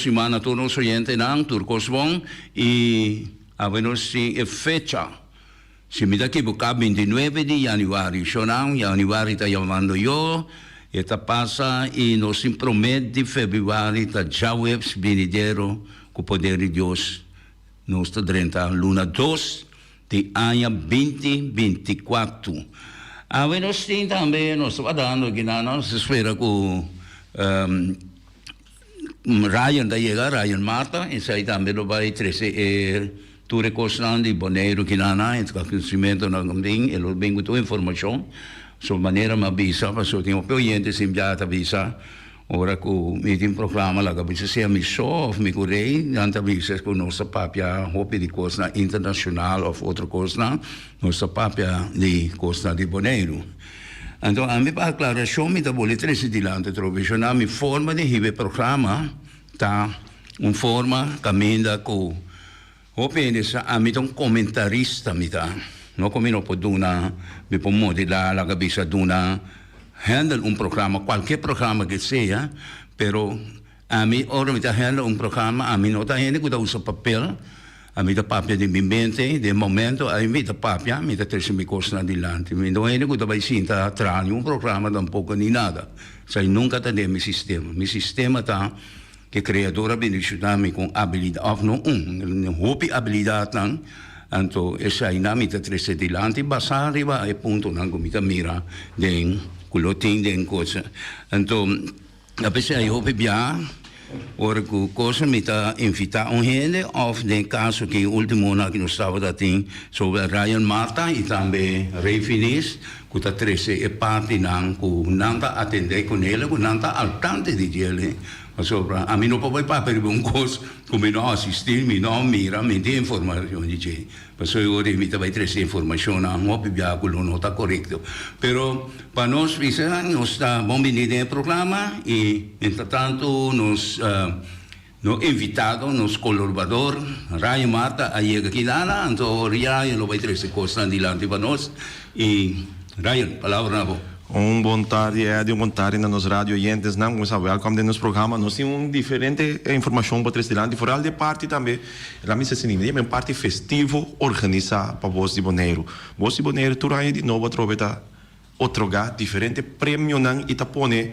siman na tur nos oyentenan, tur kos bon i awe nos tin e fecha, si mi ta kiboká bintinuebe di yanüari, shonnan, yanüari ta yamando yo, e ta pasa i nos tin promé di febrüari ta djaweps binidero ku poder di Dios nos ta drenta luna dos di aña binti bintikuatu. Awe nos tin tambe, nos ta wardando aki nan, nos ta spera ku Ryan ta yega, Ryan Marta, esei tambe lo bai trese e tur e kosnan di Boneiru kinan, e akontesimentonan ku tin, e lo bin ku tur informashon. So manera mi a bisa, pasobra tin hopi oyente sin bia ta bisa. Ora ku mi tin programa laga bisa sea mi so of mi ku Rey, nan ta bisa ku nos ta papia hopi di kosnan internashonal of otro kosnan, nos ta papia di kosnan di Boneiru. Anto ami pa aklarashon mi ta boli trese dilanti otro bes, na mi forma di hiba e programa ta un forma kaminda ku Hopi hende sa ami ta un comentarista mi ta. No cu mi no por duna, mi por modela, laga bisa duna, handle un programa, cualkier programa que sea, pero ami ora mi ta handle un programa ami no ta hende cu ta usa papel, ami ta papia di mi mente, den momento ay mi ta papia, mi ta trece mi cosnan dilanti. Mi no hende cu ta bay sinta traha ni un programa tampoco ni nada. Esai nunca ta den mi sistema. Mi sistema ta. E Kreador a bendishoná mi ku un abilidat, òf no un, hopi abilidatnan, anto eseinan mi ta trese dilanti basá riba e puntonan ku mi ta mira den ku lo tin den kos. Anto a p'esei hopi bia ora ku kos mi ta invitá un hende òf den kaso ki últimonan ku nos tabata tin sobre Ryan Marta i tambe Rey Finis ku ta trese e partinan ku nan ta atendé kuné ku nan ta al tante di djele. Pasobra ami no por bai papia riba un kos ku mi no a asistí, mi no a mira, mi tin informashon di dje. Pasobra e ora ei mi ta bai trese informashonnan hopi bia ku lo no ta korekto. Pero pa nos bisa nos ta bon bini den e programa i mientratantu nos No invitado, nos colaborador, Ryan Marta a yega aki nana, anto Ryan lo bay trece cosnan dilanti pa nos. Y Ryan, palabra na bo. Un bon tardi Eddy, un bon tardi na nos radio oyentesnan. Como sa welcome den nos programa. Nos tin un diferente informacion pa trece dilanti, vooral di e parti tambe, laat mi sa asina, un parti festivo organisa pa Bos di Boneiru. Bos di Boneiru tur aña di nobo atrobe ta otorgá diferente premionan i ta pone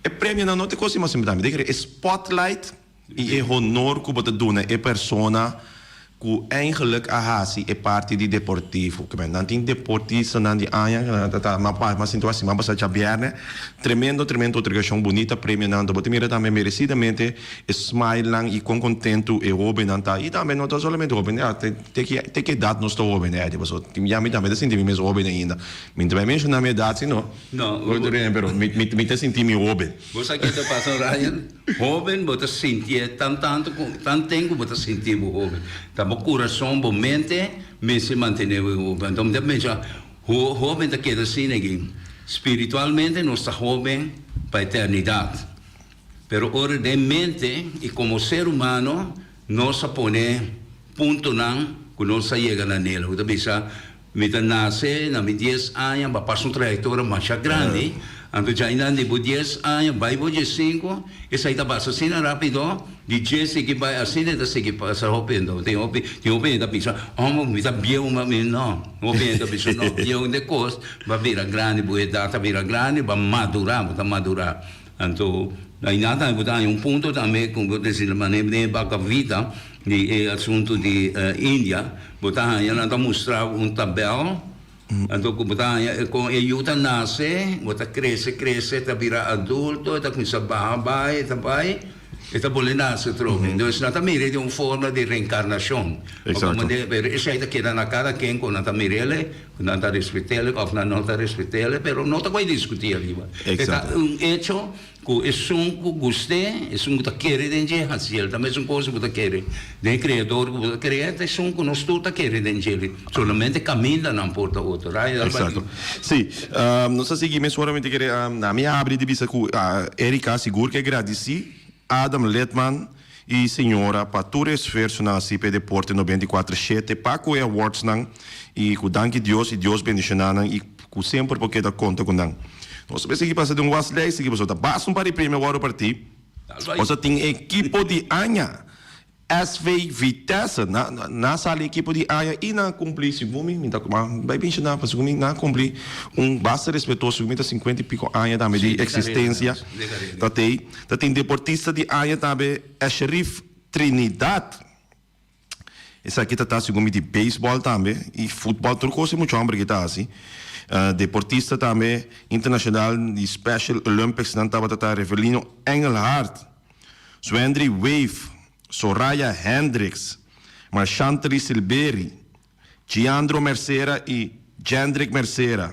e premionan no ta e kos di mas importante, mi ta kere e spotlight i e honor ku bo ta duna e persona ku eigenlijk a hasi e parti di deportivo. Kimen nan tin deportistanan di aña ku nan ta ta m'a m'a sinti wak siman pasá djabièrnè, tremendo tremendo otorgashon bunita premionan, bo ta mira tambe meresidamente e smilenan i kon kontentu e hóbennan ta i tambe no ta solamente hóben ya te te ki te ki edat nos ta hóben Eddy pasobra tin ya mi tambe ta sinti mi mes hóben ainda. Mi no ta bai menshoná mi edat si no. No. Bo ta rende pero mi mi mi ta sinti mi hoben. Bo sa ke ta pasa Ryan? Hoben bo ta sintié tan tantu ku tan ten ku bo ta sinti bo hoben. Ta bo kurason, bo mente mester mantené bo hoben. Anto mi ta pensa ho hoben ta keda asina aki. Spiritualmente nos ta hoben pa eternidat. Pero ora den mente i komo ser humano nos a pone puntonan ku nos a yega na nel. Bo ta bisa Mi ta nase na mi dies aña, bo a pasa un trayectoria masha grandi, anto djainan di bo dies aña bai bo diesinku, esai ta pasa asina rapido, di dje sigui bai asina e ta sigui pasa hopi hende, tin hopi tin hopi hende ta bisa, oh mi ta bieu ma mi no, hopi hende ta bisa no, bieu de kos, bo a bira grandi, bo edat a bira grandi, bo a madura, bo ta madura. Anto ainan tambe bo ta haña un punto tambe ku bo ta desi manera den e baka vita di e asuntu di India, bo ta haña nan ta mustra bo un tabel, anto ku bo ta haña kon e yu ta nase, bo ta krese krese ta bira adulto, e ta kuminsá baha bai, e ta bai, e ta bolbe nase atrobe. Entonces nan ta mir'é den un forma di reenkarnashon. Pero esei ta keda na kada ken ku nan ta mir'é. Nan ta respet'el of nan no ta respet'el, pero no ta koe diskutí ariba. E ta un echo ku esun ku gust'é, esun ku ta kere den dje, hasiel. Ta mesun kos ku bo ta kere den e Kreador ku bo ta krea, ta esun ku nos tur ta kere den dje. Solamente kaminda nan por ta otro. Raya ta Exacto. Sí, nos ta sigui mesora mi ta kere na mi habri di bisa ku Erika sigur ke gradisí Adam Litman y señora pa tur e esfuerzonan haci pa e deporte 94 shete pa cu e awardsnan y cu danki Dios y Dios bendiciona nan y cu semper por keda conta cu nan. Nos ta bay sigui pasa den un waslijst aki pasobra ta basta un par di premio a wordo parti. Nos tin ekipo di aña. SV Vitesse na na sali ekipo di aña y nan a cumpli segun mi mi ta bay menciona pa segun mi nan a cumpli un basta respetuoso segun mi ta cincuenta y pico aña tambe di existencia ta tey ta tin deportista di aña tambe Esherif Trinidad esaki ta ta segun mi di baseball tambe y futbol tur cos e mucha homber aki ta haci deportista tambe internacional di Special Olympics nan tabata ta Revelino Engelhardt. Zwendry Wave, Soraya Hendricks, Marshantely Silberi, Giandro Mercera y Jendrick Mercera.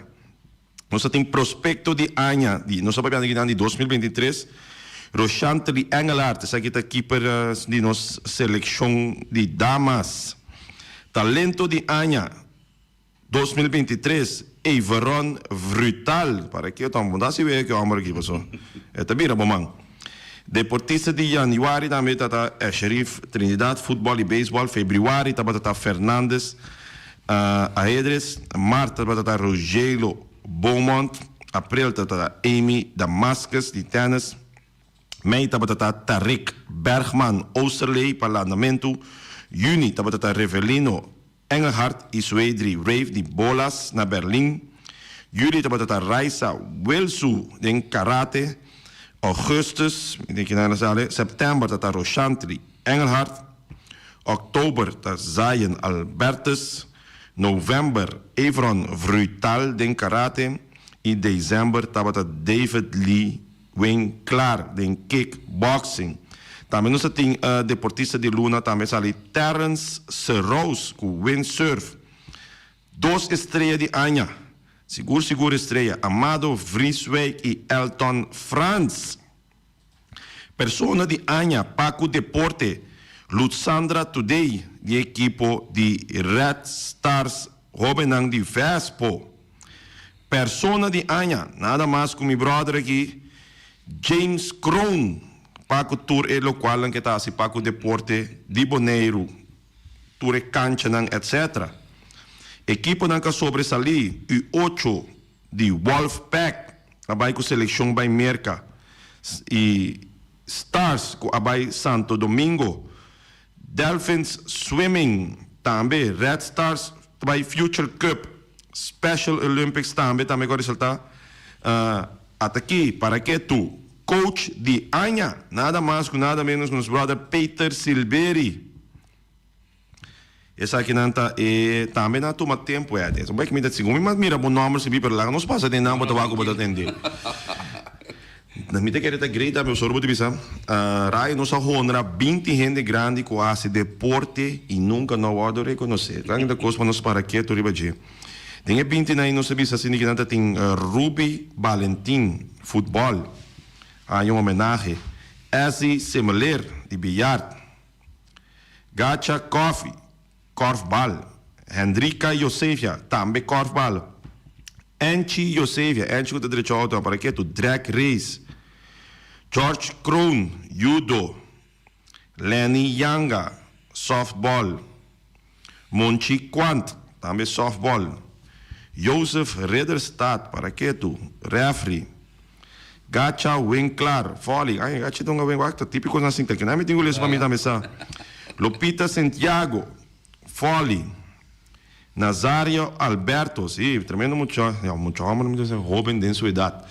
Nos ta tin prospecto di aña di, nos ta papiando aki nan di 2023, Roshantely Engelhardt, esaki ta keeper di nos seleccion di damas. Talento di aña. 2023, Everon Vrutal, para ke ta bo ta hasi wega ke homber aki paso e ta bira bo man. Deportista di januari tambe ta ta Sherif Trinidad, futbol y beisbol, febriuari tabata ta Fernandez Ahedres, mart tabata ta Rogelio Beaumont, april tabata ta Amy Damascus di tennis, Mei tabata ta Tarik Bergman Oosterlee pa landamentu, juni tabata ta Revelino Engelhardt i Suedri Rave di bolas na Berlin. Juli tabata ta Raisa Wilsu den karate. Augustus, mi tin kinan a sali, September ta ta Roshantri Engelhardt. Oktober ta Zion Albertus. November Evron Vruital den karate. I december tabata David Lee Wen klar den kick boxing. Tambe nos a tin deportista di luna tambe sali Terrence Serous ku windsurf. Dos estrea di aña. Sigur sigur estrea Amado Vrieswijk i Elton Frans. Persona di aña pa ku deporte Lutsandra Today di ekipo di Red Stars hobennan di Vespo. Persona di aña, nada mas ku mi brother aki, James Kroon, pa ku tur e lokualnan ke ta hasi pa ku deporte di Boneiru, tur e kanchanan etc. Ekiponan ka sobresalí, U ocho di Wolfpack a bai ku selekshon bai Merka i Stars ku a bai Santo Domingo, Delphins Swimming tambe, Red Stars ta bai Future Cup, Special Olympics tambe tambe ku a resaltá. Ata'ki para ke tu coach di aña, nada mas ku nada menos ku nos brother Peter Silberi. Esakinan ta e tambe nan a tuma tempu e ate. Bai mi ta segun mi mas mira bo nomber sibi pero laga nos pasa den nan bo ta wak ku bo ta tende. Mi ta kere ta great tambe pasobra bo ta bisa Rai nos a honra binti hende grandi ku a hasi deporte i nunka no a wòrdu rekonosé. Esaki ta kos pa nos para ketu riba dje. Den e bintinan ei nos a bisa asina ki nan ta tin Ruby Balentin, futbòl, haña un homenahe, Essie Semeleer di biyart, Gacha Coffee, kòrfbal, Hendrika Josefia, tambe kòrfbal, Enchi Josefia, Enchi ku ta drecha outo para ketu, drag race, George Kroon, judo, Lenny Yanga, softball, Monchi Kwant, tambe softball, Joseph Ridderstaat, para ketu, refri, Gacha Winklaar, volley, ay Gacha ta un gawen wak ta típico na sinta kinan mi tin ku lesa pa mi tambe sa, Lupita Sentiago, volley, Nazario Alberto, si, tremendo mucha, ya mucha homber mi ta bisa hoben den su edad,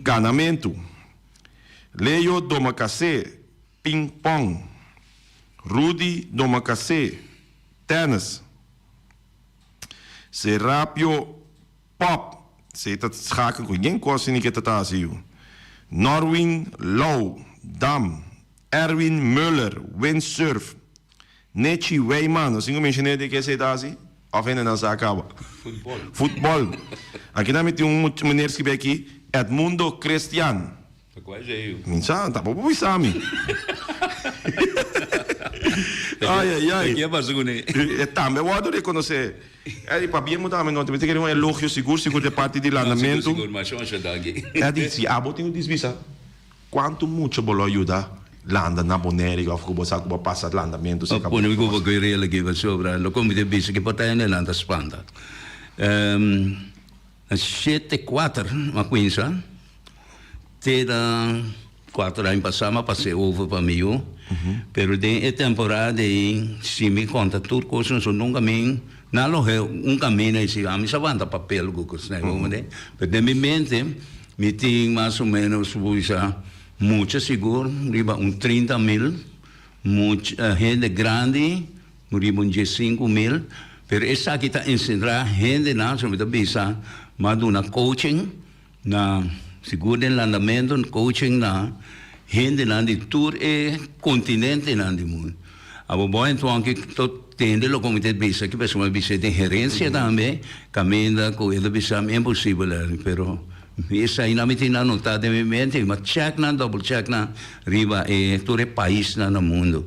kanamentu, Leo Domacassé, ping pong, Rudy Domacassé, tennis, Serapio Pop, si ta schakel ku yen kos ni ke ta ta hasi yu. Norwin Louw, dam, Erwin Muller, windsurf, Nechi Wijman, nos tin ku menshoné di ke esei ta hasi? Òf hende nan sa kaba? Futbòl. Futbòl. Aki nan mi tin un meneer skibí aki, Edmundo Christian. Ta kua esei yu? Mi sa, tampoco bo bisa mi. Ay, ay, ay. Ke a pasa kuné? E tambe wòrdu rekonosé. Eddie, pabia bo tambe no ta mester kere un elogio sigur sigur di parti di landamentu. No, sigur sigur, masha masha danki. Eddie, si abo tin un disbisa, kuantu mucha bo lo a yuda landa na Bonaire òf ku bo sa ku bo a pasa landamentu si ka bo. Pone mi ku bo koe rel aki pasobra loke mi ta bisa ke por ta hende nan ta spanta. Na shete kuater mi a kuinsa te na. Cuater aña pasá m'a pas'é over pa mi yu, pero den e temporada ei si mi conta tur cos so nunca mi na loge un camino ei si ami sa wanta papel cu cosnan bo mende, pero den mi mente mi tin mas o menos bo bisa mucha sigur riba un 30.000 mucha hende grandi riba un 15.000, pero esaki ta encerá hendenan so mi ta bisa m'a duna coaching. Na sigur den landamentu coaching na hendenan di tur e kontinentenan di mundu. Abo bo enton ki to tende loke mi ta bisa ki pasobra mi a bisa den herensia tambe kaminda ku e ta bisa mi imposibel eri pero esainan mi tin anotá den mi mente mi a check nan double check nan riba e tur e paisnan na mundu.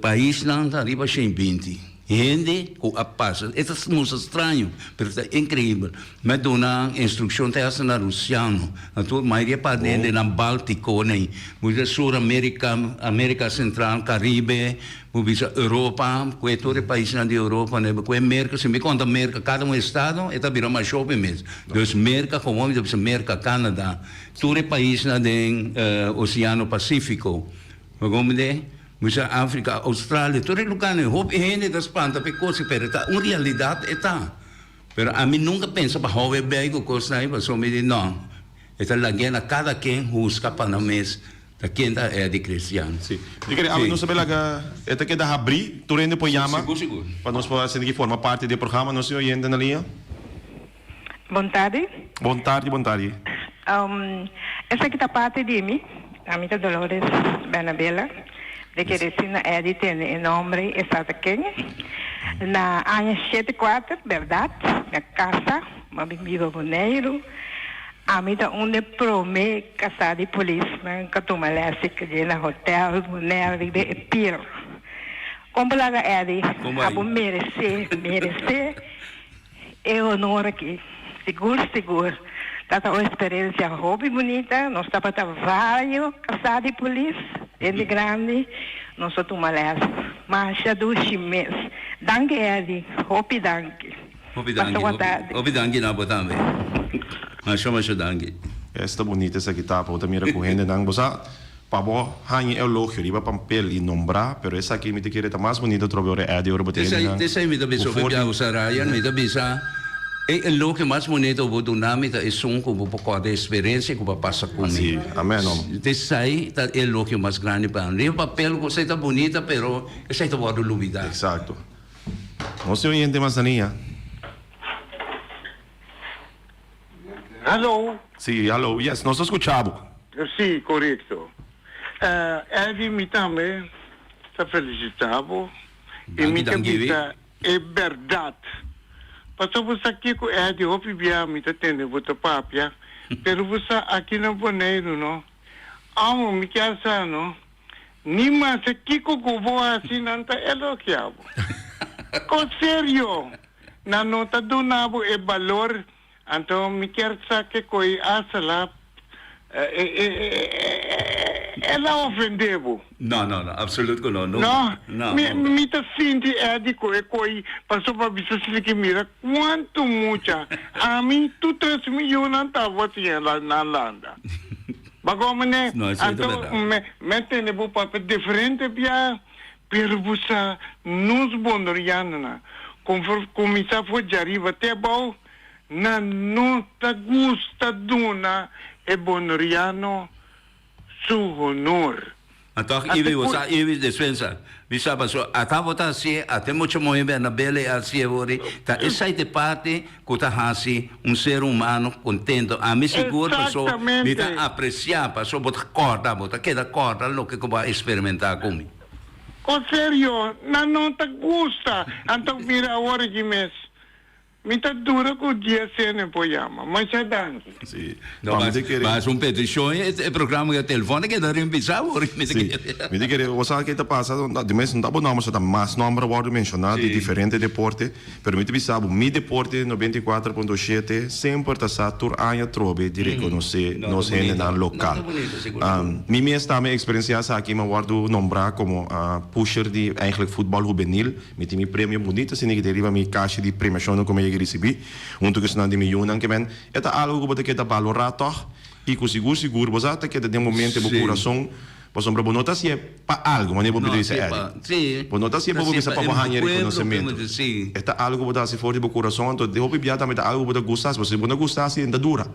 Paisnan ta riba shen binti. Hende ku a pasa, e ta mustra straño, pero ta inkreibel. Mi a duna instrukshon te hasta na rusiano, na tur mayoria parti hende na Baltiko nei, bo bisa Sur Amerika, Amerika Sentral, Karibe, bo bisa Europa, ku e tur e paisnan di Europa nei, ku e Merka, si mi konta Merka kada un estado e ta bira mas hopi mes. Dus Merka komo mi ta bisa Merka, Kanada, tur e paisnan den Oseano Pasifiko. Bo komprende? Mucha Africa, Australia, tur e lugarnan hopi hende ta spanta pa e kos pero ta un realidad e ta. Pero ami nunca pensa pa hou e bay cu kosnan ei pasobra mi di no, e ta lag'é na cada ken husga pa nan mes ta ken ta Eddie Christian. Si. Mi kere awe nos ta bay laga e ta keda habri, tur hende por yama Sigur, sigur. pa nos por asina ki forma parti di e programa. Nos tin oyente na liña. Bon tardi. Bon tardi, bon tardi. Esaki ta parti di mi. Ami ta Dolores Bernabela. Mi ta kere si na Eddie tende e nombre e sa ta ken. Na aña 74, berdad, mi a kasa, mi a bin biba Boneiru. Ami ta un de prome kasá di polisnan ku a tuma lès di na hotel Bonaire riba e pier. Kon bo laga Eddie? Abo meresé, meresé. E honor aki sigur sigur ta ta un experiencia hopi bunita. Nos tabata vario casá di polis, hende grandi, nos a tuma les masha dushi mes. Danki Eddie, hopi danki. Hopi danki, Pasa bo tardi. hopi danki na bo tambe. Masha masha danki. Esta bunita esaki ta, pa bo ta mira ku hendenan bo sa. Pa bo haña e elogio riba pampel i nombrá, pero esaki mi ta kere ta mas bunito atrobe ora e Eddie ora bo ta hende nan Esei mi ta bisa ku for di. Biahu Sarayan, mi ta bisa e elogio mas bunito bo duna mi ta esun ku bo por kòrda e eksperensia ku bo a pasa ku mi. Asi, amen om. Esei ta e elogio mas grandi pa mi. Riba papel ku esei ta bunita pero esei ta wòrdu lubidá. Eksakto. Nos tin un yente mas na liña. Hallo. Sí, hallo. Yes, nos ta scucha bo. Sí, corecto. Eddie, mi tambe ta felicita bo y mi ta bisa e berdad. Pasobra bo sa kico Eddie, hopi bia mi ta tende bo ta papia, pero bo sa aki na Boneiru no, amo mi kier sa no, Ni mase kiko ku bo hasi nan ta elogia bo. Ko serio! Nan no ta duna bo e balor, anto mi kier sa ke koi Asala el a ofende bo. No, no, no, absolut ku no, nunka. No? No, Mi nunka. mi ta sinti Eddie ku e koi pasobra bisa sili ki mira kuantu mucha ami tur tres mi yunan tabatin na landa. Bago mene, No, esei ta anto berdad. me, me tene bo papia diferente bia, pero bo sa nos bonerianonan, konfor kuminsá for djariba te abou, nan no ta gusta duna e boneriano su honor. Ma tòg Ate Ibi, bo ku. sa Ibi, despensa, mi sa pasobra ata bo ta hasié, ata e mucha muhé Bernabé a hasié wòrdi, ta esei ta e parti ku ta hasi un ser humano kontento. Ami sigur pasobra mi ta Exactamente. apresiá, pasobra bo ta kòrda, bo ta keda kòrda loke ku bo a eksperimentá ku mi. Ko serio, nan no ta gusta. Anto mira awor aki mes. Mi ta dura cu dia cene por yama. Masha danki. Si. No, Pa mi ta kere. Mas un peticion e programa di telefon a keda rimpisa awor. Mi ta Si. kere. Mi ta kere, bo sa ke ta pasa, di mes no ta bo nomber so ta mas nomber a wordo menciona di diferente deporte, pero mi ta bisa bo mi deporte 94.7 semper ta sa tur aña trobe di reconoce No, ta nos bunita. hendenan No, ta local. bunita, sigur, sigur. Mi mes tambe experiencia esaki, mi a wordo nombra como pusher di eigenlijk futbol hubenil. Mi tin mi premio bunito asina ki ta riba mi kashi di premiashonnan ku mi a yega risibí, huntu ku esnan di mi yunan. Ke men, e ta algu ku bo ta keda balorá tòg. I ku sigur sigur bo sa ta keda den bo mente, bo kurason, pasobra bo no ta hasié pa algu, manera bo bisa Eddie. Bo no ta hasié pa bo bisa pa bo haña rekonosementu. E ta algu ku bo ta hasi for di bo kurason, anto den hopi bia tambe ta algu ku bo ta gusta hasi, pasobra si bo no gusta hasi, e ta dura.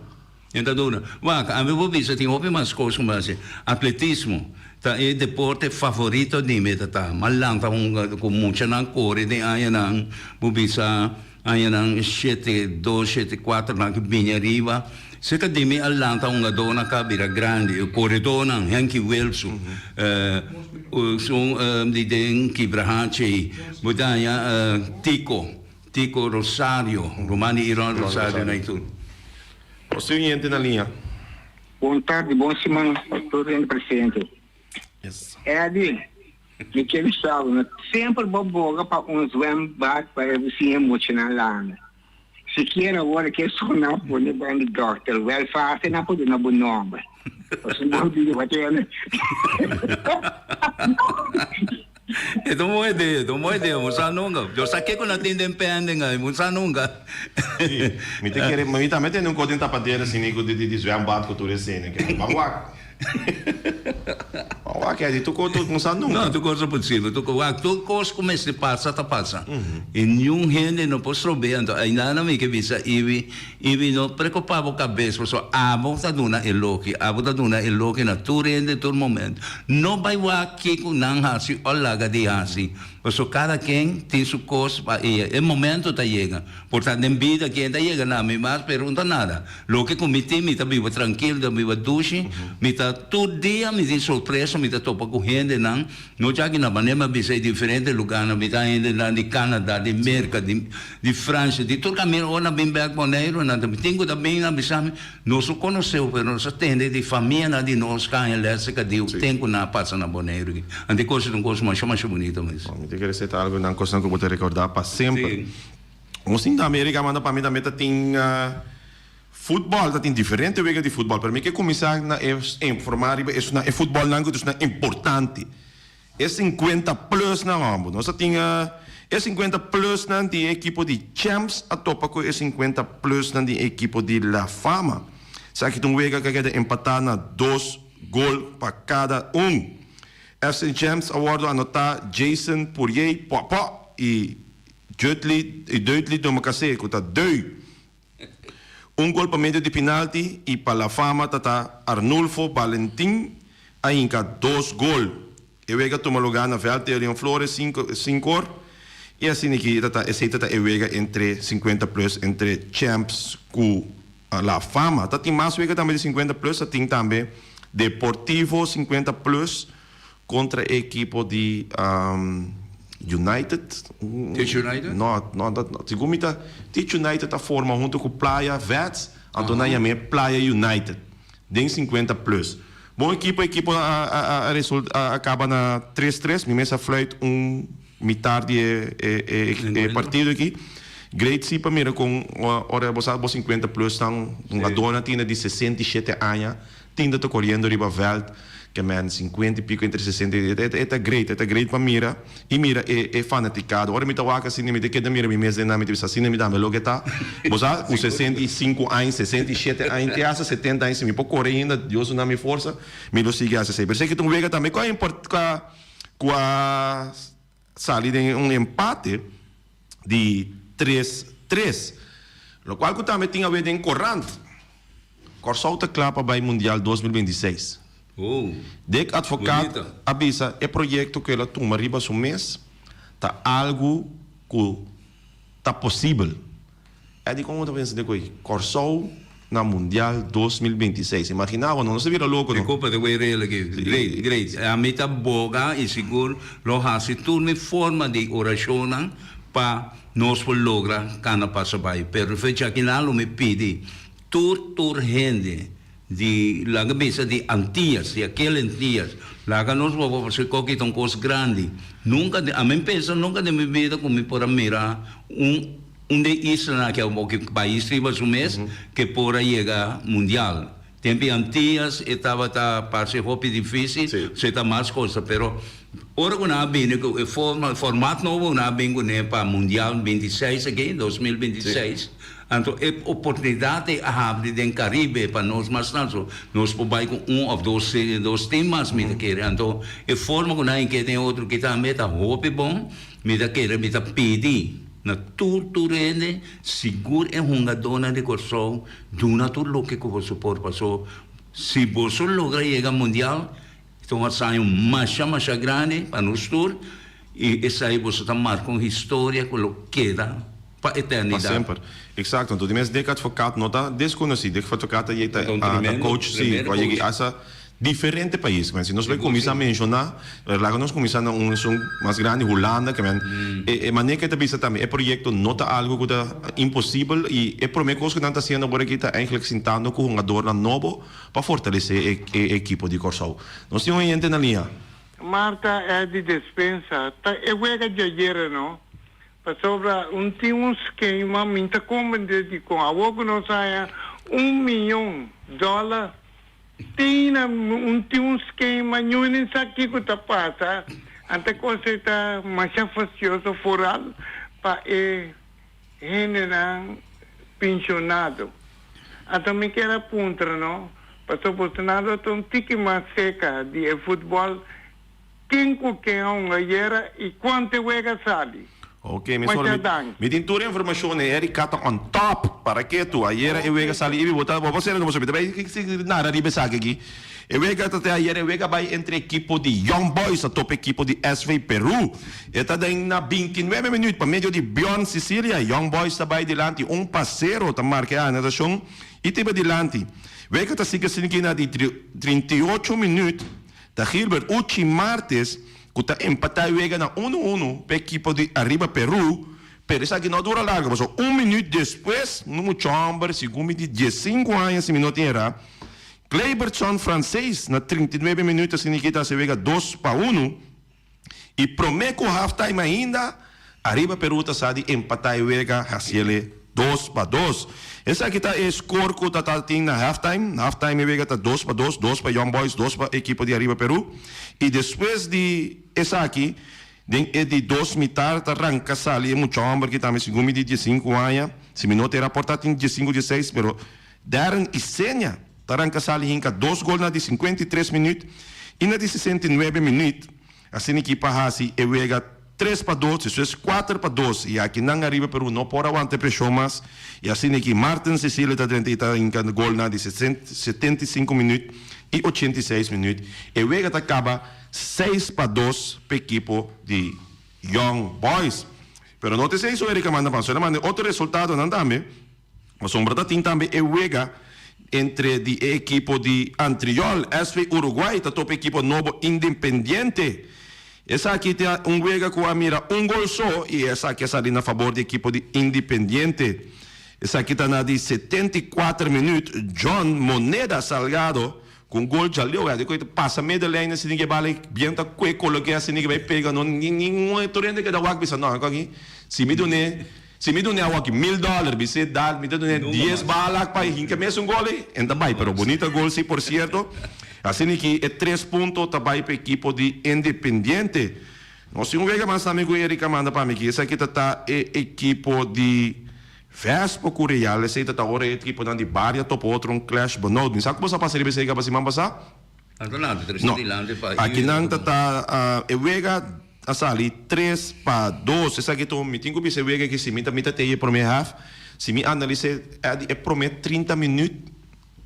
E ta dura. Wak, ami bo bisa tin hopi mas kos ku mi hasi. Atletismo ta e deporte favorito di mi ta ta. Mi a lanta hunga ku muchanan kore den añanan, bo bisa. Añanan shete dos, shete kuater nan ki bini ariba. Serka di mi a lanta hungadónan ka bira grandi, e koredónan, Henky Wilson, esun di den Kibrahachi ei. Bo ta haña Tico, Tico Rosario, ruman di Iron Rosario nan tur. Nos tin un yente na liña. Bon tardi, bon siman pa tur hende presente. Eddy, Mi ke bisa bo, no semper bo boga pa un zwembad pa e siña muchanan landa. Sikiera awor e ke sona pone ban di dokter, wel fácil nan por duna bo nomber. Pasobra bo bida bo tene. E ta un bon idea, e ta un bon idea, bo sa nunca. Yo sa kiko nan tin den pending ai, bo sa nunca. Sí, mi ta kere, mi tambe tene un kos den tapadera asina ku di zwembad ku tur esei. Ban wak. Wak Eddie, tur kos no sa nunka. No, tur kos ta posibel. Tur kos, wak, tur kos ku mester pasa ta pasa. I niun hende no por strob'é. Anto ainda mi ke bisa Ivi, Ivi no preokupá bo kabes pasobra abo ta duna e loke, abo ta duna e loke na tur hende tur momento. No bai wak kiko nan hasi o laga di hasi, pasobra kada ken tin su kos pa e e momento ta yega. Por ta den bida ken ta yega na mi mas pero no ta nada. Loke ku mi tin, mi ta biba trankil, mi ta biba dushi, mi ta tur dia mi tin sorpresa, mi ta topa ku hendenan, no djaki na manera mi a bisa e diferente lugarnan, mi ta hendenan di Canada, di Merka, di di Francia, di tur kaminda ora nan bin bek Boneiru, nan ta tin ku ta bin nan bisa mi, nos no konoseu pero nos a tende di famianan di nos ka haña lès di kadiu ten ku nan a pasa na Boneiru aki. Anto e kos ta un kos masha masha bunita mes. Mi ta kere seta algu nan kosnan ku bo ta rekordá pa semper. Un sin tambe Erika manda pa mi tambe ta tin futbol, ta tin diferente wega di futbol, pero mi ke kuminsá na e informá riba esunnan e futbolnan ku ta esunnan importante. E sinkuenta plusnan hòmber. Nos ta tin e sinkuenta plusnan di e ekipo di Champs a topa ku e sinkuenta plusnan di e ekipo di La Fama. Esaki ta un wega ku a keda empatá na dos gol pa kada un. FC Champs a wòrdu anotá Jason Pourier, pòpò, i Djutli i Deutli Domakase ku ta deu un gol pa medio di pinalti i pa La Fama ta ta Arnulfo Balentin a hinka dos gol. E wega tuma lugá na vèlt di Leon Flores sinku or i asina ki ta ta esei ta ta e wega entre 50 plus entre Champs ku La Fama. Ta tin mas wega tambe di 50 plus ta tin tambe Deportivo 50 plus Kontra e ekipo di United. Teach United? No, no, no, segun mi ta Teach United a forma hunto ku Playa Vets, anto nan yam'é Playa United den 50 plus. Bon ekipo, ekipo a a a result a kaba na tres tres, mi mes a fluit un mitar di e e e e partido aki. Great si pa mira kon ora bo sa bo 50 plus nan hungadornan tin di 67 aña Tinda ta coriendo riba veld ke men cincuenta y pico entre sesenta y e ta great e ta great pa mira y mira e e fanaticado ora mi ta wak asina mi ta keda mira mi mes den nan mi ta bisa asina mi tambe loke ta bo sa cu 65 aña 67 aña te hasta 70 aña si mi por core ainda Dios duna mi forsa mi lo sigui haci esey pero esey ta un wega tambe cu a importa cu a sali den un empate di tres tres locual cu tambe tin awe den corant. Kòrsou ta kla pa bai Mundial 2026. Dick Advocaat a bisa e proyekto ku el a tuma riba su mes ta algu ku ta posibel. Eddy kon bo ta pensa di koe Kòrsou na Mundial 2026? Imaginá bo no, nos ta bira loko no. E kopa ta wei rel aki. Great, great. Ami ta boga i sigur lo hasi tur mi forma di orashonnan pa nos por logra kana pasa bai. Pero fecha akinan lo mi pidi Tur tur hende di laga bisa di Antillas, di aquel Antillas, laga nos bobo pasobra koki ta un kos grandi. Nunka den, ami pensa nunka den mi bida ku mi por a mira un un den islanan aki awor ki pais riba su mes ke por a yega mundial. Tempi Antias e tabata parse hopi dificil, so e ta mas cosa, pero ora cu nan a bini cu e forma, format nobo cu nan a bin cune pa Mundial 26 aki, 2026, anto e oportunidad ei a habri den Caribe pa nos mas tanto, nos por bay cu un of dos, dos team mas mi ta kere, anto e forma cu nan a hink'e den otro aki tambe ta hopi bon, mi ta kere, mi ta pidi na tur tur hende, sigur e hungadornan di Corsou, Duna tur loke ku boso por paso si boso logra yega mundial e ta un hazaña masha masha grandi pa nos tur y esai boso ta marca un historia ku lo keda pa Pa eternidad. semper. Exacto. Anto di mes Dick Advocaat no ta desconoci. Dick Advocaat ta yega Ta un ta tremendo coach si tremendo cu a yega coach. hasta Diferente pais. Men si nos bai Sigur kuminsá si. menshoná, laga nos kuminsá na un esun mas grandi, Hulanda, ke men e e manera ke ta bisa tambe e proyekto no ta algu ku ta imposibel i e promé kos ku nan ta hasiendo awor aki ta eigentlik sintando ku hungadornan nobo pa fortalesé e e ekipo di Kòrsou. Nos tin un oyente na liña. Marta Eddy Despensa, Ta e wega djayer no, pasobra un tin un skema, mi ta komprendé dikon awor ku nos haña un miyon dòler Tin na un tin un skema ñunen sa kiko ta pasa ante kos ei ta masha fastioso foral pa e hendenan penshonado. Anto mi kier a puntra no pasobra bosonan lo ta un tiki mas seka di e futbòl Ken ku ken a hunga ayera i kuantu e wega sali? Ok, mi sor, Masha mi, danki. mi tin tur e informashon e Erika ta on top. Para ke tu? Ayera e wega sali i mi bo ta bo por sera no mi ta bai nara riba esaki aki. E wega ta te ayera e wega bai entre ekipo di Young Boys a topa ekipo di SV Peru. E ta den na bintinuebe minuut pa medio di Bjorn Cecilia Young Boys ta bai dilanti un pa sero ta marka e anotashon i ta bai dilanti. Wega ta sigui asina aki na di 38 minuut. Ta Gilbert Uchi Martes ku ta empatá e wega na unu unu pa ekipo di Arriba Peru, pero esaki no a dura largo pasobra un minuut despues un mucha hòmber segun mi di diesinku aña si mi no tin erá, Claybertson Francees na 39 minuut asina kita hasi e wega 2-1. I promé ku halftime ainda, Ariba Peru ta sa di empatá e wega hasiele 2-2. Esaki ta e skor ku ta tin na halftime. Halftime e wega ta 2-2, dos pa Young Boys, dos pa ekipo di Ariba Peru. I despues di esaki, den e di dos mitar ta ranka sali e mucha hòmber ki tambe segun mi di diesinku aña, si mi no ta raportá tin diesinku dieseis, pero Darren Isenia ta ranka sali hinka dos gol na di 53 minuut i na di 69 minuut. Asina ekipo a hasi e wega 3-2, despues 4-2 i aki nan ariba Peru no por a wanta e preshon mas i asina eki Martin Cecilio ta drenta i ta hinka gol na di 75 minuut i 86 minuut. E wega ta kaba 6-2 pa ekipo di Young Boys. Pero no ta esei so Erika manda pa, so el a manda e otro resultadonan tambe. Pasobra ta tin tambe e wega entre di e ekipo di Antriol, SV Uruguay ta topa ekipo nobo Independiente. Esaki ta un wega ku a mira un gol so i esaki a sali na fabor di ekipo di Independiente. Esaki ta na di 74 minuut John Moneda Salgado ku un gol djaleu a di ku e ta pasa medelijn asina ke bala e bien ta kue koloke asina ke bai pega no ningun tur hende keda wak bisa no aki si mi dun'e Si mi dun'e awoki mil dollar, bis'e dal, mi ta dun'e dies bala pa e hinka mesun gol ei, en ta bai. Pero bonita gol si, por cierto. Asina ki e tres punto ta bai pa ekipo di Independiente. Nos tin un wega mas tambe ku Eric a manda pa mi aki. Esaki ta ta e ekipo di Vespo ku Real. Esei ta ta ora e ekiponan di bario a topa otro un clash benout. Mi sa ku boso a pasa riba esei kaba siman pasá? No. Akinan ta ta e wega. A sali 3-2. Esaki ta un mi tin ku bisa e wega aki si mi ta mi ta tei e promé haf. Si mi analis'é di e promé 30 minüt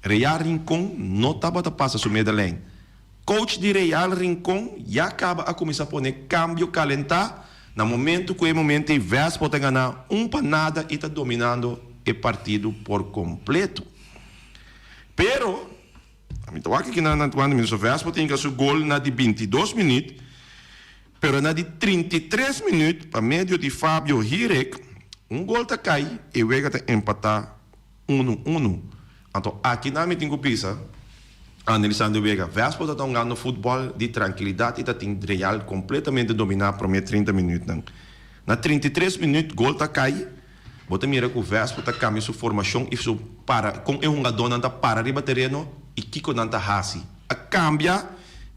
Real Rincon no tabata pasa su medelijn. Coach di Real Rincon ya kaba a kuminsá pone kambio kalentá na momentu ku e momento ei Vespo ta gana 1-0 i ta dominando e partido por kompleto. Pero Mi ta wak aki na na cuanto minuut. So Vespo tin ka su gol na di 22 minuut, pero na di 33 minuut pa medio di Fabio Hirek un gol ta cay e wega ta empata 1-1. Anto aki nan mi tin cu bisa, analisando e wega, Vespo ta ta hungando futbol di trankilidad y ta tin Real completamente domina prome 30 minuutnan. Na 33 minuut gol ta cay. Bo ta mira ku Vespo ta kambia su formashon i su para kon e hungadónan ta para riba tereno. i kiko nan ta hasi a kambia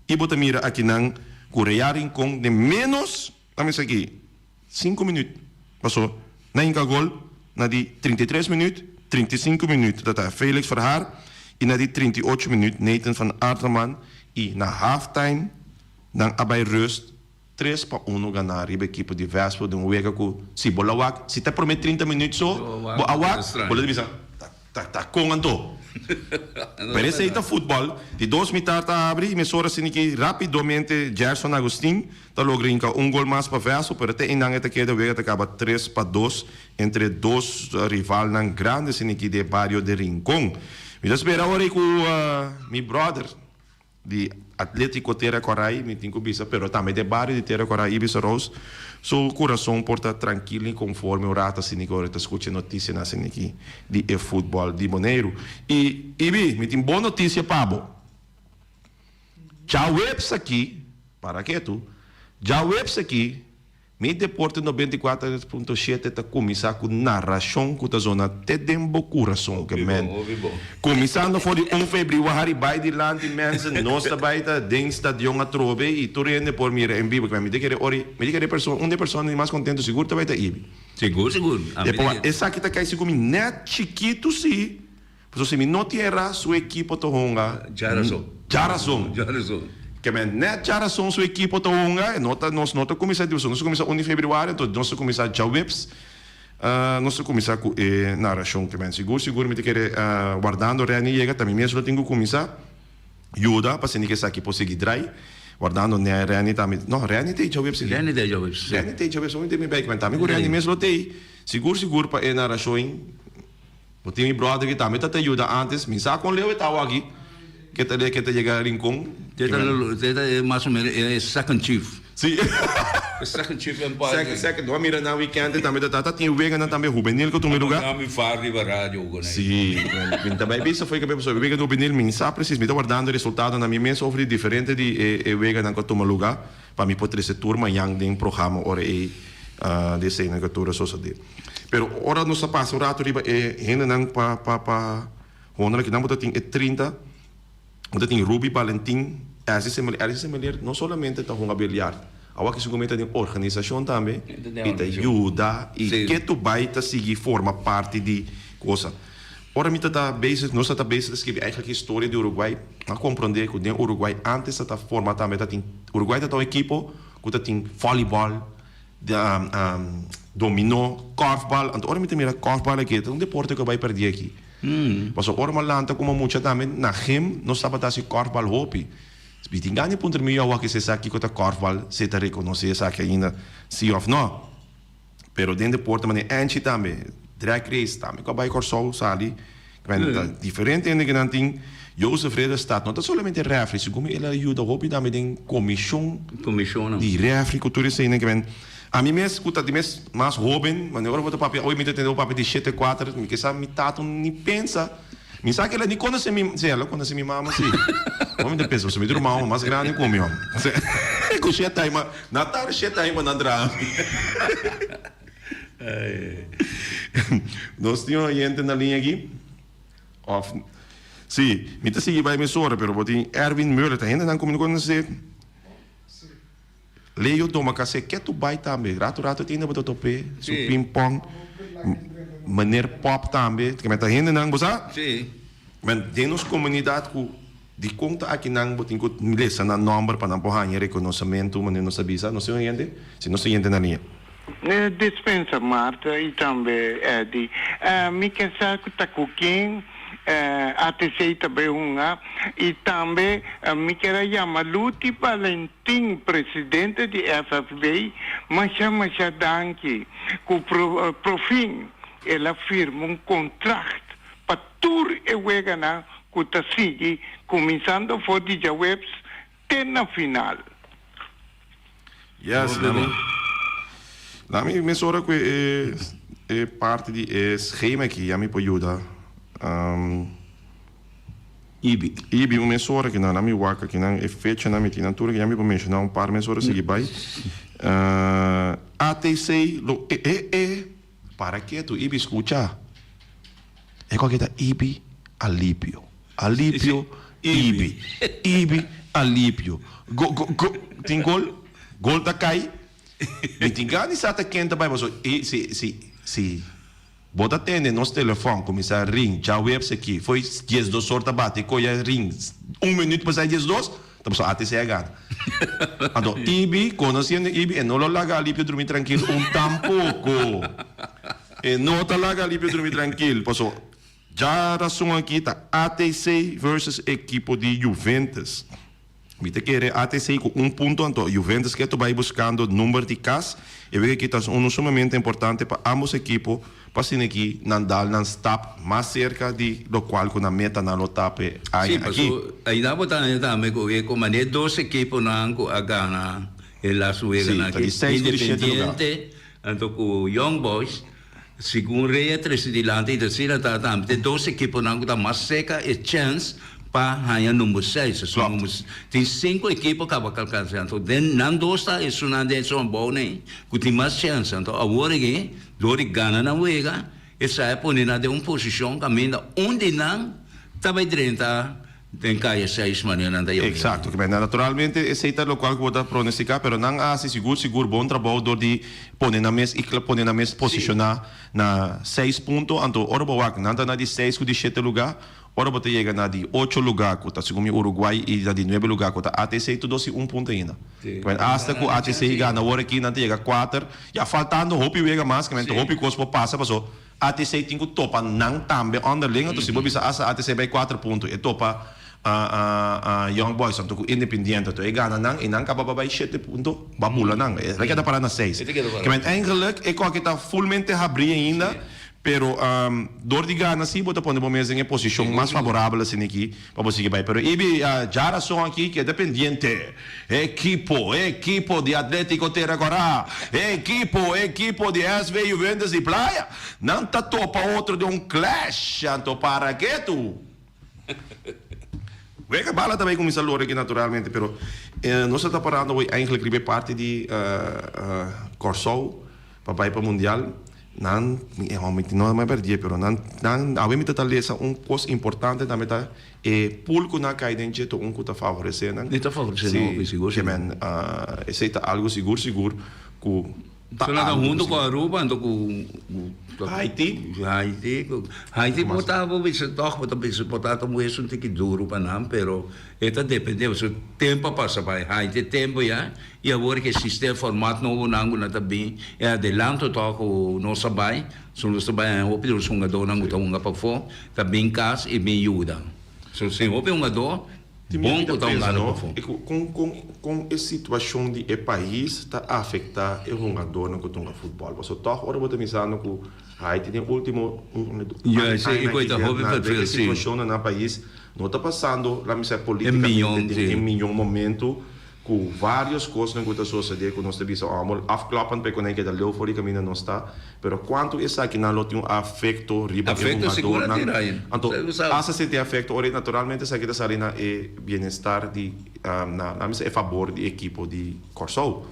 i bo ta mira akinan ku Real Rincon den ménos ta mester aki sinku minüt paso nan hinka gol na di 33 minüt, 35 minüt ta ta Felix Verhaar i na di 38 minüt Nathan van Artelman i na halftime nan a bai rust Tres pa uno gana riba ekipo di Vespo den un wega ku si bo la wak, si ta prome 30 minuut so bo a wak, bo lo ta bisa, ta ta kon anto? Pero esei ta futbòl. Di dos mitar ta abri i mesora asina ki rapidomente Gerson Agustin ta logra hinka un gol mas pa Vespo, pero te einan e ta keda wega ta kaba 3-2 entre dos rivalnan grandi asina ki di e bario di Rincon. Mi ta spera ora ei ku mi brother. Di Atletico Tera Corai mi tin cu bisa, pero tambe den bario di Tera Corai Ibis Rose su curason por ta trankil y conforme un rato asina cu ora ta scucha e noticianan asina aki di e futbol di Boneiru. Y Ibi, mi tin bon noticia pa bo. Djaweps aki, para ketu, djaweps aki Mi Deporte 94.7 ta kuminsá ku narashon ku ta zona te den bo kurason, ke men. Kuminsando for di un febrüari bai dilanti mensen, nos ta bai ta den stadion atrobe i tur hende por mira en bibo. Ke men, mi ta kere ora, mi ta kere perso, un di e persona di mas kontentu sigur ta bai ta Ibi. Sigur, sigur. E por esaki ta kai sigur mi nèt chikitu si. Pasobra si mi no tin era, su ekipo ta hunga. Djarason. Djarason. Djarason. Ke men nèt djarason su ekipo ta hunga, e no ta, nos no ta kuminsá di nos ta kuminsá un di febrüari, anto nos ta kuminsá djaweps, nos ta kuminsá ku e narashon. Ke men sigur sigur mi ta kere wardando Renny yega, ta mi mes lo tin ku kuminsá yuda pa asina ke esaki por sigui drai, wardando nè Renny tambe, no Renny ta ei djaweps si. Renny ta ei djaweps, si. Renny ta ei djaweps, mi ta mi tambe ku Renny mes lo ta ei, sigur sigur pa e narashon. Bo tin mi brother ki tambe ta ta yuda antes, mi sa kon leu e ta awaki ke ta ke ta yega Rincon. Te ta te ta mas o menos e second chief. Si. E second chief umpire. Second second bo a mira nan weekend tambe ta ta tin weganan tambe hubenil ku tuma luga. Mi mi far riba radio ku nan. Si, mi ta bai bisa fo'i kabes pasobra e wega di hubenil mi sa presis mi ta wardando e resultadonan mi mes over di diferente di e e weganan ku a tuma luga. Pa mi por trece tur mañan den programa ora ey di esena cu tur a sosode. Pero ora nos a pasa un rato riba e hendenan pa pa pa honra kinan bo ta tin e 30, bo ta tin Ruby Balentin, Elsie Semeleer. Elsie Semeleer no solamente ta hunga biliard, awor aki su cometa den organisacion tambe y ta yuda y ketu bay ta sigui forma parti di cosa. Ora mi ta ta bezig, nos ta ta bezig ta skirbi eigenlijk historia di Uruguay, a komprondé ku den Uruguay antes ta ta forma tambe ta tin, Uruguay ta ta un ekipo ku ta tin volleyball, dominó, korfbal, anto ora mi ta mira korfbal aki ta un deporte ku a bai pèrdí aki. Pasobra ora mi a lanta komo mucha tambe na gym nos tabata hasi korfbal hopi. Mi tin gana di puntra mi yow aki si e sa kiko ta korfbal, si e ta rekonosé esaki ainda si òf nò. Pero den deporte manera Angie tambe, drag race tambe ku a bai Kòrsou sali, kmen ta diferente hende ku nan tin. Joseph Ridderstaat no ta solamente refri, segun mi el a yuda hopi tambe den komishon di refri ku tur eseinan kmen. Ami mes ku ta di mes mas hoben, manera ora bo ta papia oy mi ta tende bo papia di shete kuater, mi ke sa mi tata ni pensa. Mi sa kila ni konosé mi, sí, el a konosé mi mama sí. Bo mi ta pensa, pasobra mi ta ruman mas grandi ku mi, hòmber. Ku shete aña, na tardi shete aña pa nan traha mi. Nos tin un oyente na liña aki? Òf, sí, mi ta sigui bai mesora, pero bo tin Erwin Muller, ta hendenan ku mi no konosé. Leo toma case ketu bai tambe rato rato tin bo ta tope su ping pong meneer pop tambe ke men ta hendenan bo sa men den nos comunidad cu dicon ta akinan bo tin cu lesa nan nomber pa nan por hanja reconocimento manera nos ta bisa nos tin un hende si nos tin hende na liña. Dispensa Martha y tambe Eddy. Mi ke sa cu ta cu ken ATC ta bay hunga y tambe mi kier a yama Luti Valentin presidente di FFB masha masha danki cu profin el a firma un contract pa tur e weganan cu ta sigui cuminsando for di djaweps te na final. Yes, lami lami mesora ku e e parti di e schema aki ya mi por yuda. Ibi. Ibi un mesora aki nan lami wak aki nan e fechanan mi tin nan tur aki ya mi por menshoná un par mesora sigui bai. ATC lo e e e para ketu Ibi skucha. E ku aki ta Ibi Alipio. Alipio. Ibi, Ibi, Alipio. Go, go, go. Tin gol, gol ta kai. Mi tin gana di sa ta ken ta bai paso e si si si bo ta tende nos telefòn kuminsá ring djaweps aki foi diesdos or ta bati koe a ring un minuut pasá diesdos ta paso ATC a gana. Anto Ibi konosiendo Ibi e no lo laga Alipio drumi trankil un tampoko e no ta laga Alipio drumi trankil paso djarason aki ta ATC versus ekipo di Juventus. Mi ta kere ATC ku un punto anto Juventus ke ta bai buskando number di kas. E wega aki ta unu sumamente importante pa ambos ekipo pa asina aki nan dal nan stap mas serka di lokual ku nan meta nan lo ta p'e Sí, aña aki. paso ainda bo ta haña tambe ku e ku manera dos ekiponan ku a gana e las Sí, weganan ta aki, di seis ku di shete lugar. Independiente anto ku Young Boys, Segun Rey a trece dilanti y ta asina ta tambe te dos ekiponan cu ta mas seca e chens pa haña number seis. Esun Klopt. number tin cinco ekipo caba ca alcansa anto den nan dos ta esunnan den esun abou nei cu tin mas chens. Anto awor aki dor di gana nan wega esai a pone nan den un posicion caminda un di nan ta bay drenta Den kaya seis manera nan ta yama. Exacto, ke naturalmente esey ta locual cu bo ta pronostica, pero nan a haci sigur sigur bon trabou door di pone nan mes y pone nan mes posiciona na seis punto, anto ora bo wak nan ta na di seis cu di shete luga, ora bo ta yega na di ocho luga cu ta segun mi Uruguay y na di nuebe luga cu ta ATC tur dos tin un punto ainda. Ke hasta cu ATC gana awor aki nan ta yega cuater, ya faltando hopi wega mas, ke hopi cos por pasa paso. ATC tin ku topa nan tambe onderling, anto si bo bisa asa ATC bai kuater punto, e topa Young Boys anto ku Independiente, anto e gana nan i nan kaba pa bai shete punto, ba bula nan, e ta keda para na seis. Kimen eigenlijk e koki ta fulmente habrí ainda, pero dor di gana si bo ta pone bo mes den e posishon mas favorabel asina aki pa bo sigui bai. Pero Ibi djarason aki keda pendiente. Ekipo, ekipo di Atletico Tera Corá, ekipo, ekipo di SV Juventus di Playa, nan ta topa otro den un clash, anto para ke tu? Wega bala ta bay cuminsa lora aki naturalmente, pero nos ta parando hoy eigenlijk riba e parti di Corsou pa bay pa Mundial. Nan, mi e hòmber no a pèrdí pero nan, nan, awe mi ta ta lesa un kos importante tambe ta e pool ku nan a kai den dje ta un ku ta favoresé nan. E ta favoresé nan hopi, sigur Si, men, esei ta algu sigur sigur ku ta So nan ta algu huntu ku ku Aruba anto ku Haiti. Haiti, Haiti por ta bo bisa tòg bo ta bisa por ta ta un wes un tiki duru pa nan pero e ta dependé pasobra tempu a pasa bai Haiti tempu ya. I awor ku e sistema format nobo nan ku nan ta bin e adelanto tok ku nos a bai, so nos ta bai haña hopi di nos hungadónan ku ta hunga pafó ta bin kas i bin yuda. So sin hopi hungadó bon ku ta hungando pafó. I kon kon kon e situashon di e pais ta afektá e hungadónan ku ta hunga futbòl? Pasobra tòg ora bo ta misando ku Haiti den último Ya, esei añanan ku e ta hopi den perfil, e si. situashon na nan pais no ta pasando, laat mi sa, polítikamente den e miñó momento. Ku varios kosnan ku ta sosodé ku nos ta bisa ò afklappen pa e konai keda leu for di kaminda nos ta, pero kuantu esakinan lo tin un afekto riba e Afekto sigur a hungadornan? tin, Ryan. Anto, Bo sa. asta si tin afekto ora naturalmente esaki ta sali na e bienestar di, na, na mester e fabor di ekipo di Kòrsou.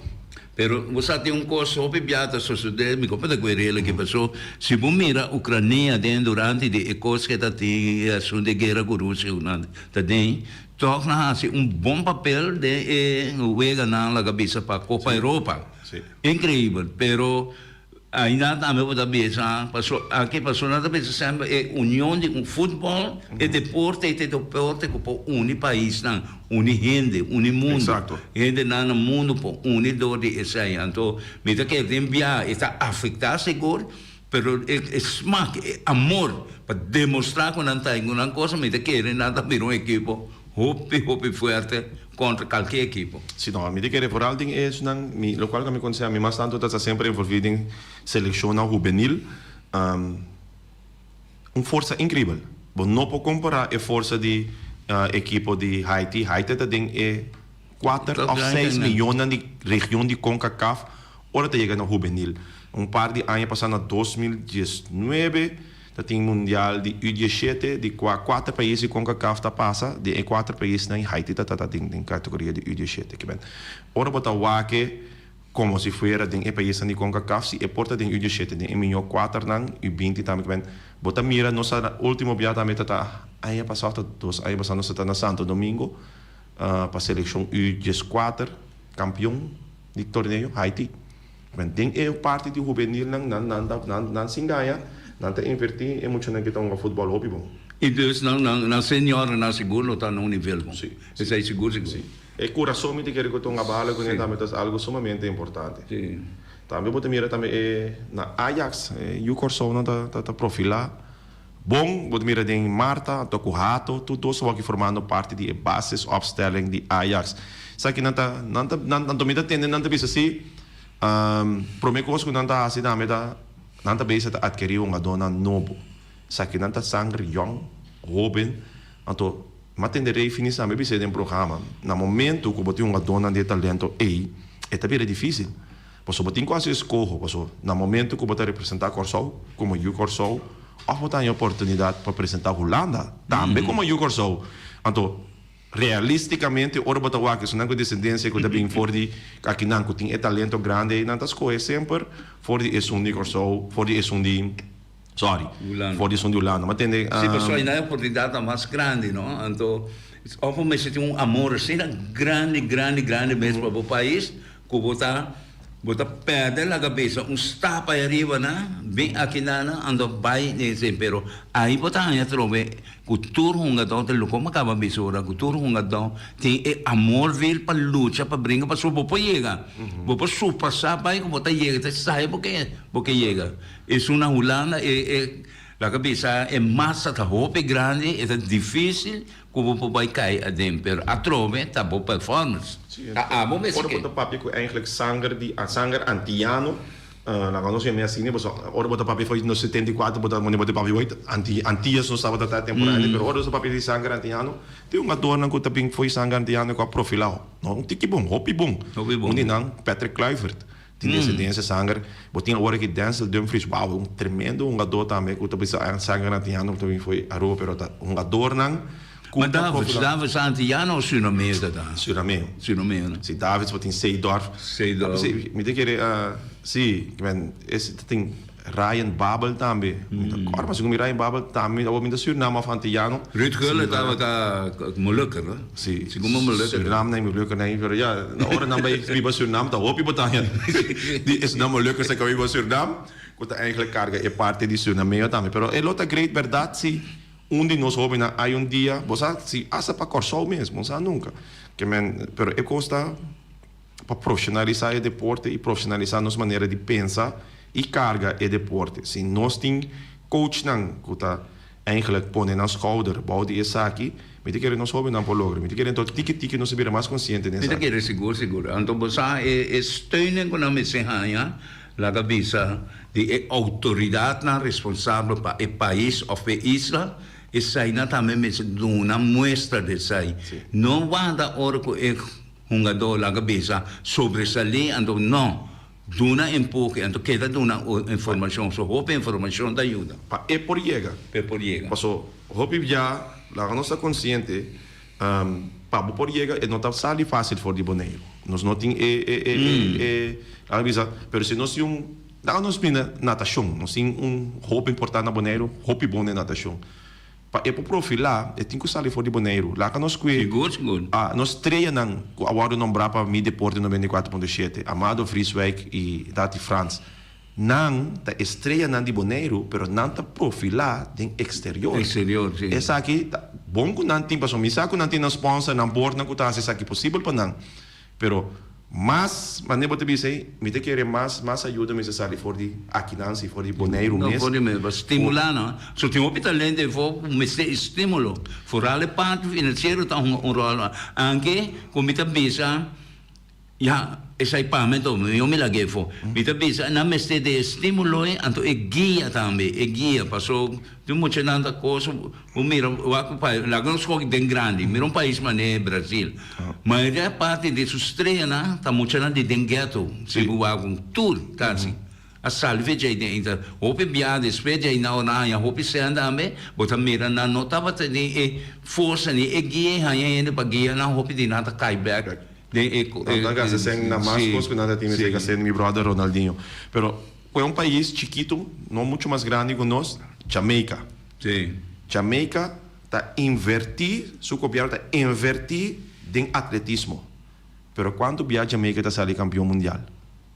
Pero bo sa tin un kos hopi bia ta sosodé, mi kopa ta ku e rel aki, paso si bo mira Ukrania den durante di e kos ke ta tin e asuntu di guera ku Rusia ku nan ta den, Tòg nan hasi un bon papel den e weganan laga bisa pa Copa Europa. Increibel, pero ainda tambe bo ta bisa paso aki paso nan ta bisa semper e union di un futbol, e deporte e ta e deporte ku por uni paisnan, uni hende, uni mundu. Hendenan na mundu por uni dor di esei. Anto mi ta kere den bia e ta afektá sigur. Pero e smak, e amor pa demostrá ku nan ta ku nan cosa, mi ta kere nan ta bira un ekipo hopi hopi fuerte kontra kalke ekipo. Si no, mi ta kere vooral den esnan, mi lokual ku mi konsehá mi mas tantu ta semper envolví den selekshonnan hubenil, un forsa inkribel. Bo no por kompará e forsa di ekipo di Haiti, Haiti ta den e kuater òf seis miyonnan di region di Concacaf Ora ta yega na hubenil. Un par di aña pasá na 2019 ta tin mundial di U diesshete di kua kuater pais di Concacaf ta pasa, den e kuater paisnan Haiti ta ta den den kategoria di U diesshete. Kiben ora bo ta wak e komo si fuera den e paisnan di Concacaf si e por ta den U diesshete den e mihó kuaternan U binti tambe kiben. Bo ta mira nos a ultimo bia tambe ta ta aña pasa of ta dos aña pasa nos a ta na Santo Domingo pa seleccion U 14 campeon di torneo Haiti. Men den e parti di hubenilnan nan nan ta nan nan sin gaña nan ta inverti e muchanan ki ta hunga futbol hopi bon. I dus nan nan nan seniornan sigur lo ta na un nivel bon. Si. Esei sigur sigur. Si. E kurason mi ta kere ku ta hunga bala kuné tambe ta algu sumamente importante. Si. Tambe bo ta mira tambe e na Ajax e yu Kòrsounan ta ta ta profilá bon. Bo ta mira den Marta anto ku Hato tur dos awor aki formando parti di e basisopstelling di Ajax. Esaki nan ta nan ta nan anto mi ta tende nan ta bisa si prome kos ku nan ta hasi tambe ta nan ta bezig ta atkerí hungadónan nobo. Esaki nan ta sanger yòn, hóben, anto m'a tende Rey Finis tambe bisa den programa, na momento ku bo tin hungadónan di e talento ei, e ta bira difísil. Pasobra bo tin ku hasi eskoho, pasobra na momento ku bo ta representá Kòrsou komo yu Kòrsou òf bo ta haña oportunidat pa presentá Hulanda tambe komo yu Kòrsou. Anto, realístikamente ora bo ta wak esunnan ku desendensia ku ta bin for di akinan ku tin e talento grandi ei, nan ta skohe semper for di esun di Kòrsou, for di esun di, sorry, for di esun di Hulanda. Bo a tende? Sí, pasobra einan e oportunidat ta mas grandi, no? Anto, òf bo mester tin un amor asina grandi, grandi, grandi mes pa bo pais Ku bo ta bo ta pèrdè laga besa un stap ai ariba na bin aki na na anto bai den esei pero ai bo ta haña atrobe ku tur hungadó ta loke bo kaba bisa ora ku tur hungadó tin e amor vil pa lucha pa bringa pasobra bo por yega bo por surpasá bai ku bo ta yega ta esai bo ke bo ke yega esun na Hulanda e e laga bisa e masa ta hopi grandi e ta difisil Ku bo por bai kai aden, pero atrobe ta bo performance. Sí, Ta abo mester ora bo ke. ta papia ku eigenlijk sanger di sanger antiano, laga nos yama asina, pasobra ora bo ta papia for nos 74 bo ta bo ta papia hoy anti Antillas nos tabata ta e temporada pero ora nos ta papia di sanger antiano tin un adornan ku ta bin for sanger antiano ku a profilao no un tiki bon hopi bon Hopi bon. un di nan Patrick Kluivert tin desendensia sanger bo tin awor aki Denzel Dumfries wow un tremendo hungador tambe ku ta bisa sanger antiano ku ta bin for Aruba pero ta hungadornan ku Ma ta Davids, profilao. Davids antiano of Surinameo ta ta? Surinameo. Surinameo no? Si Davids bo tin Seedorf. Seedorf. Mi ta kere si men es ta tin Ryan Babel tambe. Mi ta kòrda pasobra ku mi Ryan Babel tambe awor mi ta Surinam òf Antiyano. Ruud Gullit tabata Molukker no? Si. Segun mi Molukker. Surinam nan Molukker nan pero ya na ora nan bai biba Surinam ta hopi bo ta haña di esnan Molukkers ku a biba Surinam ku ta eigenlijk karga e parti di Surinameo tambe pero e lo ta great bèrdat si un di nos hobennan hay un dia bo sa si asta pa Kòrsou mes bo sa nunka ke men pero e kos ta pa profesionalisá e deporte i profesionalisá nos manera di pensa i karga e deporte. Si nos tin coachnan ku ta eigenlijk pone nan skouder bou di esaki, mi ta kere nos hobennan por logra. Mi ta kere enton tiki tiki nos ta bira mas konsiente den Mi ta esaki. kere sigur sigur. Anto bo sa e e steunen ku nan mester haña, laga bisa di e outoridatnan responsabel pa e pais òf e isla, esainan tambe mester duna muestra di esai. No warda ora ku e Hungadó laga bisa sobresalí anto no duna empuhe anto keda duna informashon so hopi informashon ta yuda. Pa e por yega. Pa e por yega. Paso hopi bia laga nos ta konsiente pa bo por yega e no ta sali fásil for di Boneiru. Nos no tin e e e e laga bisa pero si nos tin un laga nos bini natashon nos tin un hopi importante na Boneiru hopi bon den natashon. Pa e por profilá, e tin ku sali for di Boneiru. Laga nos kue Sigur, sigur. a nos streanan ku a wòrdu nombrá pa Mi Deporte 94.7, Amado Vrieswijk i Dati Frans. Nan ta e streanan di Boneiru, pero nan ta profilá den eksterior. Eksterior, si. Esaki ta bon ku nan tin, pasobra mi sa ku nan tin nan sponsor, nan bordnan ku ta hasi esaki posibel pa nan. Pero mas manera bo ta bisa ei, mi ta kere mas mas ayuda mester sali for di akinan si, for di Boneiru No, mes. for di mes, pa stimulá no. So tin hopi talento efo ku mester estimulo. Foral e parti finansiero ta hunga un ròl. Anke ku mi ta bisa, ya, esei pa mi anto, mi mi lag'é efo. Mi ta bisa nan mester di e estimulo ei, anto e guia tambe, e guia. Paso tin muchanan ta kos. Bo mira wak un pais, laga nos koki den grandi, mira un pais manera Brasil. Mayoria parti di su streanan ta muchanan di den ghetto, si bo wak un tur kasi a sali fe djei den inter. Hopi bia despues djei nan ora haña hopi sèn tambe, bo ta mira nan no tabata den e forsa ni e guia haña hende pa guia nan, hopi di nan ta kai bèk den e. Nan ta gasta sèn na mas kos ku nan ta tin mester gasta, mi brother Ronaldinho. Pero ku e un pais chikitu, no muchu mas grandi ku nos. Jamaica. Sí. Jamaica ta invertí, su gobièrnu ta invertí den atletismo. Pero kuantu bia Jamaica ta sali kampion mundial?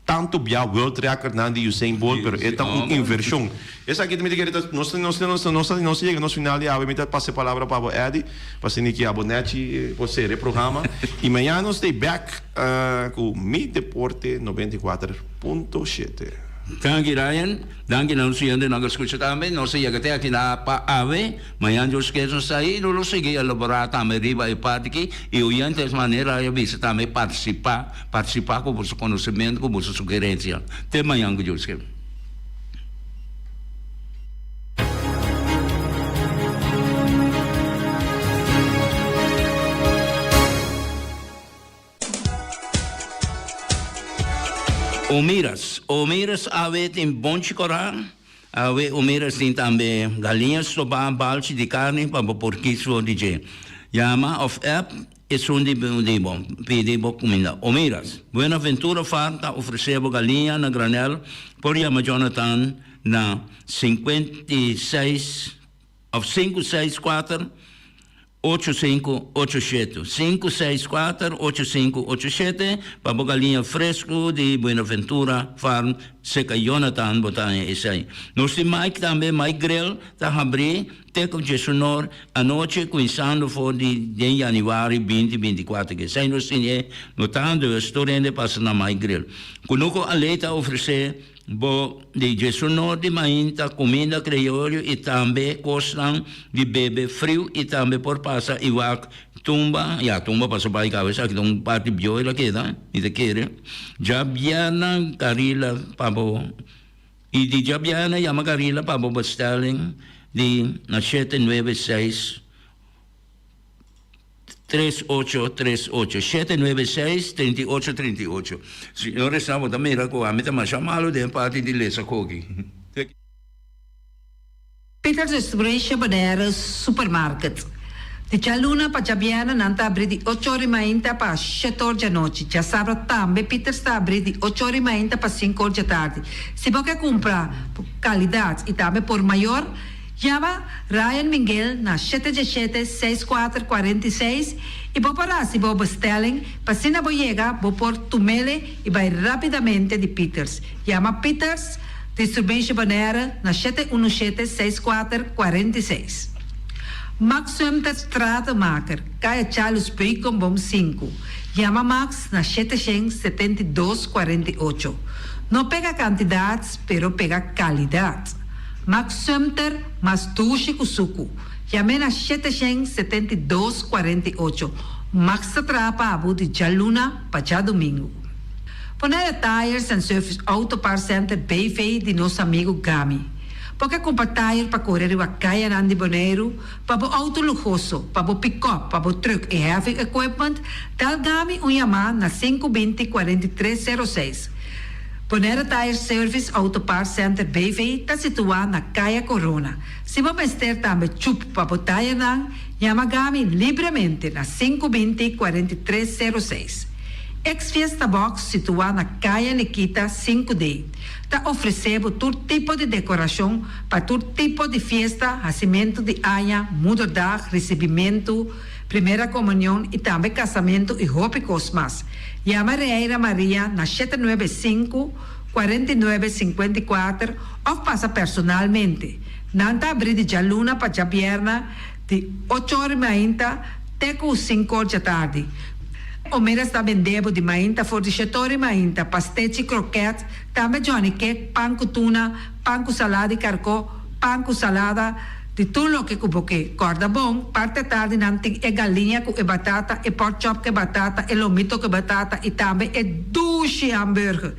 Tantu bia world recordnan di Usain Bolt, pero e ta un invershon. Esaki ta mi ta kere ta nos nos nos nos nos a yega nos final di awe mi ta pasa e palabra pa bo Eddy pa asina ki abo nechi por sera e programa y mañana nos ta bek ku Mi Deporte 94.7. Danki Ryan, danki na nos oyentenan ku a skucha tambe. Nos a yega te aki na pa awe. Mañan Dios kier nos ta ahí, nos lo sigui elaborá tambe riba e parti aki y oyentes manera Ryan a bisa tambe partisipá. Partisipá ku boso konosementu, ku boso sugerensia. Te mañan ku Dios ke. Omiras, Omiras awe tin bonchi korá, awe Omiras tin tambe galiña stobá, balchi di karni pa bo por kis for di dje. Yama òf app. Esun di di bo pidi bo cuminda. Omiras, Buenaventura Farm ta ofrece bo galiña na granel, por yama Jonathan na 56 of 564 8587, 564 8587, pa bo galiña fresco di Buenaventura Farm seca Jonathan bo ta haña esey. Nos tin Mike tambe, Mike Grill ta habri. Te ku Djesunor anochi kuinsando for di den yanüari 2024 ke esei nos tin e no ta dus tur hende pasa na Mai Grill. Kunuku Alei ta ofresé bo di Djesunor di mainta kuminda krioyo i tambe kosnan di bebe friu i tambe por pasa i wak tumba, ya tumba pasa bai kaba esaki ta un parti bieu el a keda mi ta kere djabièrnè Carila pa bo. I di djabièrnè yama Carila pa bo bestelling di na 796 3838, 796 3838. Señores, bo ta mira ku ami ta masha malu den parti di lesa koki. Peter Distribution Bonaire Supermarket. Di djaluna pa djabièrnè nan ta abrí di ocho ora i mainta pa shete or djanochi. Djasabra tambe Peters ta abrí di ocho ora i mainta pa sinku or djatardi. Si bo ke kumpra por kalidat i tambe por mayor, yama Ryan Minguel na shete djeshete seis kuater 46 i bo por hasi bo bestelling pa asina bo yega bo por tumele i bai rapidamente di Peters. Yama Peters Distribution Bonaire na shete unu shete seis kuater 46. Max Sumter Stratenmaker, Kaya Charles Beukenboom sinku. Yama Max na 772 48. No pega kantidat, pero pega kalidat. Max Sumter mas dushi ku suku. Yam'é na 772 48. Max ta traha pa abo di djaluna pa djadumingu. Bonaire Tires and Service Auto Parts Center BV di nos amigu Gami. Bo ke kumpra tire pa kore riba kayanan di Boneiru, pa bo outo luhoso, pa bo pikòp, pa bo trùk i heavy equipment, dal Gami un yamá na 5 20 43 06. Bonaire Tire Service Auto Parts Center BV ta situá na Kaya Corona. Si bo mester tambe chup pa bo tirenan, yama Gami libremente na 5 20 43 06. Ex Fiesta Box situá na Kaya Nikita 5 D ta ofresé bo tur tipo di dekorashon pa tur tipo di fiesta, hasimentu di aña, moederdag, risibimentu, primera komunion i tambe kasamentu i hopi kos mas. Yama Reira Maria na 795 49 54 òf pasa personalmente. Nan ta abrí di djaluna pa djabièrnè di ocho ora mainta te ku sinku or djatardi. Omeras ta bende bo di mainta for di shetori mainta, pastechi, kroket, tambe johnny cake, pan ku tuna, pan ku salada di karkó, pan ku salada, di tur loke ku bo ke. Kòrda bon, parti atardi nan tin e galiña ku e batata, e pork chop ku e batata, e lomito ku e batata i tambe e dushi hamburger.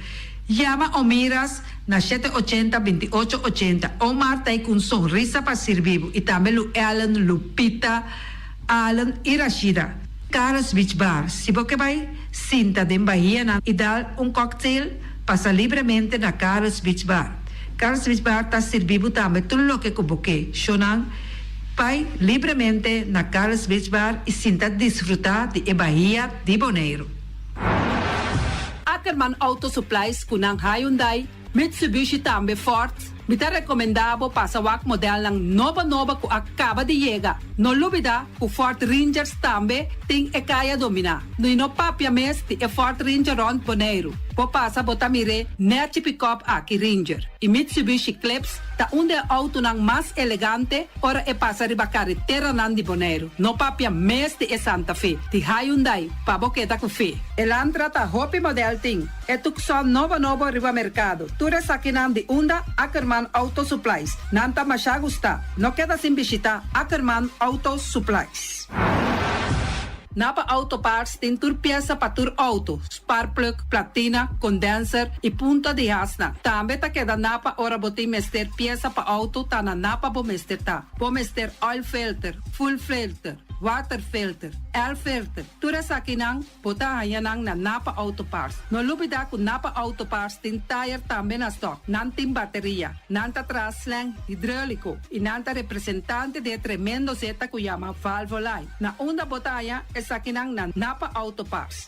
Yama Omiras na 780 28 80. Omar ta ei ku un sonrisa pa sirbi bo i tambe Lu Ellen, Lupita, Allen i Rashida. Carlos Beach Bar, Si bo ke bai sinta den bahianan i dal un cocktail, pasa libremente na Carlos Beach Bar. Carlos Beach Bar ta sirbi bo tambe tur loke ku bo ke. Shownan, bai libremente na Carlos Beach Bar i sinta disfruta di e bahia di Boneiru. Ackerman Auto Supplies ku nan Hyundai, Mitsubishi tambe Ford. Mi ta rekomendá bo pasa wak modelnan nobo nobo ku a kaba di yega. No lubidá ku Ford Rangers tambe tin e kaya dominá. I no papia mes di e Ford Ranger rònt Boneiru. Bo pasa bo ta mir'é nèchi pikòp aki Ranger. I Mitsubishi Eclipse ta un di e outonan mas elegante ora e pasa riba kareteranan di Boneiru. No papia mes di e Santa Fe di Hyundai pa bo keda ku fe. Elantra ta hopi modèl tin. E Tucson nobo nobo riba merkado. Tur esakinan di unda Ackerman Auto Supplies. Nan ta masha gusta. No keda sin bishita Ackerman Auto Supplies. Napa Auto Parts tin tur piesa pa tur auto, sparkplug, platina, condenser y punta di hasnan. Tambe ta keda Napa ora bo tin mester piesa pa auto ta na Napa bo mester ta. Bo mester oil filter, fuel filter, water filter, air filter, tur esakinan. Bo ta haña nan na Napa Auto Parts. No lubidá ku Napa Auto Parts tin tayer tambe na stòk. Nan tin bateria, nan ta traha slèng hidróliko i nan ta representante di e tremendo zeta ku yama Valvoline. Na unda bo ta haña esakinan na Napa Auto Parts.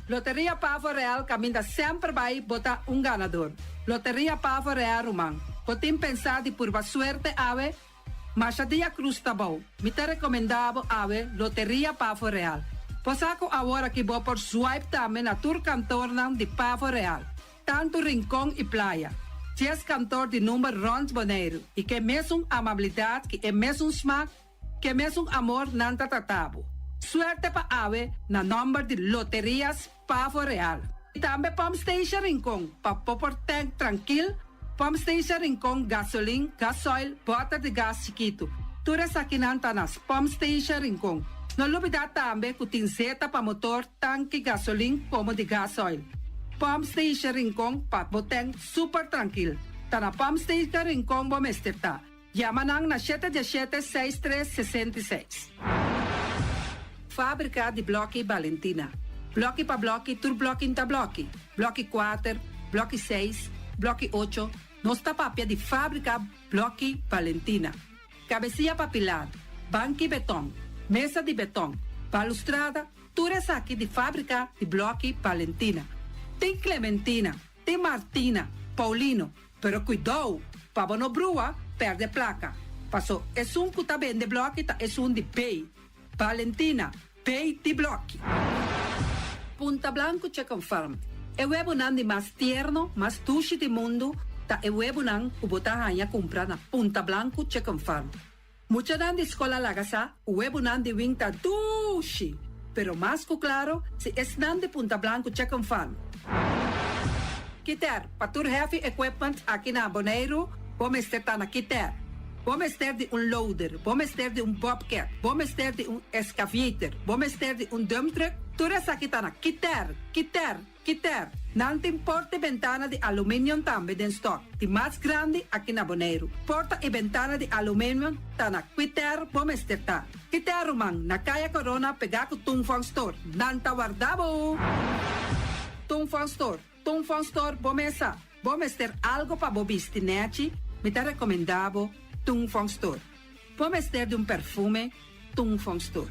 Loteria Pavo Real kaminda semper bai bo ta un ganador. Loteria Pavo Real ruman, bo tin pensá di purba suerte awe? Masha dia cruz ta bou. Mi ta recomenda bo awe Loteria Pavo Real. Bo sa cu awor aki bo por swipe tambe na tur kantornan di Pavo Real, tanto Rincon y Playa. Dies kantor di number rond Boneiru y ke mesun amabilidad ki e mesun smaak, ke mesun amor nan ta trata bo. Suerte pa awe na nomber di Loterias Pavo Real. Y tambe Pump Station Rincon pa bo por tank trankil, Pump Station Rincon gasolin, gasoil, boter di gas chikitu. Tur esakinan ta na Pump Station Rincon. No lubida tambe cu tin zeta pa motor, tanki gasolin como di gasoil. Pump Station Rincon pa bo tank super trankil. Ta na Pump Station Rincon bo mester ta. Yama nan na shete diesshete seis tres 66. Fábrika di blòki Balentina. Blòki pa blòki tur blòki n'ta blòki. Blòki kuater, blòki seis, blòki ocho, nos ta papia di fábrika blòki Balentina. Kabesia pa pilar, banki betòn, mesa di betòn, balustrada, tur esaki di fábrika di blòki Balentina. Tin Clementina, tin Martina, Paulino, Pero kuidou, pa bo no brua, pèrdè plaka. Paso esun ku ta bende blòki ta esun di Bay. Valentina, Bay di blòki. Punta Blanco Chicken Farm, E webunan di mas tierno, mas dushi di mundu ta e webunan ku bo ta haña kumpra na Punta Blanco Chicken Farm. Muchanan di skol a laga sa ku webunan di wing ta dushi, pero mas ku klaro si esnan di Punta Blanco Chicken Farm. Kiter, pa tur heavy equipment aki na Boneiru, bo mester ta na Kiter. Bo mester di un loader, bo mester di un bobcat, bo mester di un excavator, bo mester di un dump truck, tur esaki ta na Kiter, Kiter. Kiter, Nan tin porta i bentana di aluminium tambe den stock, di mas grandi aki na Boneiru. Porta i bentana di aluminium ta na Kiter bo mester ta. Kiter ruman, na Kaya Corona pegá ku Tung Fong Store. Nan ta warda bo! Tung Fong Store, Tung Fong Store bo mesa. Bo mester algo pa bo bisti nèchi? Mi ta rekomendá bo Tung Fong Store. Bo mester di un perfume? Tung Fong Store.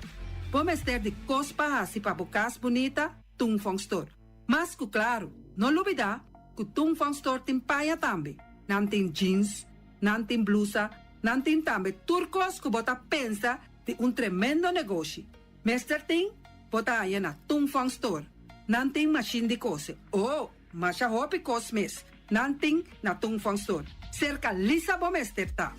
Bo mester di kos pa hasi pa bo kas bunita? Tung Fong Store. Mas ku klaru, no lubidá ku Tung Fong Store tin paña tambe. Nan tin jeans, nan tin blusa, nan tin tambe tur kos ku bo ta pensa di un tremendo negoshi. Mester tin, bo ta haña na Tung Fong Store. Nan tin mashin di kose. Oh, masha hopi kos mes nan tin na Tung Fong Store. Serka Lisa bo mester ta.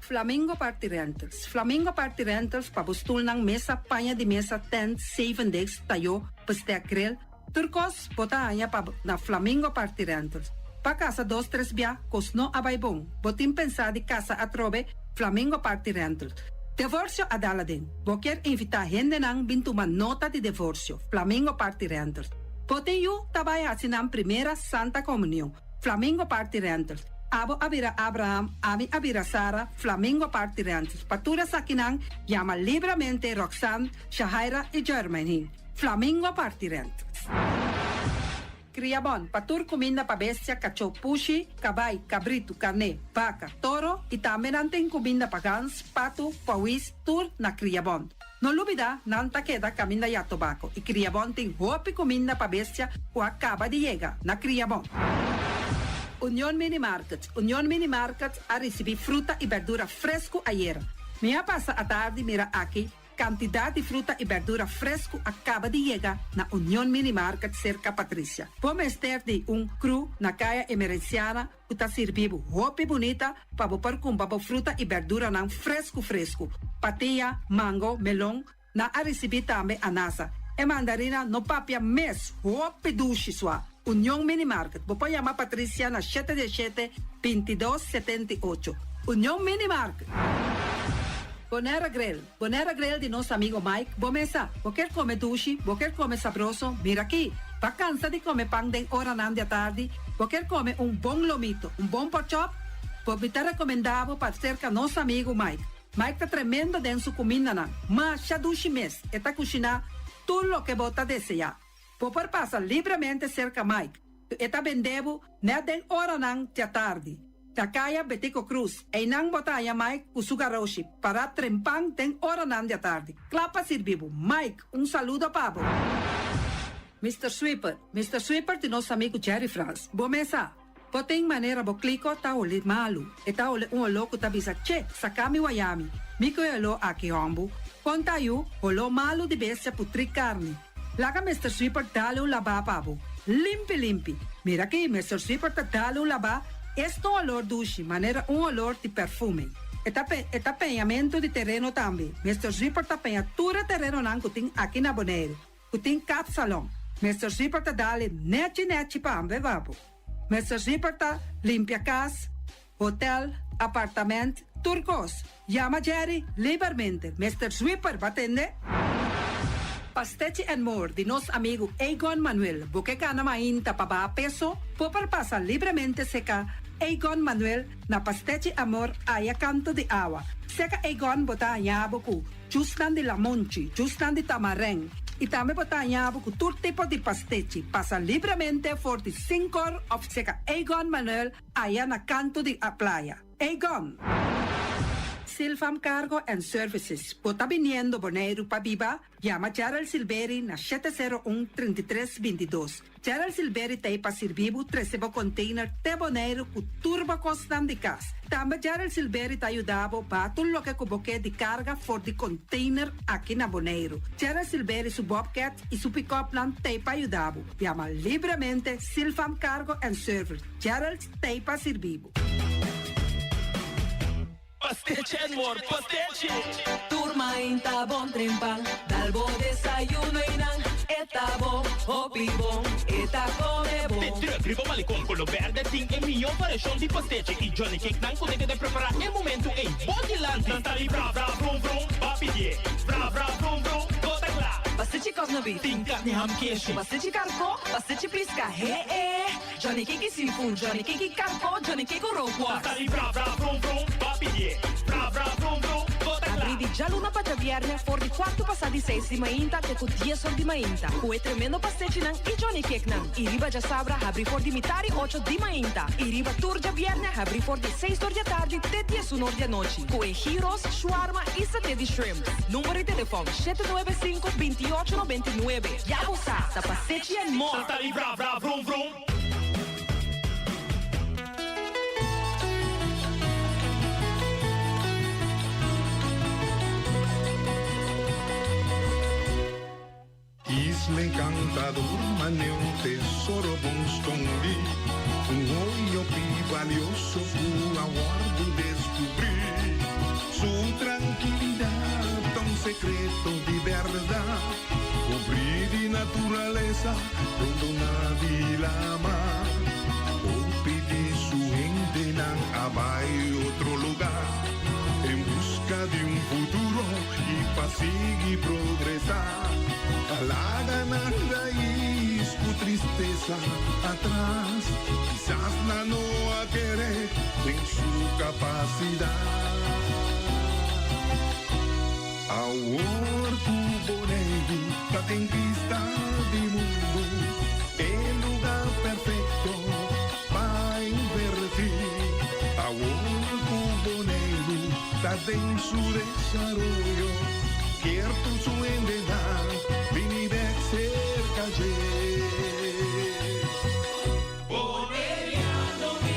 Flamingo Party Rentals Flamingo Party Rentals pa bo stulnan, mesa, paña di mesa, tent, zevendegs, tayó, bestek, grill, tur kos bo ta haña pa na Flamingo Party Rentals. Pa kasa dos tres bia kos no a bai bon, bo tin pensá di kasa atrobe, Flamingo Party Rentals. Devorsio a dal aden. Bo kier invitá hendenan bin tuma nota di devorsio, Flamingo Party Rentals. Bo tin yu ta bai hasi nan primera Santa Komunion. Flamingo Party Rentals. Abo a bira Abraham, ami a bira Sara, Flamingo Party Rentals. Pa tur esakinan, yama libramente Roxanne, Shahaira i Jermaine. Flamingo Party Rentals. Kriabon, pa tur kuminda pa bestia, kachó, pushi, kabai, kabritu, karné, baka, toro i tambe nan tin kuminda pa gans, patu, pawis, tur na Kriabon. No lubida, nan ta keda kaminda ya tobako i Kriabon tin hopi kuminda pa bestia ku a kaba di yega na Kriabon. Union Mini Market, Union Mini Market a risibí fruta i bèrdura fresku ayera. Mi a pasa atardi mira aki kantidat di fruta i bèrdura fresku a kaba di yega na Union Mini Market serka Patricia. Bo mester di un kru na Kaya Emerenciana ku ta sirbi bo hopi bunita pa bo por kumpra bo fruta i bèrduranan fresku fresku, patia, mango, melon, Nan a ricibi tambe anasa. E mandarina no papia mes, hopi dushi sua. Union Mini Market, bo por yama Patricia na shete diesshete, bintidos, setenta i ocho. Union Mini Market. Bonera Grill, Bonera Grill di nos amigo Mike, bo mesa, bo kier come dushi, bo kier come sabroso, mira aki. Bo a cansa di come pan den oranan di atardi, bo kier come un bon lomito, un bon porkchop? Bo mi ta recomenda bo pa cerca nos amigo Mike. Mike ta tremendo den su kumindanan. Masha dushi mes, e ta kushiná tur loke bo ta deseá. Bo por pasa libremente serka Mike, ku e ta bende bo nèt den oranan djatardi. Na kaya Betico Cruz, einan bo ta haña Mike ku su garoshi pará trempan den oranan djatardi, kla pa sirbi bo. Mike, un saludo pa bo! Mister Sweeper, Mister Sweeper di nos amigu Jerry Frans. Bo mes sa. Bo tin manera bo kliko ta holi malu. E ta holi un oló ku ta bisa, Che, saka mi wayami. Mi ku e oló aki hòmbu. Kon ta yu, holó malu di bestia putrí karni. Laga Mister Sweeper dal un labá pa bo. Limpi limpi. Mira aki, Mister Sweeper ta dal un labá, esta un olor dushi, manera un olor di perfume. E ta e ta peñamentu di tereno tambe. Mister Sweeper ta peña tur e terenonan ku tin aki na Boneiru. Ku tin kapsalon. Mister Zipper ta dale nechi nechi pa hambe babo. Mister Zipper ta limpia kas, hotel, apartament, tur kos. Yama Jerry libermente. Mister Zwipper ba tende? Pastechi and More di nos amigu Egon Manuel. Bo ke gana mainta pa baha peso? Bo por pasa libremente seka Egon Manuel na Pastechi Amor aya kanto di awa. Seka Egon bo ta haña bo ku Jusnan di lamonchi, jusnan di tamarèn i tambe bo ta haña bo ku tur tipo di pastechi. Pasa libremente for di Sinkor òf seka Egon Manuel aya na kantu di a playa. Egon! Silfam Cargo and Services, bo ta biniendo Boneiru pa biba? Yama Gerald Silberi na 701 33 22. Gerald Silberi ta ei pa sirbi bo trese bo container te Boneiru ku tur bo kosnan di kas. Tambe Gerald Silberi ta yuda bo baha tur loke ku bo ke di karga for di container aki na Boneiru. Gerald Silberi su bobcat i su pick-upnan ta ei pa yuda bo. Yama libremente Silfam Cargo and Service. Gerald ta ei pa sirbi bo. Pastechi and more, pastechi! Tur mainta bon trempan, dal bo desayuno y nan e ta bon, hopi bon, e ta come bon. De truck riba Malecon Colo Berde tin e mihó variashon di pastechi y Johnny Cake nan ku ta keda prepará e momentu ei bo dilanti. Nan ta di bra bra vrum vrum, ba pidié. Bra bra vrum vrum, bo ta kla. Pastechi kòs na bif. Tin karni ham keshi. Pastechi karkó, pastechi piska, he e. Johnny Cake i seafood, Johnny Cake i karko, Johnny Cake ku rookworst. Ta di bra bra vrum vrum, ba pidié. Bra bra vrum vrum, bo ta kla. Abrí di djaluna pa djabièrnè for di kuartu pasá di seis di mainta te ku dies or di mainta ku e tremendo pastechinan i Johnny Cakenan. I riba djasabra habrí for di mitar i ocho di mainta i riba tur djabièrnè habrí for di seis or di atardi te diesun or di anochi ku e gyros, shwarma i saté di shrimp. Number di telefòn, 795 28 99. Ya bo sa, ta pastechi and more! Ta di bra bra vrum vrum. Isla encantador mane un tesoro bon scondi, un hoyo pi valioso cu a wordo descubri. Su tranquilidad ta un secreto di berdad, cubri di naturaleza rondona di lama. Hopi di su hendenan a bay otro lugar, en busca di un futuro y pa sigui progresa. A laga nan rais cu tristesa atras, kisas nan no a kere den su capacidad. Awor cu Boneiru ta den bista di mundu, e lugar perfecto pa inverti. Awor cu Boneiru ta den su desaroyo, kier tur su hendenan bini bek cerca dje. Boneriano mi.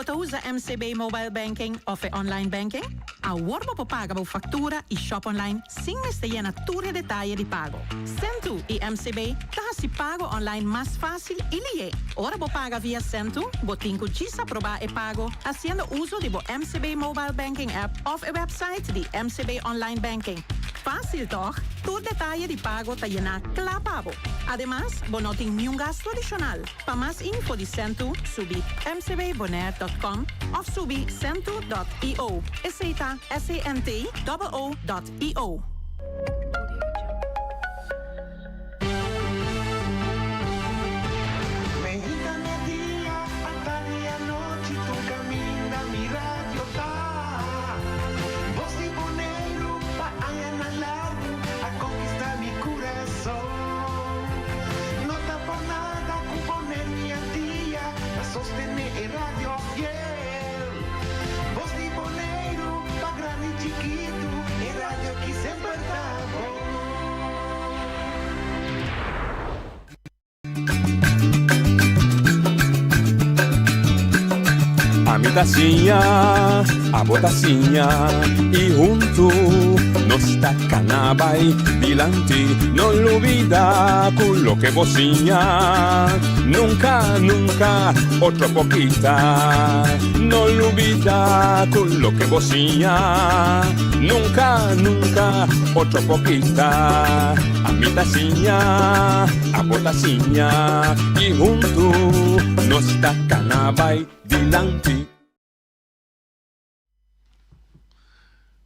Bo ta usa MCB Mobile Banking òf e online banking? Awor bo por paga bo faktura i shop online sin mester yena tur e detaye di pago. Sentoo i MCB ta hasi pago online mas fásil i lié. Ora bo paga via Sentoo, bo tin ku djis aprobá e pago hasiendo uso di bo MCB Mobile Banking app òf e website di MCB Online Banking. Fásil tòg? Tur detaye di pago ta yená kla pa bo. Ademas, bo no tin niun gastu adishonal. Pa mas info di Sentoo, subi mcbbonaire.com òf subi sentoo dot io. Esei ta S-E-N-T-O-O dot io. Meinta media, atardi anochi tur caminda mi radio ta. Bos di Boneiru pa añanan largu a conquista mi curason. No ta por nada cu Boneiru y Antia ta sostene e radio fiel. Bos di Boneiru pa grandi y chikitu e radio aki semper ta bon. Ami ta siña, abo ta siña i huntu nos ta kana bai dilanti. No lubida ku loke bo siña nunka, nunka otro por kita. No lubida ku loke bo siña nunka, nunka otro por kita. Ami ta siña, abo ta siña i huntu nos ta kana bai dilanti.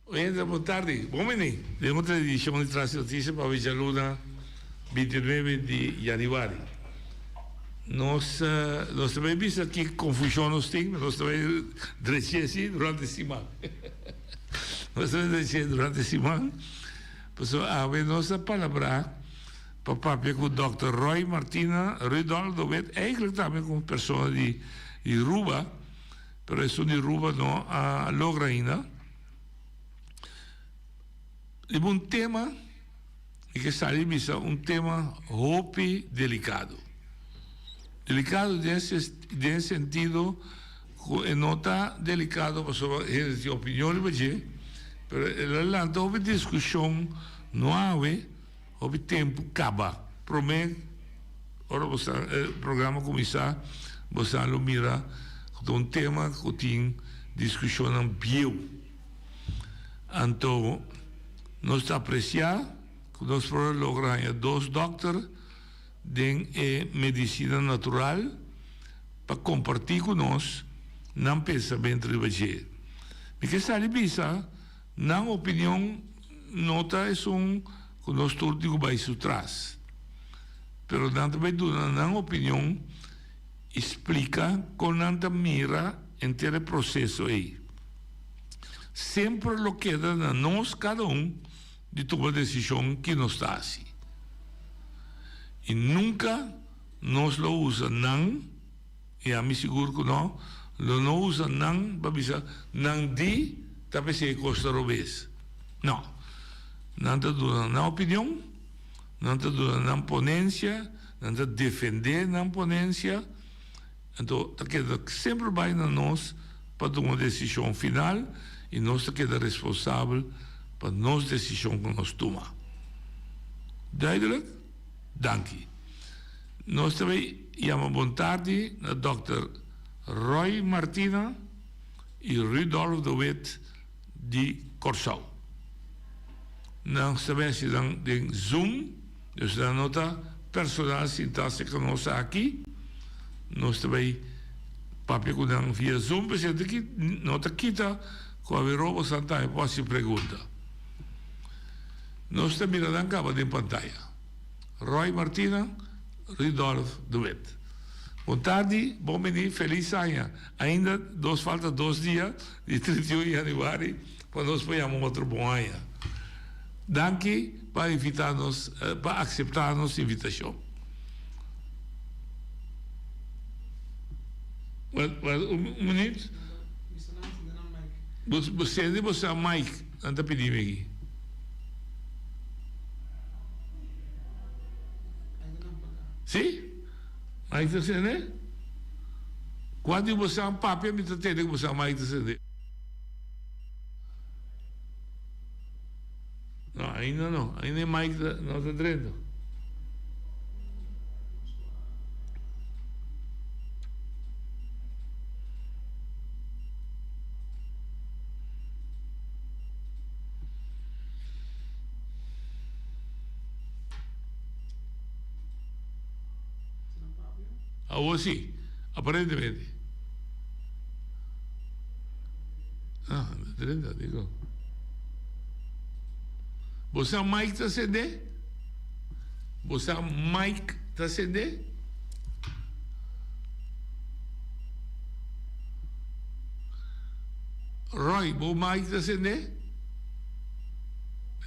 Oyente bon tardi, bon bini den otro edicion di Tras di Noticia pa awe djaluna 29 di januari. Nos nos ta bay bisa ki confusion nos tin, nos ta bay dreche si durante siman. Nos ta bay dreche durante siman. Pasobra awe nos a palabrá pa papia ku dòkter Roy Martina Rudolf de Wit, eigenlijk tambe ku un persona di Ruba, pero esun di Ruba no a logra ainda. Riba un tema, mi ke sali bisa un tema hopi delikado. Delikado den den sentido ku e no ta delikado pasobra hende tin opinion riba dje, pero el a lanta hopi diskushon no awe, hopi tempu kaba. Promé ora bo sa e programa kuminsá bo sa lo mira ku ta un tema ku tin diskushonnan bieu. Anto nos ta apresiá ku nos por a logra haña dos dòkter. den e medisina natural pa kompartí ku nos nan pensamentu riba dje. Mi ke sali bisa nan opinion no ta esun ku nos tur tin ku bai su tras, pero nan ta bai duna nan opinion i splika kon nan ta mira henter e proseso ei. Semper lo keda na nos kada un di tuma desishon ki nos ta hasi. I nunka nos lo usa nan, i ami sigur ku no, lo no usa nan pa bisa nan di ta p'esei e kos ta robes. No. Nan ta duna nan opinion, nan ta duna nan ponensia, nan ta defendé nan ponensia, anto ta keda semper bai na nos pa tuma desishon final i nos ta keda responsabel pa nos desishon ku nos tuma. Duidelijk? Danki. Nos ta bay yama bon tardi na Dòkter Roy Martina i Rudolf de Wit di Kòrsou. Nan ta bay hasi nan den Zoom, dus nan no ta personal sintá serka nos aki. Nos ta bay papia ku nan via Zoom, p'esei no ta kita ku awe boso tambe por hasi pregunta. Nos ta mira nan kaba den pantaya. Roy Martina, Rudolf de Wit. Bon tardi, bon bini, felis aña. Ainda nos falta dos dia di 31 januari pa nos por yama otro bon aña. Danki pa invita nos, pa acepta nos invitacion. Un minuut. Bo sende bo sa mic. Nan ta pidi mi aki. Si? Mike ta sende? Kua di bosan papia mi ta tende ku bosan mic ta sende. No, ainda no. Ainda e mic ta, no ta drenta. Awor sí, aparentemente. Ah, na 30, digo. Bo sa Mike ta sende? Bo sa Mike ta sende? Roy, bo Mike ta sende?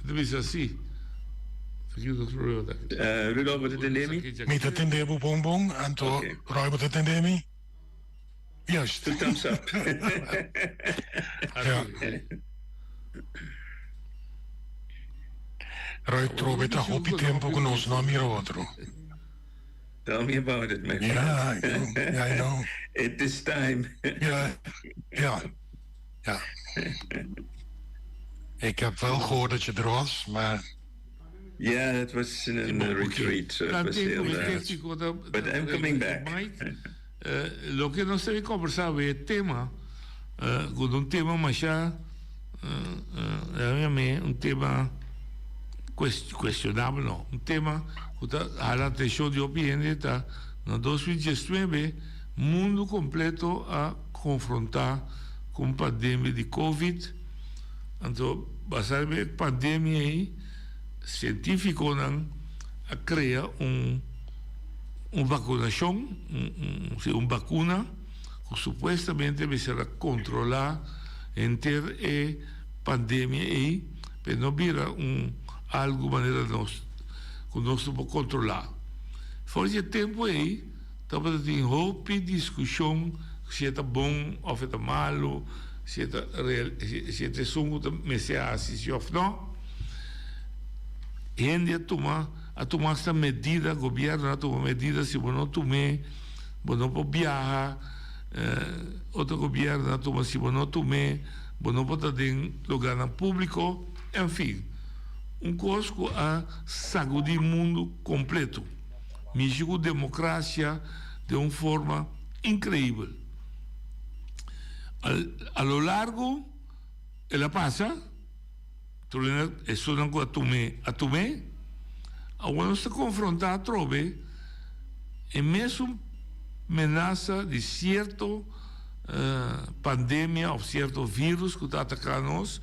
E ta bisa si. Rudolf, bo ta tende mi? Mi ta tende bo bon bon, anto Roy bo ta tende mi? Juist. Two thumbs up. Ja. Roy trobe ta hopi tempo ku nos no a mira otro. Tell me about it, my friend. Yeah, I know. Yeah, I know. It is time. Ja, ja, ja. Ik heb wel gehoord dat je er was, maar... Ja, het was een retreat. So het was heel, but I'm coming back. Loke nos ta bin kombersá awe e tema ku ta un tema masha un tema kuestionabel no, un tema ku ta hala atenshon di hopi hende ta na 2019 mundu kompleto a konfrontá ku un pandemia di covid, anto basá riba e pandemia ei sientífikonan a krea un. Un vakunashon, un un bakuna ku supuestamente mester a kontrolá henter e pandemia ei pa e no bira un algu manera nos ku nos no por kontrolá. For di e tempu ei tabata tin hopi diskushon si e ta bon òf e ta malu, si e ta si e ta esun ku ta mester hasi si òf no. Hende a tuma. A tuma asta medida, gobierno a tuma medida si bo no tum'é bo no por biaha, otro gobierno a tuma si bo no tum'é bo no por ta den lugarnan publico, en fin, un cos cu a sagudi mundo completo, mishi cu democracia den un forma increibel. A lo largo el a pasa. Tur esunnan ku a tum'é, a tum'é. Awor nos ta konfrontá atrobe e mesun menasa di sierto pandemia òf sierto vírus ku ta ataká nos,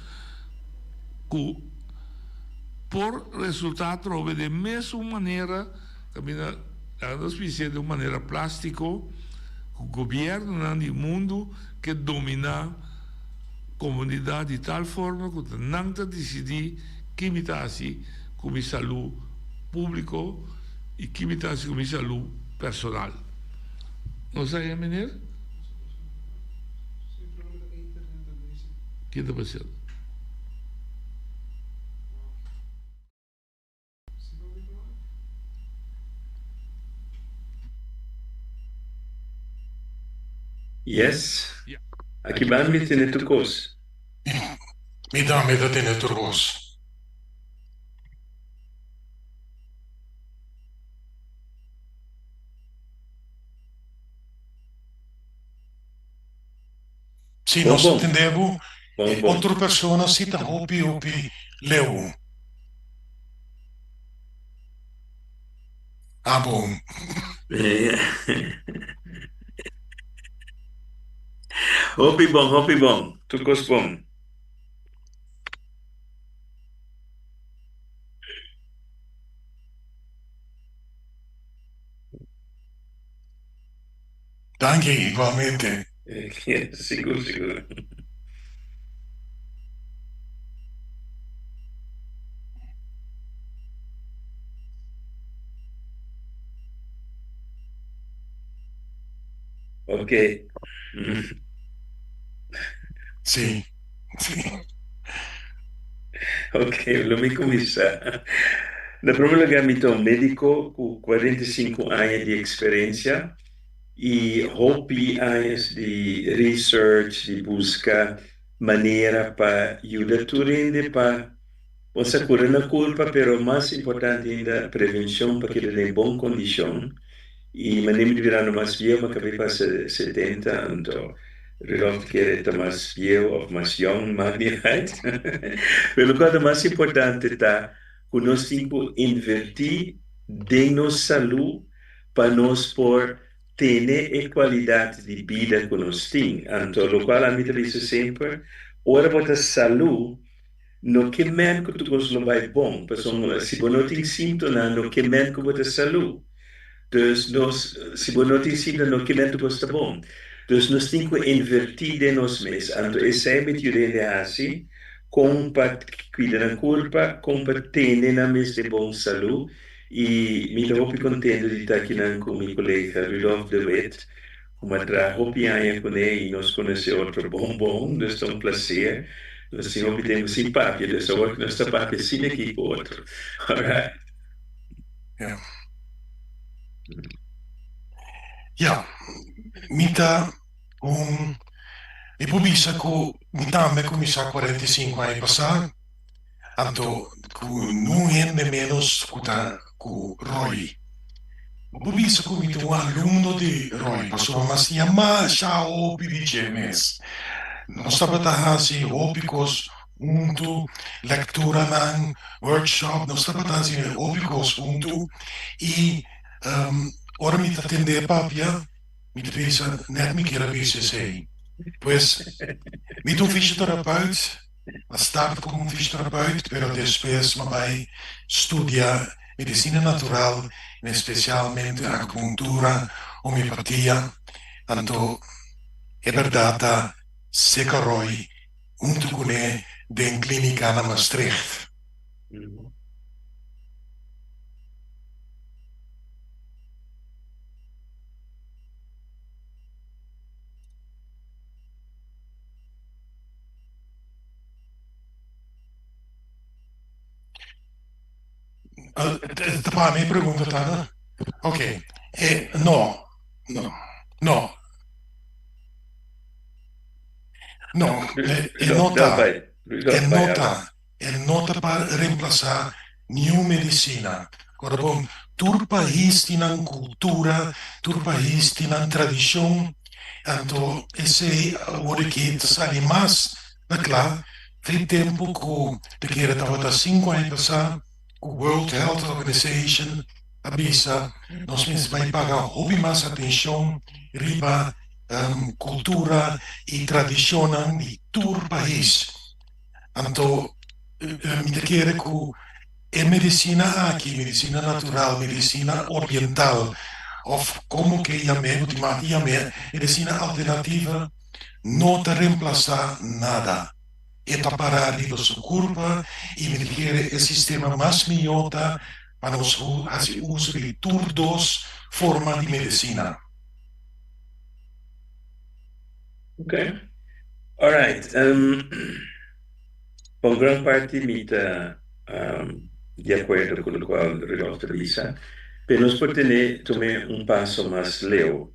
ku por resultá atrobe den mesun manera kaminda laga nos bis'é den un manera plástiko ku gobièrnunan di mundu ke dominá. Komunidat di tal forma ku ta nan ta disidí ki mi ta hasi ku mi salú públiko i ki mi ta hasi ku mi salú personal. No sa e, meneer? Ki ta pasando? Yes. Aki ban mi tene tur kos. Mi tambe ta tene tur kos. Si Bon nos ta bon. tende bo, Bon e bon. otro persona si ta hopi hopi leu. Ah bon. Hopi bon, hopi bon. Tur kos bon. Danki, igualmente. Sigur, sigur. Ok. Sí, sí. Ok, lo mi kuminsá. Na promé lugá mi ta un médiko ku 45 aña di eksperensia. I hopi añas di research, di buska manera pa yuda tur hende pa bo sa kura na kurpa, pero mas importante ainda prevenshon pa keda den bon kondishon. I manera mi ta birando mas bieu, mi a kab'é pasa setenta, anto Rudolf ta kere ta mas bieu òf mas yòn, maak ni uit. Pero lokual ta mas importante ta ku nos tin ku invertí den nos salú pa nos por tene e kualidat di bida ku nos tin. Anto lokual ami ta bisa semper, ora bo ta salú, no ke men ku tur kos lo bai bon, pasobra si bo no tin síntonan no ke men ku bo ta salú. Dus nos, si bo no tin síntonan no ke men tur kos ta bon. Dus nos tin ku invertí den nos mes. Anto esei mi ta yuda hende hasi, kon pa kuida nan kurpa, kon pa tene nan mes den bon salú. I mi ta hopi kontento di ta akinan ku mi kolega Rudolf de Wit, ku mi a traha hopi aña kuné i nos konosé otro bon bon, dus ta un plaser. Nos tin hopi tempu sin papia, dus awor ku nos ta papia asina aki ku otro. Alright. Ja. Ja, mi ta un, mi por bisa ku mi tambe a kuminsá 45 aña pasá. Anto ku nun hende ménos ku ta ku Roy. Bo por bisa ku mi ta un alumno di Roy pasobra mi a siña masha hopi di dje mes. Nos tabata hasi hopi kos huntu, lekturanan, workshop, nos tabata hasi hopi kos huntu i ora mi ta tende e papia mi ta bisa nèt mi kier a bisa esei. Pues mi ta un fisioterapeut. A start komo un fisioterapeut, pero despues m'a bai studia medisina natural, en espesialmente akupuntura, homeopatia. Anto e bèrdat ta seka Roy huntu kuné den klínika na Maastricht. Ta pa mi pregunta tata? Ok, e no, no, no, no, e no ta, e no ta, e no ta pa reemplasa niun medicina. Ora bon, tur pais tin nan cultura, tur pais tin nan tradicion, anto esey awor aki ta sali mas na cla. Tin tempo cu ta kere tabata cinco aña pasa cu World Health Organization a bisa nos mester bay paga hopi mas atencion riba cultura y tradicionnan di tur pais. Anto mi ta kere cu e medicina aki, medicina natural, medicina oriental of como ke yam'e, bo tin mag di yam'e, medicina alternativa no ta reemplasa nada. E ta para riba su curpa y mi ta kere e sistema mas miyo ta pa nos haci uso di tur dos forma di medicina. Ok. Alright. Pa un gran parti mi ta di akuerdo ku lokual Rudolf ta bisa, pero nos por tene tome un paso mas leu,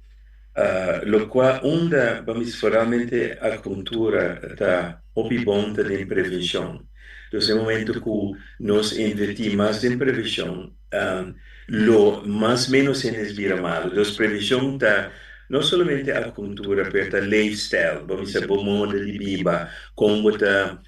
lokua unda pa mi foralmente acupuntura ta hopi bon ta den prevenshon. Dus e momento ku nos inverti mas den prevenshon, lo mas menos hende bira malu. Dus prevenshon ta no solamente acupuntura pero ta leefstijl, bo mester bo moda di biba, kon bo ta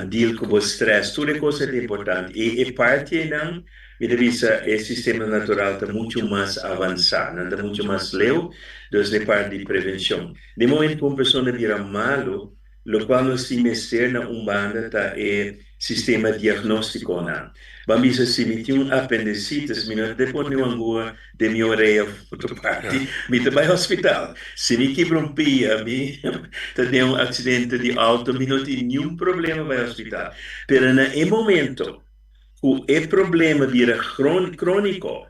deal ku bo stress, tur e kos ta importante. I e parti einan mi ta bisa e sistema natural ta muchu mas avansá, nan ta muchu mas leu, dus den parti di prevenshon. Den momento ku un persona bira malu, Lokual nos tin mester na un banda ta e sistema diagnóstikonan. Ban bisa si mi tin un apendisitis mi no ta pone un angua den mi orea of otro parti, mi ta bai hospital. Si mi kibra un pia, mi ta den un aksidente di outo, mi no tin niun problema bai hospital. Pero na e momento ku e problema bira króniko,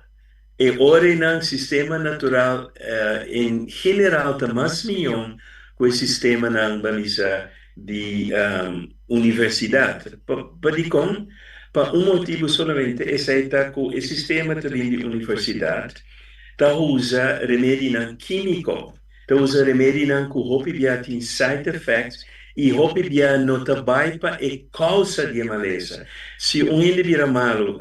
E ora ei nan sistema natural en general ta mas mion ku e sistemanan ban bisa di universidat. Pa dikon? Pa un motibu solamente, esei ta ku e sistema ta bin di universidat. Ta usa remedinan kímiko, ta usa remedinan ku hopi bia tin side effects i hopi bia no ta bai pa e kousa di e malesa. Si un hende bira malu,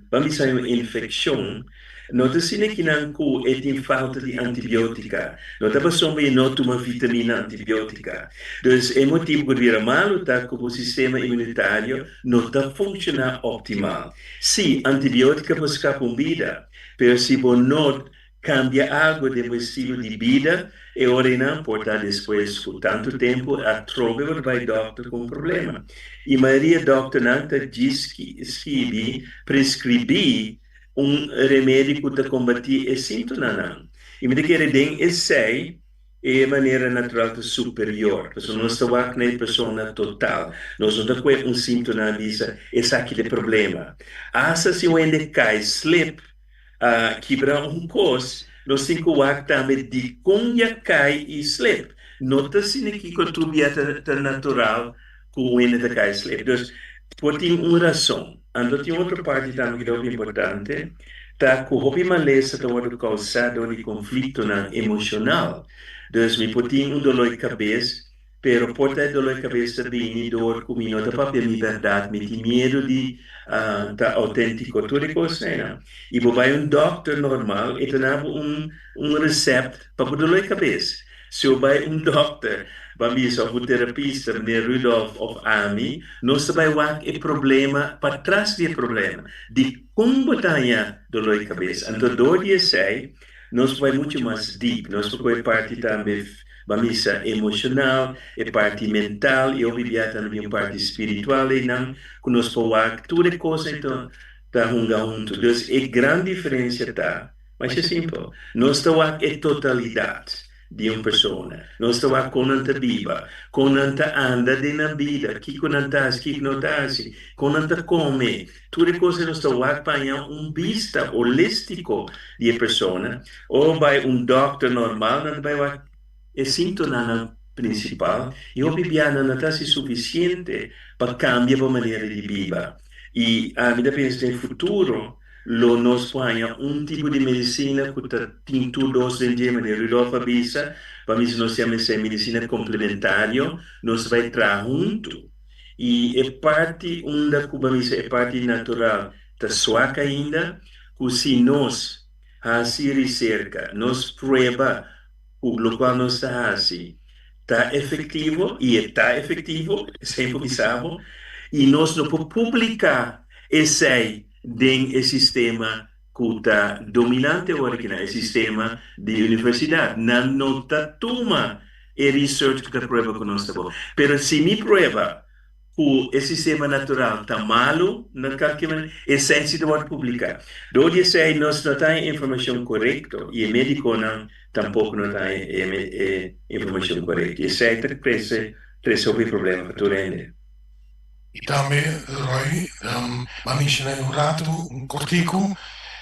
ban bisa un infekshon, no ta asina kinan ku e tin falta di antibiótika, no ta pasobra e no tuma vitamina antibiótika. Dus e motibu ku ta bira malu ta ku bo sistema imunitario no ta funshoná optimal. Sí, antibiótika por skapa un bida, Pero si bo no cambia algo den bo estilo di bida, e ora einan por ta despues cu tanto tempo atrobe bo ta bay dokter cu un problema. Y mayoria dokternan ta djis skibi, prescribi, un remedi cu ta combati e sintonanan. Y mi ta kere den esey. E manera natural ta superior, pasobra nos ta wak na e persona total. Nos no ta kue un síntoma a bisa esaki ta e problema. Asta si un hende kai, slip, kibra un kos, nos tin ku wak tambe dikon ya kai i slip. No ta asina kiko tur bia ta natural ku un hende ta kai slip. Dus, por tin un rason. Anto tin otro parti tambe ku ta hopi importante, ta ku hopi malesa ta wòrdu kousá dor di konfliktonan emoshonal. Dus mi por tin un doló di kabes, pero por ta e doló di kabes ta bini dor ku mi no ta papia mi bèrdat, mi tin miedu di ta outéntiko, tur e kos einan. I bo bai un dòkter normal, e ta na bo un un resèpt pa bo doló di kabes. Si bo bai un dòkter, ban bisa, òf un terapista, meneer Rudolf òf ami, nos ta bai wak e problema patras di e problema, di kon bo ta haña doló di kabes. Anto dor di esei nos por bai muchu mas dip, nos por kohe parti tambe, ban bisa, emoshonal, e parti mental i hopi bia tambe tin un parti spiritual einan ku nos por wak tur e kos ei ta hunga huntu. Dus e gran diferensia ta. Masha simpel. Nos ta wak e totalidat di un persona. Nos ta wak kon nan ta biba, kon nan ta anda den nan bida, kiko nan ta hasi, kiko no ta hasi, kon nan ta kome. Tur e kos ei nos ta wak pa haña un bista holístiko di e persona. Ora bo bai un dòkter normal, nan ta bai wak e síntomanan prinsipal i hopi bia nan no ta hasi sufisiente pa kambia bo manera di biba. I ami ta pensa den futuro lo nos por haña un tipo di medisina ku ta tin tur dos den dje, manera Rudolf a bisa, pa mi si nos yama esei medisina komplementario, nos ta bai traha huntu. I e parti unda ku bo a bisa e parti natural ta swak ainda, ku si nos hasi riserka, nos prueba ku lokual nos ta hasi ta efektivo, i e ta efektivo, esei por bisa bo, i nos no por publiká esei den e sistema ku ta dominante awor aki na e sistema di universidat. Nan no ta tuma e research ku ta prueba ku nos ta bon. Pero si mi prueba ku e sistema natural ta malu na kalke manera, esei si ta wòrdu publiká. Dor di esei nos no ta haña informashon korekto i e medikonan tampoko no ta haña e informashon korekto. I esei ta krese trese hopi problema pa tur hende. I tambe, Roy, a menshoná un ratu, un kortiku,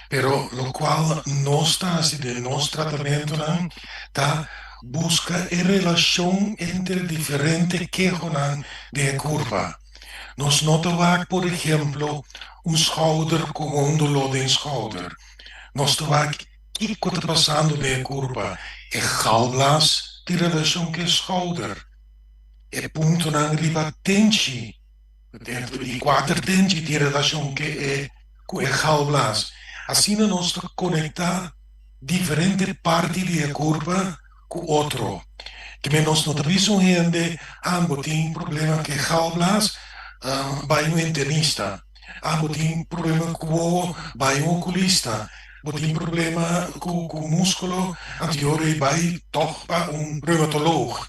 pero lokual nos ta hasi den nos tratamentunan ta buska e relashon entre diferente kehonan den e kurpa. Nos no ta wak, por ehemplo, un skouder komo un doló den skouder. Nos ta wak kiko ta pasando den e kurpa, e galblas tin relashon ku e skouder. E puntonan riba tenchi, dentro di kuater tenchi tin relashon ke e ku e galblas. Asina nos ta konektá diferente parti di e kurpa ku otro. Kimen nos no ta bisa un hende, ah bo tin problema ku e galblas, bai un internista. Ah bo tin problema ku wowo, bai un okulista. Bo tin problema ku ku múskulo, anto bai tòg pa un reumatoloog.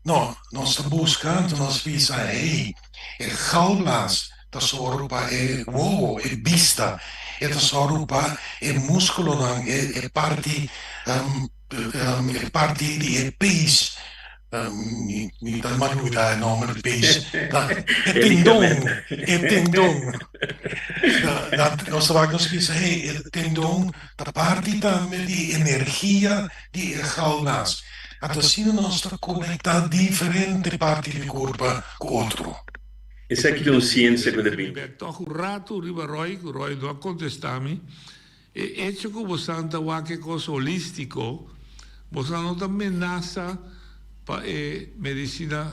No, nos ta buska, anto nos bisa, Hey, e galblaas ta sòru pa e wowo, e bista, e ta sòru pa e múskulonan, e e parti, e parti di e pees, mi mi ta mal lubidá e nòmber di pees, e tendon, e tendon. Nos ta wak nos bisa, Hey, e tendon ta parti tambe di energia di e galblaas. Anto asina nos ta konektá diferente parti di kurpa ku otro. Esaki ta un siensia ku ta bin. Bek tòg un ratu riba Roy, ku Roy no a kontestá mi. E echo ku bosan ta wak e kos holístiko, bosan no ta menasa pa e medisina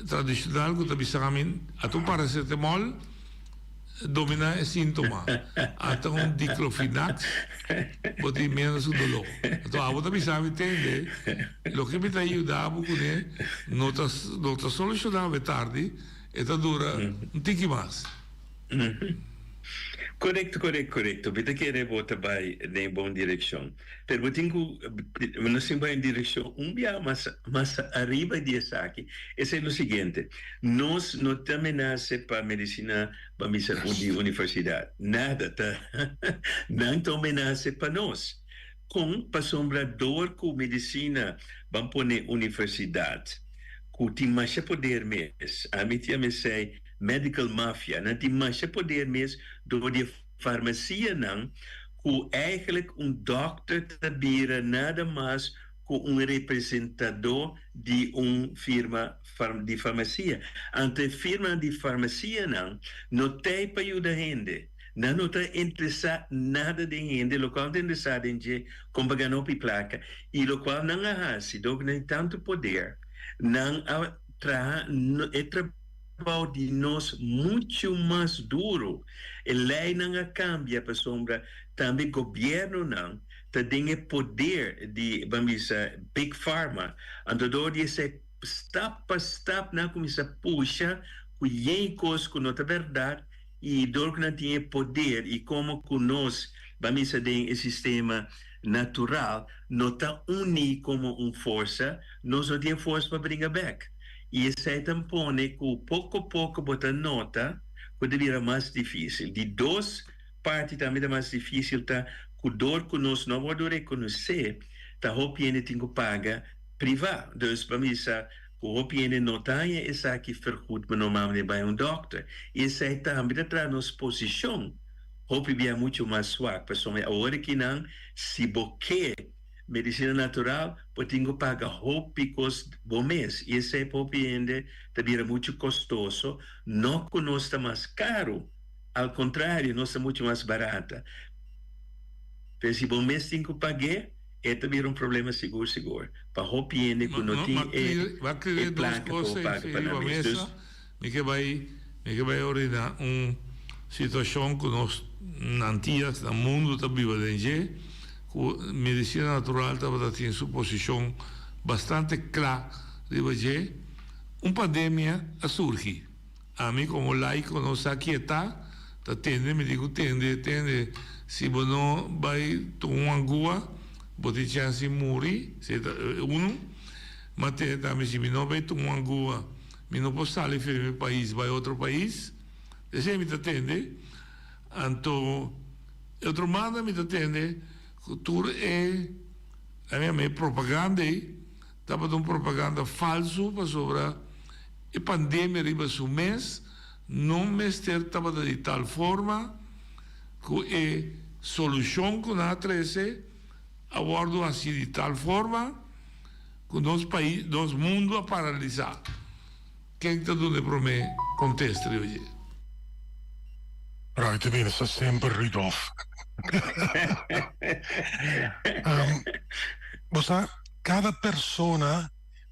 tradishonal ku ta bisa ami ata un paracetamol domina e síntoma, ata un diclofenac bo tin ménos ku doló. Anto abo ta bisa mi tende loke mi ta yuda bo kuné no ta no ta solushoná awe tardi, e ta dura un tiki mas. Korekto, korekto, korekto. Mi ta kere bo ta bai den bon direkshon. Pero bo tin ku, nos tin bai un direkshon un bia mas, mas ariba di esaki. Esei lo siguiente, nos no ta menase pa medisina pa misa un di universidat. Nada ta, nan ta un menase pa nos. Kon? Pasobra dor ku medisina ban pone universidat ku tin masha poder mes, ami tin a mesei, Medical mafia, nan tin masha poder mes door di e farmacianan cu eigenlijk un dokter ta bira nada mas cu un representador di un firma di farmacia. Anto e firmanan di farmacianan no t'ey pa yuda hende, nan no ta interesa nada den hende, locual nan ta interesa den dje con pa gana hopi placa y locual nan a haci door cu nan tin tanto poder nan a traha e trabou di nos muchu mas duru. E leinan a kambia pasobra tambe gobièrnunan ta den e poder di, ban bisa, Big Pharma. Anto dor di esei stap pa stap nan a kuminsá pusha ku yen kos ku no ta bèrdat I dor ku nan tin e poder i komo ku nos, ban bisa den e sistema natural, no ta uní komo un forsa, nos no tin e forsa pa bringa bèk. I esei ta pone ku poko poko bo ta nota ku ta bira mas difísil. Di dos parti tambe ta mas difísil ta ku dor ku nos no wòrdu rekonosé, ta hopi hende tin ku paga privá. Dus ban bisa Ku hopi hende no ta haña esaki fergoed pa normalmente bai un dòkter. I esei tambe ta traha nos posishon hopi bia muchu mas swak. Pasobra awor aki nan si bo ke medisina natural bo tin ku paga hopi kos bo mes. I esei pa hopi hende ta bira muchu kostoso. No ku nos ta mas karu, al kontrario nos ta muchu mas barata. Pero si bo mes tin ku pag'é. E ta bira un problema sigur sigur pa hopi hende ku no tin e e plaka pa bo paga pa nan mes. Dus. Mi ke bai mi ke bai orina un situashon ku nos na Antias na mundu ta biba den dje ku medisina natural tabata tin su posishon bastante kla riba dje. Un pandemia a surgi. Ami komo laiko no sa kietá, ta tende mi di ku tende, tende, si bo no bai tuma un angua, bo tin chèns di muri, esei ta unu, ma tende tambe si mi no bai tuma un angua, mi no por sali for di mi pais bai otro pais, esei mi ta tende, anto e otro banda mi ta tende ku tur e, ami a mi propaganda ei. Tabata un propaganda falsu pasobra e pandemia riba su mes no mester tabata di tal forma ku e solushon ku nan a trese a wòrdu hasi di tal forma ku nos pais, nos mundu a paralisá. Ken ta duna e promé kontesta riba dje? Ruiter bini sa semper Rudolf. Bo sa cada persona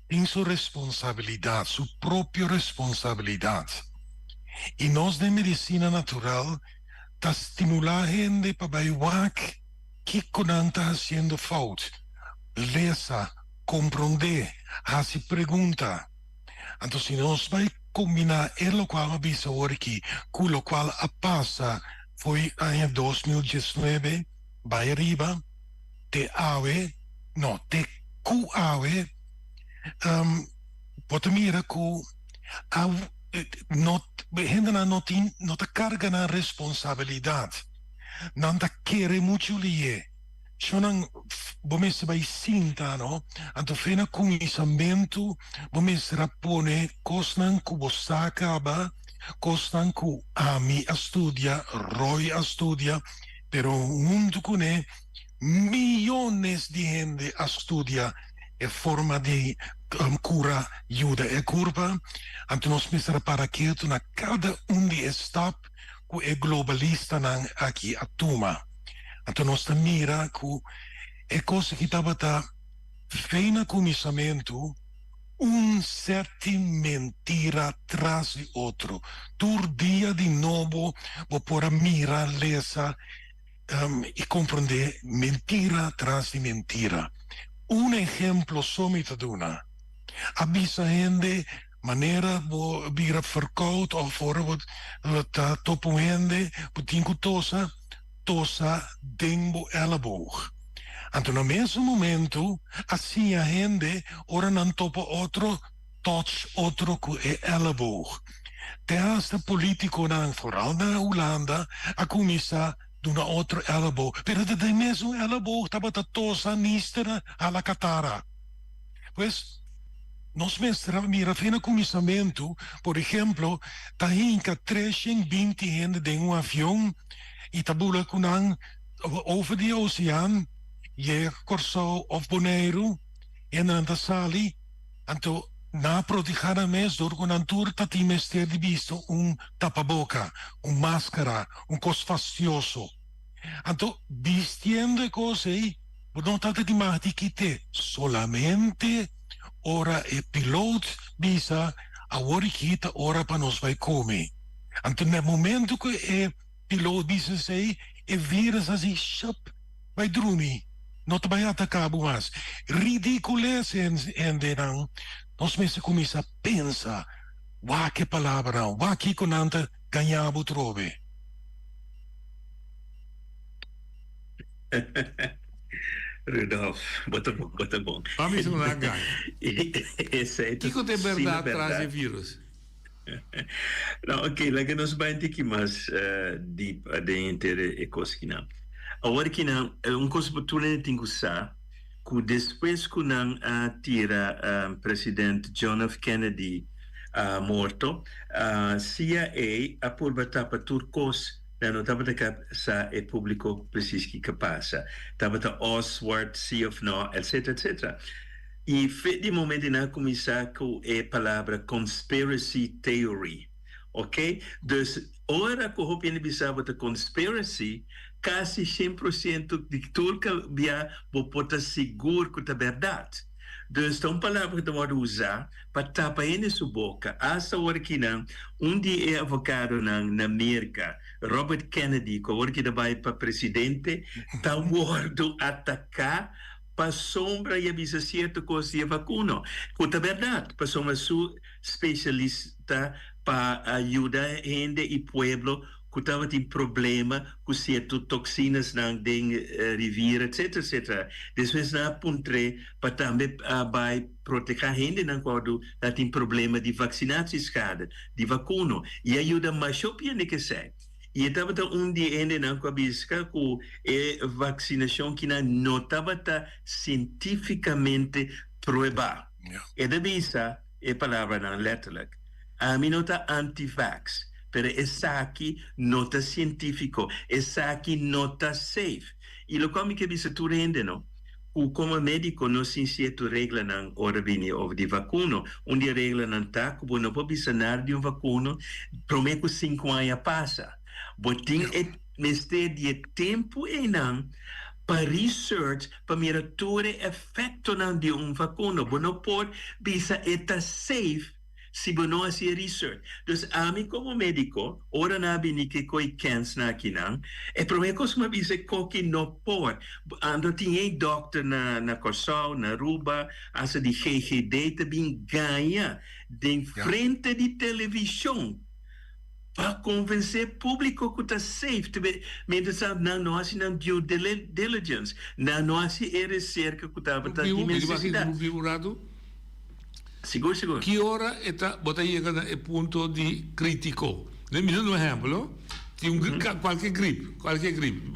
tin su responsabilidad, su propio responsabilidad. Y nos den medicina natural ta stimula hende pa bay wak kico nan ta haciendo fout, lesa, compronde, haci pregunta. Anto si nos bay combina e locual mi a bisa awor aki cu locual a pasa fo'i aña 2019 bay ariba, te awe, no, te ku awe, bo ta mira ku a no hendenan no tin no ta karga nan responsabilidat, nan ta kere muchu lié. Shonnan bo mester bai sinta no, anto fe na kuminsamentu bo mester a pone kosnan ku bo sa kaba, kosnan ku ami a studia, Roy a studia, Pero huntu kuné miyones di hende a studia e forma di kura yuda e kurpa, anto nos mester a para ketu na kada un di e stap ku e globalistanan aki a tuma. Anto nos ta mira ku e kos aki tabata fe na kuminsamentu, un sèt di mentira tras di otro. Tur dia di nobo bo por a mira, lesa i komprondé mentira tras di mentira. Un ehemplo so mi ta duna. A bisa hende manera bo bira verkoud of ora bo ta topa un hende bo tin ku tosa, tosa den bo elleboog. Anto na mesun momento a siña hende ora nan topa otro touch otro ku e elleboog. Te hasta politiconan, vooral na Hulanda, a cuminsa duna otro elleboog, pero ta den mesun elleboog tabata tosa, nister, hala catara. Pues, nos mester a mira fe na cuminsamentu, por ehemplo, ta hinca 320 hende den un avion y ta bula cu nan over di ocean yega Corsou of Boneiru, hendenan ta sali, Anto nan a protehá nan mes dor ku nan tur ta tin mester di bisto un tapaboka, un máskara, un kos fastioso. Anto bistiendo e kos ei, bo no tabata tin mag di kit'é, solamente ora e pilot bisa, Awor aki ta ora pa nos bai kome. Anto na e momento ku e pilot bisa esei, e virus a hasi shap. Bai drumi, no ta bai ataká bo mas. Ridicules hendenan, nos mester kuminsá pensa, wak e palabranan, wak kiko nan ta gaña bo trobe. Rudolf, bo ta bon, bo ta bon. Pa mi su nan gaña. Esei ta Kiko ta e sina bèrdat tras bèrdat. e virus? No, ok, laga nos bai un tiki mas diep aden henter e kos kinan. Awor kinan, un kos bo tur hende tin ku sa, ku despues ku nan a tira President John F. Kennedy morto, CIA a purba tapa tur kos, nan no tabata ka sa e publiko presis kiko pasa. Tabata Oswald si of no, etcetera, etcetera. I fe di momento nan a kuminsá ku e palabra conspiracy theory. Ok? Dus ora ku hopi hende bisa bo ta conspiracy, kasi shen por siento di tur bia bo por ta sigur ku ta bèrdat. Dus ta un palabra ku ta wòrdu usá pa tapa hende su boka. Asta ora ki nan, un di e avokadonan na Merka, Robert Kennedy, ku awor ki ta bai pa presidente, ta wòrdu ataká Pasobra i a bisa sierto kos di e vakuno, ku ta bèrdat, pasobra su spesialista pa yuda hende i pueblo ku tabatin problema ku sierto toksinasnan den rivier etsetera etsetera. Despues nan a puntr'é pa tambe bai protehá hendenan ku a tabatin problema di vaksinatieschade di vakuno i a yuda masha hopi hende k'esei. I e tabata un di e hendenan ku a biska ku e vaksinashon kinan no tabata sientífikamente pruebá. E ta bisa e palabranan lètterlik, Ami no ta anti-vax, pero esaki no ta sientífiko, esaki no ta safe. I lokual mi ke bisa tur hende no, ku komo médiko nos tin sierto reglanan ora bini over di vakuno. Un di e reglanan ta ku bo no por bisa nada di un vakuno promé ku sinku aña pasa. Bo tin e mester di e tempu einan pa research pa mira tur e efektonan di un vakuno. Bo no por bisa e ta safe. Si bo no hasi e research. Dus ami komo mediko, ora nan a bini ke koi kens nan akinan, e prome kos ku mi a bisa e koki no por. Anto tin ei dokter na na Kòrsou, na Aruba, hasta di GGD ta bin gaña den frente di televishon pa konvensé públiko ku ta safe. Mientras tanto nan no hasi nan due diligence, nan no hasi e reserka ku tabata di nesesidat. Sigur, sigur. Ki ora e ta, bo ta yega na e punto di kritiko? Mi duna un ehempel, tin un kualke grip, kualke grip,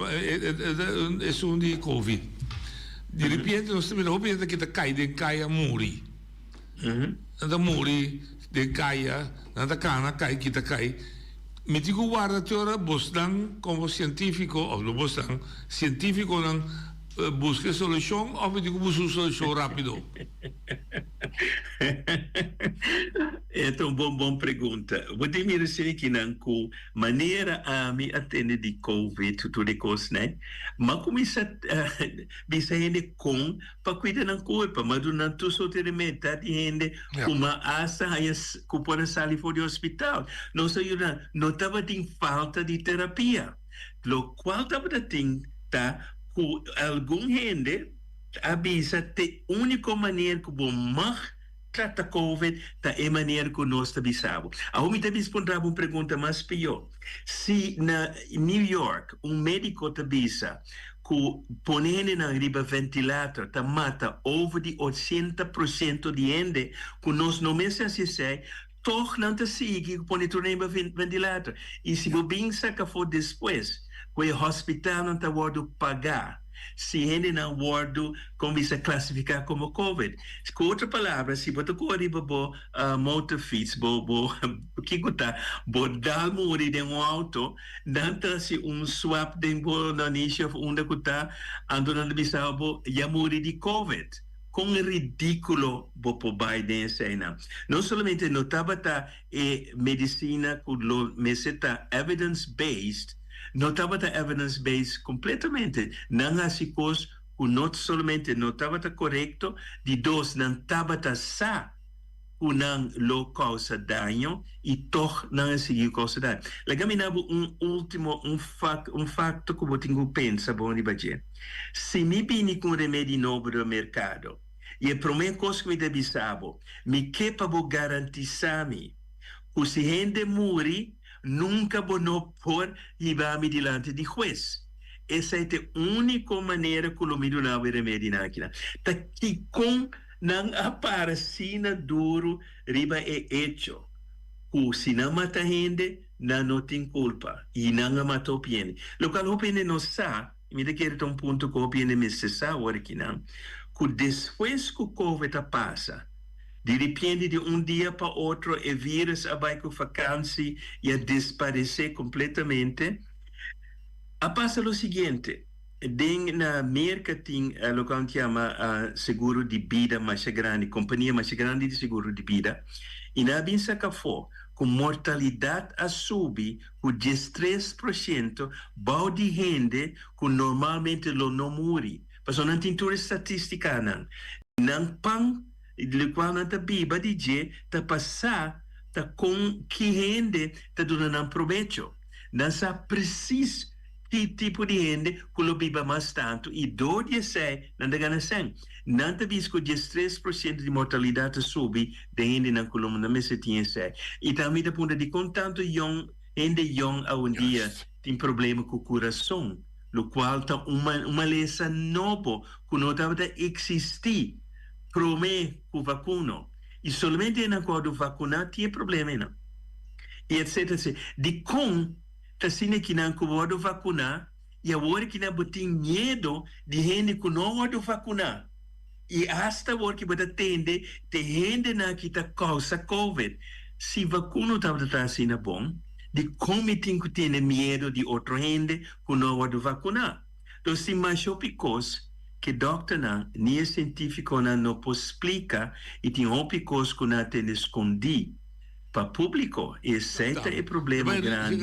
esun di covid. Di repente nos ta mira hopi hende ki ta kai den kaya muri. Nan ta muri den kaya, nan ta kana kai kita kai. Mi tin ku warda te ora bosnan komo sientifiko, òf no bosnan, sientifikonan buska e solushon òf mi tin ku buska un solushon rápido? E ta un bon bon pregunta. Bo tin mira asina kinan ku manera ami a tende di covid ku tur e kosnan, m'a kuminsá bisa hende kon pa kuida nan kurpa. M'a duna nan tur sorti remedi. Ta di hende ku m'a asta haña ku por a sali for di hospital. Nos a yuda nan. No tabatin falta di terapia. Lokual tabata tin ta ku algun hende a bisa t'e úniko manera ku bo mag trata covid ta e manera ku nos ta bisa bo. Awor mi ta bisa puntra bo un pregunta mas pió. Si na New York un médiko ta bisa ku pone hendenan riba ventilator ta mata over di ochenta porshento di hende ku nos no mester hasi esei, Tog nan ta sigui ku pone tur riba ventilator. I si bo bin saka afó despues ku e hospitalnan ta wòrdu pagá si hendenan wòrdu kon bisa klasifiká komo covid. Ku otro palabra si bo ta kore riba bo motorfiets bo bo kiko ta bo dal muri den un auto nan ta hasi un swap den bo nanishi òf unda ku ta anto nan ta bisa bo ya muri di covid. Kon ridíkulo bo por bai den eseinan? No solamente no tabata e medisina ku lo mester ta evidence based, no tabata evidence based kompletamente. Nan hasi kos ku no solamente no tabata korekto, di dos nan tabata sa ku nan lo kousa daño i tòg nan a sigui kousa daño. Laga mi na bo un último, un fak, un fakto ku bo tin ku pensa bon riba dje. Si mi bini ku un remedi nobo riba merkado i e promé kos ku mi ta bisa bo, mi ke pa bo garantisá mi ku si hende muri, nunka bo no por hiba mi dilanti di hues. Esei ta e úniko manera ku lo mi duna bo e remedinan akinan. Ta kikon Nan a para asina duru riba e echo ku si nan mata hende, nan no tin kulpa, i nan a mata hopi hende. Lokual hopi hende no sa, i mi ta kere ta un punto ku hopi hende mester sa awor akinan, ku despues ku covid a pasa, di ripiente di un dia pa otro e virus a bai ku fakansi i a disparesé kompletamente, a pasa lo siguiente. Den na Merka tin loke nan ta yama seguro di bida masha grandi, kompania masha grandi di seguro di bida, i nan a bin saka afó ku mortalidat a subi ku diestres por shento bou di hende ku normalmente lo no muri, pasobra nan tin tur e statistikanan. Nan pan, lokual nan ta biba di dje, ta pasá ta kon ki hende ta duna nan probecho. Nan sa presis Ki tipo di hende ku lo biba mas tantu i dor di esei nan ta gana sèn? Nan ta bisa ku diestres por siento di mortalidat ta subi den hendenan ku lo no mester tin esei. I tambe mi ta puntra dikon tantu yòn hende yòn awendia tin problema ku kurason, lokual ta un un malesa nobo ku no tabata eksistí promé ku vakuno. I solamente hendenan ku a wòrdu vakuná tin e problema einan. I etsetera etsetera. Dikon? Ta asina ki nan ku wòrdu vakuná i awor ki nan bo tin miedu di hende ku no wòrdu vakuná. I asta awor ki bo ta tende te hendenan ki ta kousa covid. Si vakuno tabata ta asina bon, dikon mi tin ku tene miedu di otro hende ku no wòrdu vakuná? Nos tin masha hopi kos ke dòkternan ni e sientífikonan no por splika i tin hopi kos ku nan a tene skondí. Pa públiko, esei ta e problema grandi.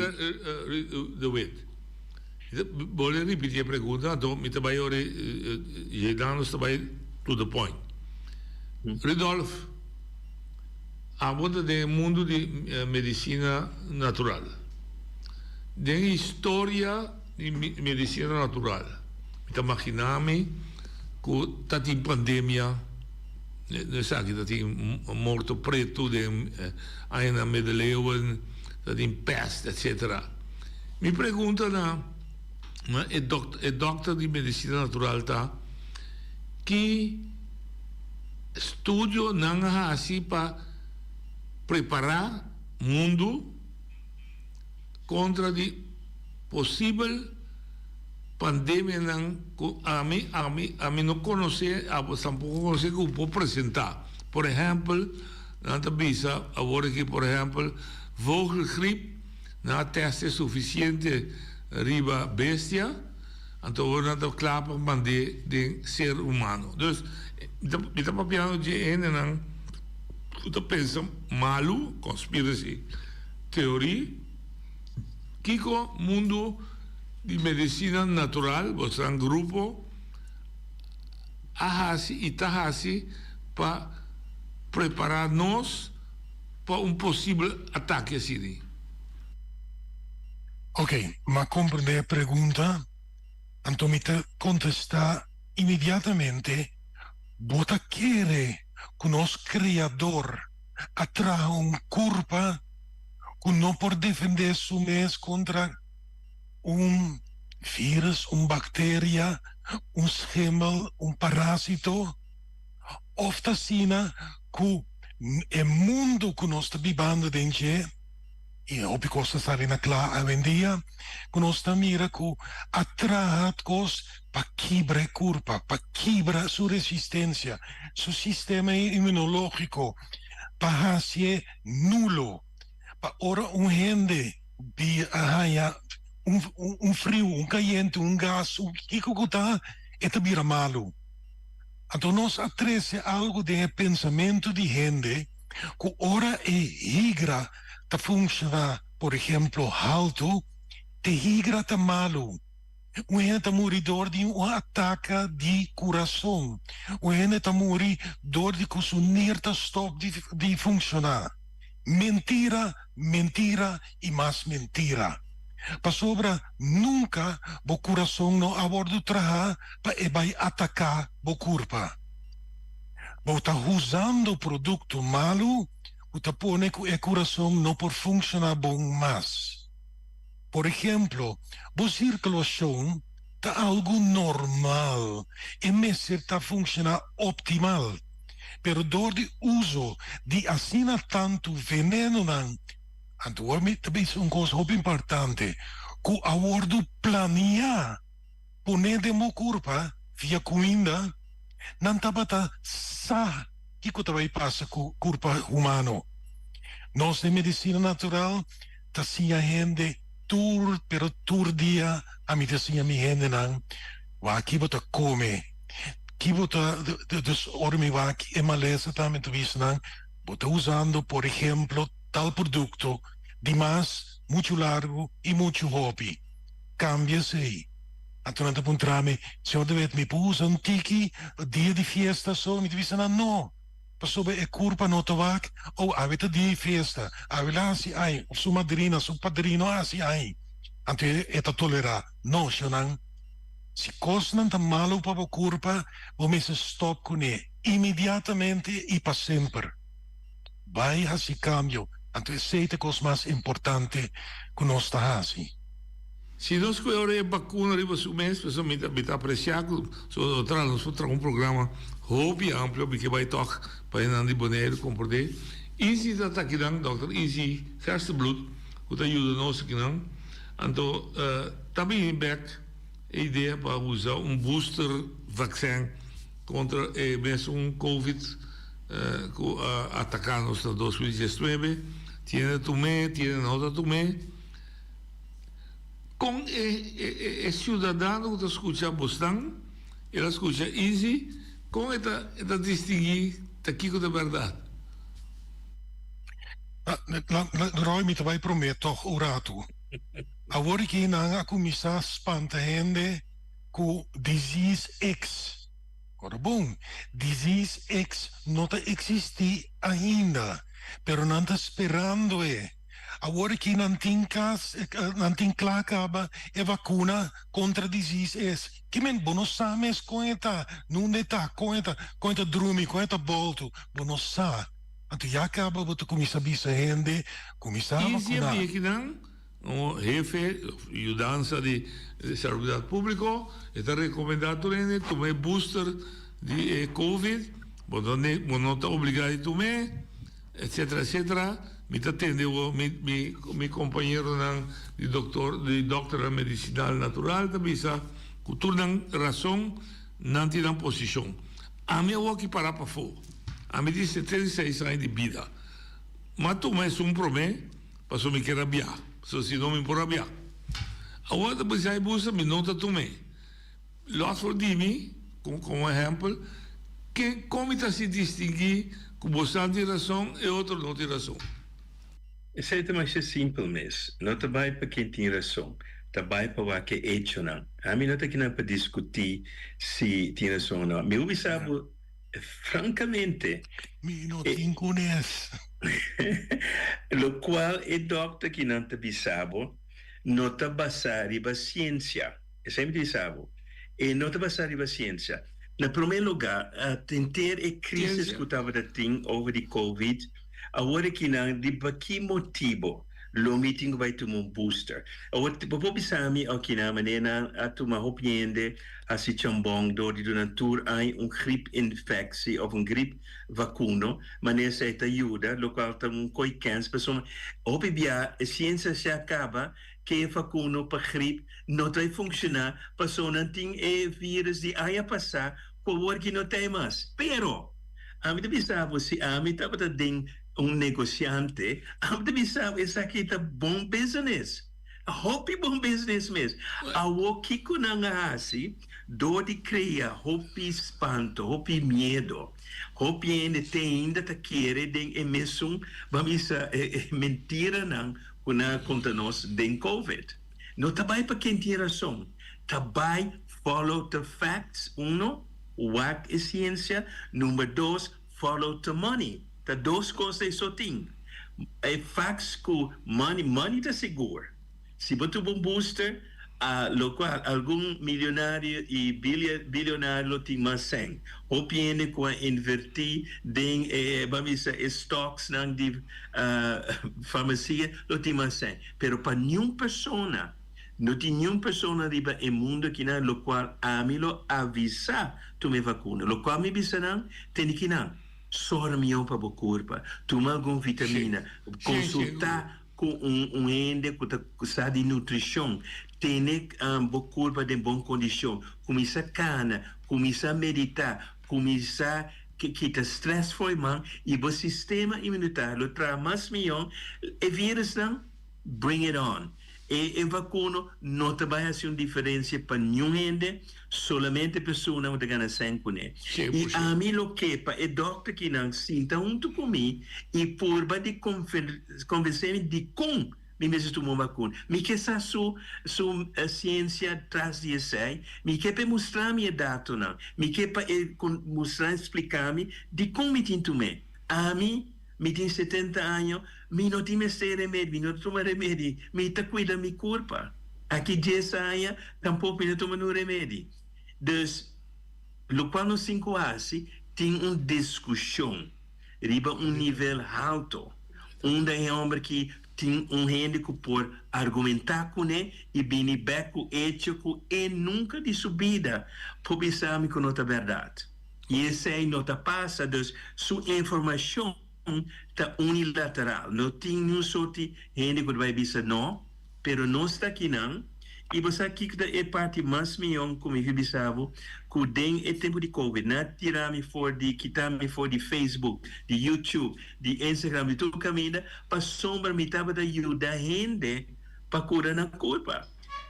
De Wit, Bolbe ripití e pregunta, anto mi ta bai ora yega nos ta bai to the point. Rudolf, abo ta den e mundu di medisina natural. Den historia di medisina natural, mi ta magina mi ku ta tin pandemia. Esaki ta tin morto pretu den añanan Middeleeuwen, ta tin pest, etcetera. Mi pregunta na e dokter di medisina natural ta, ki studio nan a hasi pa prepara mundu kontra di posibel Pandemianan ku ami, ami, ami no konosé, abo tampoko konosé ku por presentá. Por ehèmpel, nan ta bisa awor aki, por ehèmpel, vogelgriep, nan a tèst e sufisiente riba bestia, anto awor nan ta kla pa mand'é den ser humano. Dus, mi ta, mi ta papiando dje hendenan. ku ta pensa malu, conspiracy theory, kiko mundu di medisina natural, bosnan grupo, a hasi i ta hasi pa prepará nos pa un posibel atake asina? Ok, m'a komprendé e pregunta, anto mi ta kontestá inmediatamente, Bo ta kere ku nos Kreador a traha un kurpa ku no por defendé su mes kontra un vírus, un bakteria, un schimmel, un parásito? Òf ta asina ku e mundu ku nos ta bibando den dje, i hopi kos ta sali na kla awendia, ku nos ta mira ku a traha kos pa kibra e kurpa, pa kibra su resistensia, su sistema inmunológiko, pa hasié nulo, pa ora un hende bi a haña un friu, un kayente, un gas, un kiko ku ta, e ta bira malu. Anto nos a trese algu den e pensamentu di hende ku ora e higra ta funshoná, por ehemplo, haltu, e higra ta malu. Un hende ta muri dor di un ataka di kurason. Un hende ta muri dor di ku su nir ta stòp di funshoná. Mentira, mentira i mas mentira. Pasobra nunka bo kurason no a wòrdu trahá pa e bai ataká bo kurpa. Bo ta usando produkto malu ku ta pone ku e kurason no por funshoná bon mas. Por ehemplo, bo sirkulashon ta algu normal, e mester ta funshoná optimal. Pero dor di uso di asina tantu venenonan, anto awor mi ta bisa un kos hopi importante, ku a wordu planiá pone den bo kurpa via kuminda, nan tabata sa kiko ta bai pasa ku kurpa humano. Nos den medisina natural ta siña hende tur, pero tur dia ami ta siña mi hendenan wak ki bo ta kome, ki bo ta, dus ora mi wak e malesa tambe ta bisa nan bo ta usando por ehemplo tal produkto di mas muchu largu i muchu hopi, kambia esei. Anto nan ta puntra mi, Señor de Wet mi por usa un tiki dia di fiesta so? Mi ta bisa nan no. Pasobra e kurpa no ta wak, oh, awe ta dia di fiesta, awe la hasi ai, of su madrina, su padrino a hasi ai, anto e ta tolerá. No, shownan, si kosnan ta malu pa bo kurpa, bo mester stòp kuné inmediatamente i pa semper. Bai hasi kambio, anto esei ta e kos mas importante ku nos ta hasi. Si nos cu e ora e vacuna riba su mes, pasobra mi ta mi ta aprecia cu so no traha nos por traha un programa hopi amplio, mi ke bay tog pa esnan di Boneiru comprende. Izzy ta ta akinan, Dòkter Izzy Gerstenbluth cu ta yuda nos akinan. Anto ta bini bek e idea pa usa un booster vaccin contra e mesun covid cu a ataca nos na 2019. Tiene tumé, tiene no ta tumé. Kon e siudadano ku ta skucha bosnan, el a skucha Izzy, kon e ta e ta distinguí ta kiko ta bèrdat? Roy, mi ta bai promé tòg un ratu. Awor aki nan a kuminsá spanta hende ku Disease X. Ora bon, Disease X no ta eksistí ainda, pero nan ta sperando e. Awor aki nan tin kas, nan tin kla kaba e vakuna kontra disease es. Ki men bo no sa mes kon e ta, nunde e ta, kon e ta, kon e ta drumi, kon e ta boltu, bo no sa. Anto ya kaba bo ta kuminsá bisa hende, kuminsá Easy a vakuná. bia kinan, un hefe of yudansa di Salubridat Públiko, e ta rekomendá tur hende tuma e booster di e covid, bo no bo no ta obligá di tum'é. Etcetera etcetera mi ta tende awor mi mi mi compañeronan di doctor di doctornan medicinal natural ta bisa cu tur nan razon nan tin nan posicion ami awor aki para pafo ami tin 76 aña di bida m'a tuma esun prome pasobra mi kier a bia pasobra si no mi por a bia awor ta bisa ay busa mi no ta tume. Los for di mi, komo ehèmpel, ke kon mi ta hasi distinguí. Ku bosan tin rason, e otro no tin rason. Esei ta masha simpel mes. No ta bai pa ken tin rason, ta bai pa wak e echonan. Ami no ta kinan pa diskutí si tin rason o no. Mi por bisa bo frankamente. Mi no tin kunes. Lokual e dòkter kinan ta bisa bo no ta basá riba siensia. Esei mi ta bisa bo. E no ta basá riba siensia. Na promé lugá, henter e krísis ku tabata tin over di covid, awor aki nan riba ki motibo lo mi tin ku bai tuma un booster? Awor, bo por bisa mi aki nan manera nan a tuma hopi hende hasi chambon dor di duna tur aña un grip infectie òf un grip vakuno, manera esei ta yuda, lokual ta un koi kèns pasobra hopi bia e siensia si a kaba Ke vakuno pa grip no ta funshoná paso nan tin e virus di aña pasá ku awor ki no ta mas. Pero, ami ta bisa bo si ami tabata den un negosiante, ami ta bisa bo esaki ta bon business. Hopi bon business mes. Awor kiko nan a hasi dor di krea hopi spanto, hopi miedo. Hopi hende te ainda ta kere den e mesun, ban bisa, e mentiranan Ku nan a konta nos den Covid. No ta bai pa ken tin rason, ta bai follow the facts, uno, wak e siensia, number dos, follow the money. Ta dos kos ei so tin. E facts ku money, money ta sigur. Si bo tuba un booster, a lokual algun milionario i bilionario lo tin mas sèn. Hopi hende ku a invertí den e, ban bisa, e stocksnan di farmasia lo tin mas sèn. Pero pa niun persona, no tin niun persona riba e mundu akinan lokual ami lo avisá tuma e vakuna. Lokual mi bisa nan, tene kinan, sòru mihó pa bo kurpa, tuma algun vitamina, konsultá. Ku un un hende ku ta sa di nutrishon, tene bo kurpa den bon kondishon, kuminsá kana, kuminsá meditá, kuminsá kita strès for e man i bo sistema imunitario lo traha mas mihó. E virusnan, bring it on! E e vakuno no ta bai hasi un diferensia pa niun hende, solamente personanan ku ta gana sèn kuné. I ami lo ke pa e dòkter kinan sinta huntu ku mi i purba di konvensé mi dikon mi mester tuma un vakuna. Mi ke sa su su siensia tras di esei, mi ke pa e mustra mi e datonan, mi ke pa e mustra i splika mi dikon mi tin tum'é. Ami, mi tin setenta año, mi no tin mester remedi, mi no ta tuma remedi, mi ta kuida mi kurpa. Aki dies aña tampoko mi no tuma niun remedi. Dus, lokual nos tin ku hasi, tin un diskushon. Riba un nivel halto, unda e homber ki tin un hende ku por argumentá kuné i bini bèk ku echo ku e nunka di su bida por bisa mi ku no ta bèrdat. I esei no ta pasa, dus su informashon ta unilateral. No tin niun sorti hende ku ta bai bisa no. Pero nos ta akinan, i bo sa kiko ta e parti mas mion ku mi fi bisa bo? Ku den e tempu di Covid, nan a tira mi for di, kita mi for di Facebook, di YouTube, di Instagram, di tur kaminda, pasobra mi tabata yuda hende pa kura nan kulpa.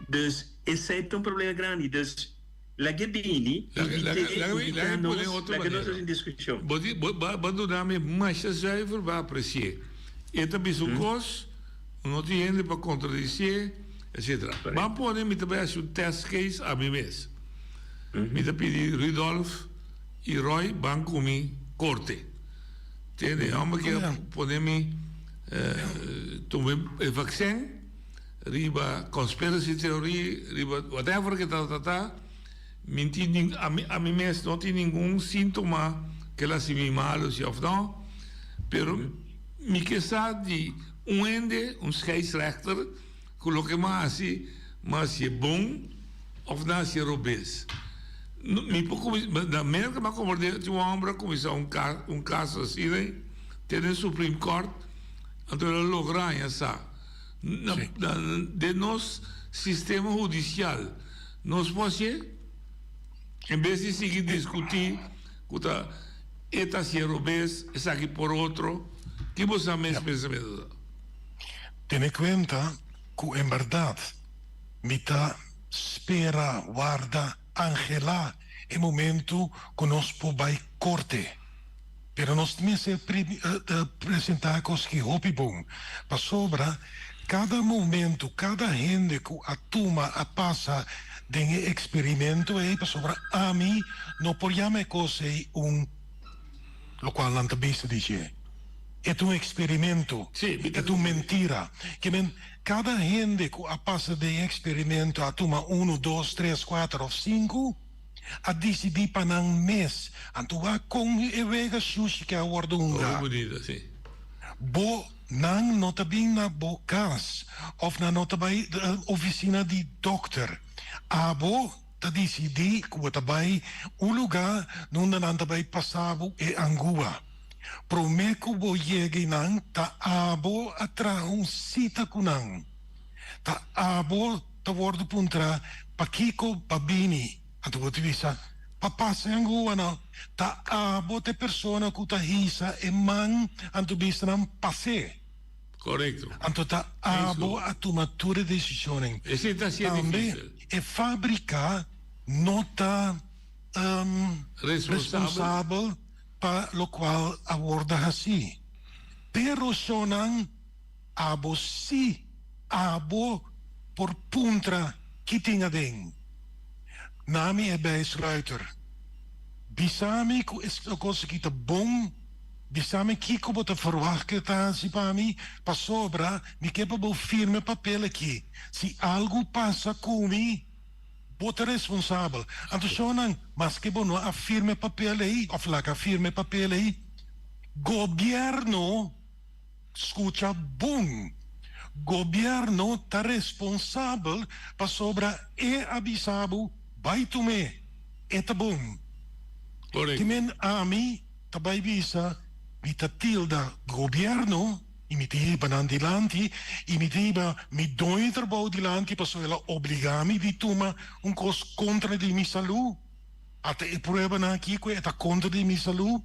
Dus, esei ta un problema grandi. Dus. Lag'e bini, invit'é, invitá nos, laga nos hasi un diskushon. Bo di, bo, bo a duna mi masha zuiver, bo a apresi'é. E ta bisa un kos, no tin hende pa kontradisié, etcetera. Ban pone mi ta bai hasi un test case ami mes. Mi ta pidi Rudolf i Roy ban ku mi korte. Tende, e hòmber ke a pone mi tuma e vaksin. Riba conspiracy theory, riba whatever ke ta ta, mi tin nin, ami, ami mes no tin ningun sintoma ke la hasi mi malo si of no, pero mi ke sa di un hende, un scheidsrechter, ku loke mi a hasi, mi a hasié bon of mi a hasié robes. Mi por kuminsá, na Merka mi a komprendé tin un hòmber a kuminsá un ka, un kaso asina te den Supreme Court, anto el a logra haña sa. Den nos sistema hudisial nos por hacié? En bes di sigui discutí cu ta e ta hacié robes, esaki por otro, ki bo sa mes pensamiento ta? Tene cuenta cu en berdad mi ta spera, warda, anhelá e momento cu nos por bay corte. Pero nos mester presentá e kos ki hopi bon, pasobra kada momentu, kada hende ku a tuma, a pasa den e eksperimento ei, pasobra ami no por yama e kos ei un lokual nan ta bisa di dje. E ta un eksperimento, e ta un mentira. Ke men, kada hende ku a pasa den e eksperimento, a tuma unu, dos, tres, kuater òf sinku, a disidí pa nan mes. Anto wak kon e wega shushi ke a wòrdu hungá. Hopi bunita, sí. Bo, nan no ta bin na bo kas òf nan no ta bai ofisina di dòkter. Abo ta disidí ku bo ta bai un lugá nunda nan ta bai pasa bo e angua. Promé ku bo yega einan ta abo a traha un sita ku nan. Ta abo. Ta wordo puntra pakiko pa bini, anto bo ta bisa, Pa pasa e angua no. Ta abo ta e persona ku ta hisa e man anto bisa nan pas'é. Korekto. Anto ta abo a tuma tur e desishonnan. Esei ta hasié Tambe difísil. e fábrika no ta Responsabel. responsabel pa lokual a wordo hasí. Pero shownan. Abo sí, abo por puntra ki tin aden. Na mi e bijsluiter. Bisa mi ku e kos aki ta bon, bisa mi kiko bo ta verwacht ku e ta hasi pa mi, pasobra mi ke pa bo firma e papel aki. Si algu pasa ku mi, bo ta responsabel. Anto shownan, maske bo no a firma e papel ei òf laga firma e papel ei, gobièrnu. Scucha bon, Gobierno ta responsabel pasobra e a bisa bo bay tum'e, e ta bon. Correcto. Te men ami ta bay bisa mi ta tilda Gobierno y mi ta hiba nan dilanti y mi ta hiba mi doño di trabou dilanti pasobra el a obliga mi di tuma un cos contra di mi salud. Ata e pruebanan aki ku e ta kontra di mi salú,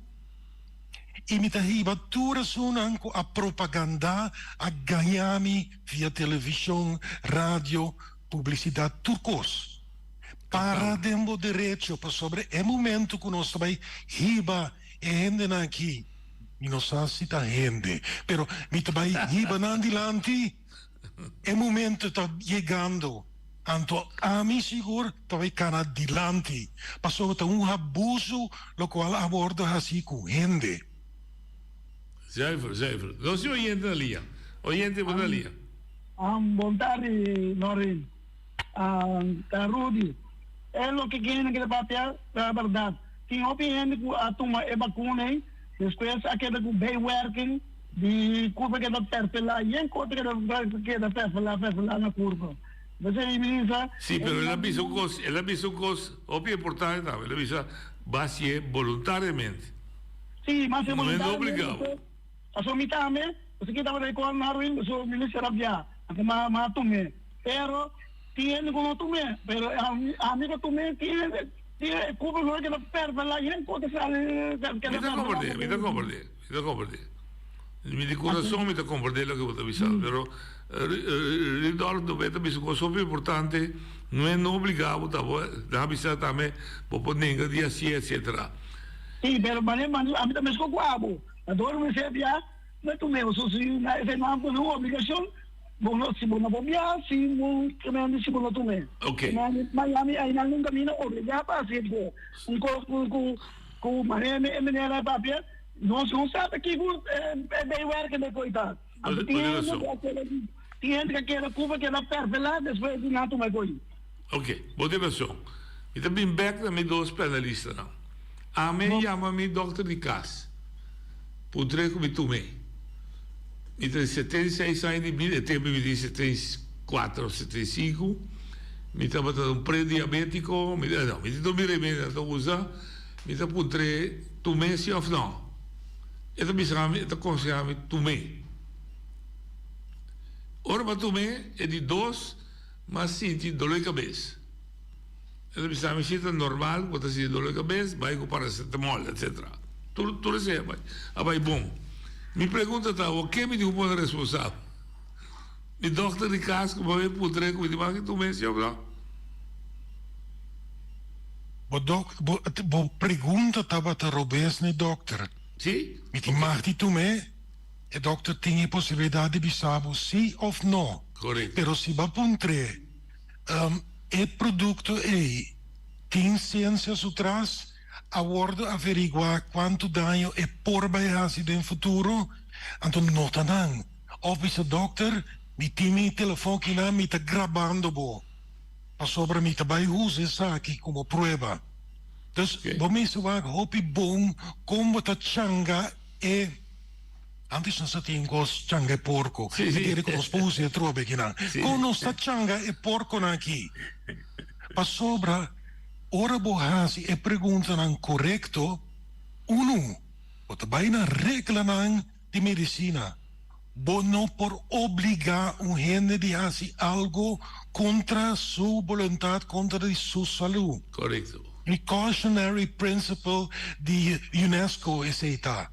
i mi ta hiba tur esunnan ku a propagandá, a gañá mi via televishon, radio, publisidat, tur kos. Para den bo derecho, pasobra e momento ku nos ta bai hiba e hendenan aki, mi no sa si ta hende, pero mi ta bai hiba nan dilanti, e momento ta yegando. Anto ami sigur ta bai kana dilanti, pasobra ta un abuso lokual a wordo hasi ku hende. Zuiver, zuiver. Nos tin oyente na lia. Oyente bo na lia. Bon tardi Norin. Ta Rudy. E loke kende ke ta papia ta berdad. Tin hopi hende ku a tuma e bakuna ei, despues a keda ku bijwerking di kurpa keda perpelá, yen kos ta keda keda perpelá perpelá na kurpa. P'esei mi bisa. Sí, pero el a bisa un kos, el a bisa un kos hopi importante tambe, el a bisa bo hasié boluntariamente. Sí, mi hasié boluntariamente. No e obligá bo. Pasobra mi tambe, pasobra ki tabata e kos Marvin, pasobra mi mester a bia, anto mi a tum'é. Pero tin hende ku no tum'é, pero ami ku tum'é tin hende, tin e kurpa no a keda perpelá, yen kos ta sali keda Mi ta komprendé, mi ta komprendé, mi ta komprendé. Mi di kurason mi ta komprendé loke bo ta bisa, pero Rudolf no ta bisa un kos hopi importante, no e no obligá bo ta bo, nan a bisa tambe bo por nenga di hasié etcetera. Sí, pero mane mane ami ta meskos ku abo, anto mi ser bia no e tum'é, pasobra si na esei nan pone un obligashon, bo no si bo no por bia si bo tremendo si bo no tum'é. Ok. Miami einan nunka mi no obligá pa hasi esei, un kos ku ku ku mane e manera a papia. Nos no sa ta kiko e bijwerking de koi ta. Anto tin hende ku a keda tin hende ku a keda Cuba keda perpelá despues di nan tuma e koi. Ok, bo tin rason. Mi ta bin bek na mi dos panelistanan. Ami a yama mi dokter di kas puntr'é ku mi tum'é. Mi ta di 76 aña di bida, e tempu mi tin 74 of 75. Mi tabata un prediabetico, mi no, mi tin tur mi remedinan ta usa. Mi ta puntr'é, Tum'é si òf nò? E ta bisa mi, e ta konsehá mi, Tum'é. Ora mi a tum'é, e di dos, mi a sinti doló di kabes. E ta bisa mi, Si ta normal ku bo ta sinti doló di kabes, bai ku paracetamol, etsetera. Tur, tur esei a bai, a bai bon. Mi pregunta ta, awor ken mi tin ku pone responsabel? Mi dòkter di kas ku bo a bin puntr'é ku mi tin mas ki tum'é si òf nò? Bo dok, bo, bo pregunta tabata robes ni dokter. Si? Mi tin mag di tum'é? E dòkter tin e posibilidat di bisa bo si òf no. Korekto. Pero si bo a puntr'é, e produkto ei tin siensia su tras? A wòrdu averiguá kuantu daño e por bai hasi den futuro? Anto no ta nan. Òf bisa dòkter, mi tin mi telefòn kinan, mi ta grabando bo, pasobra mi ta bai usa esaki komo prueba. Dus bo mester wak hopi bon kon bo ta changa e Antes nos ta tin kos changa e porko. Mi kere ku nos por usa e atrobe akinan. Kon nos ta changa e porkonan aki? Pasobra ora bo hasi e preguntanan korekto, unu, bo ta bai na reglanan di medisina. Bo no por obligá un hende di hasi algo kontra su boluntat, kontra di su salú. Korekto. Precautionary principle di UNESCO esei ta.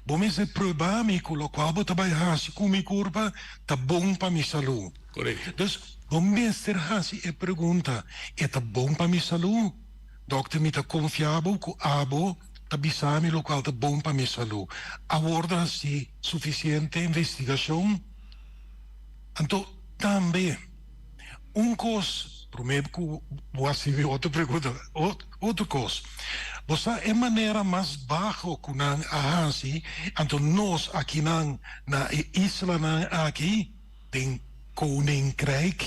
Bo mester prueba mi ku lokual bo ta bai hasi ku mi kurpa ta bon pa mi salú. Korekto. Dus bo mester hasi e pregunta, E ta bon pa mi salú? Dòkter mi ta konfia bo ku abo ta bisa mi lokual ta bon pa mi salú. A wòrdu hasi sufisiente investigashon? Anto tambe un kos, promé ku bo hasi mi otro pregunta, otro kos, bo sa e manera mas baho ku nan a hasi, anto nos akinan na e islanan aki den Koninkrijk,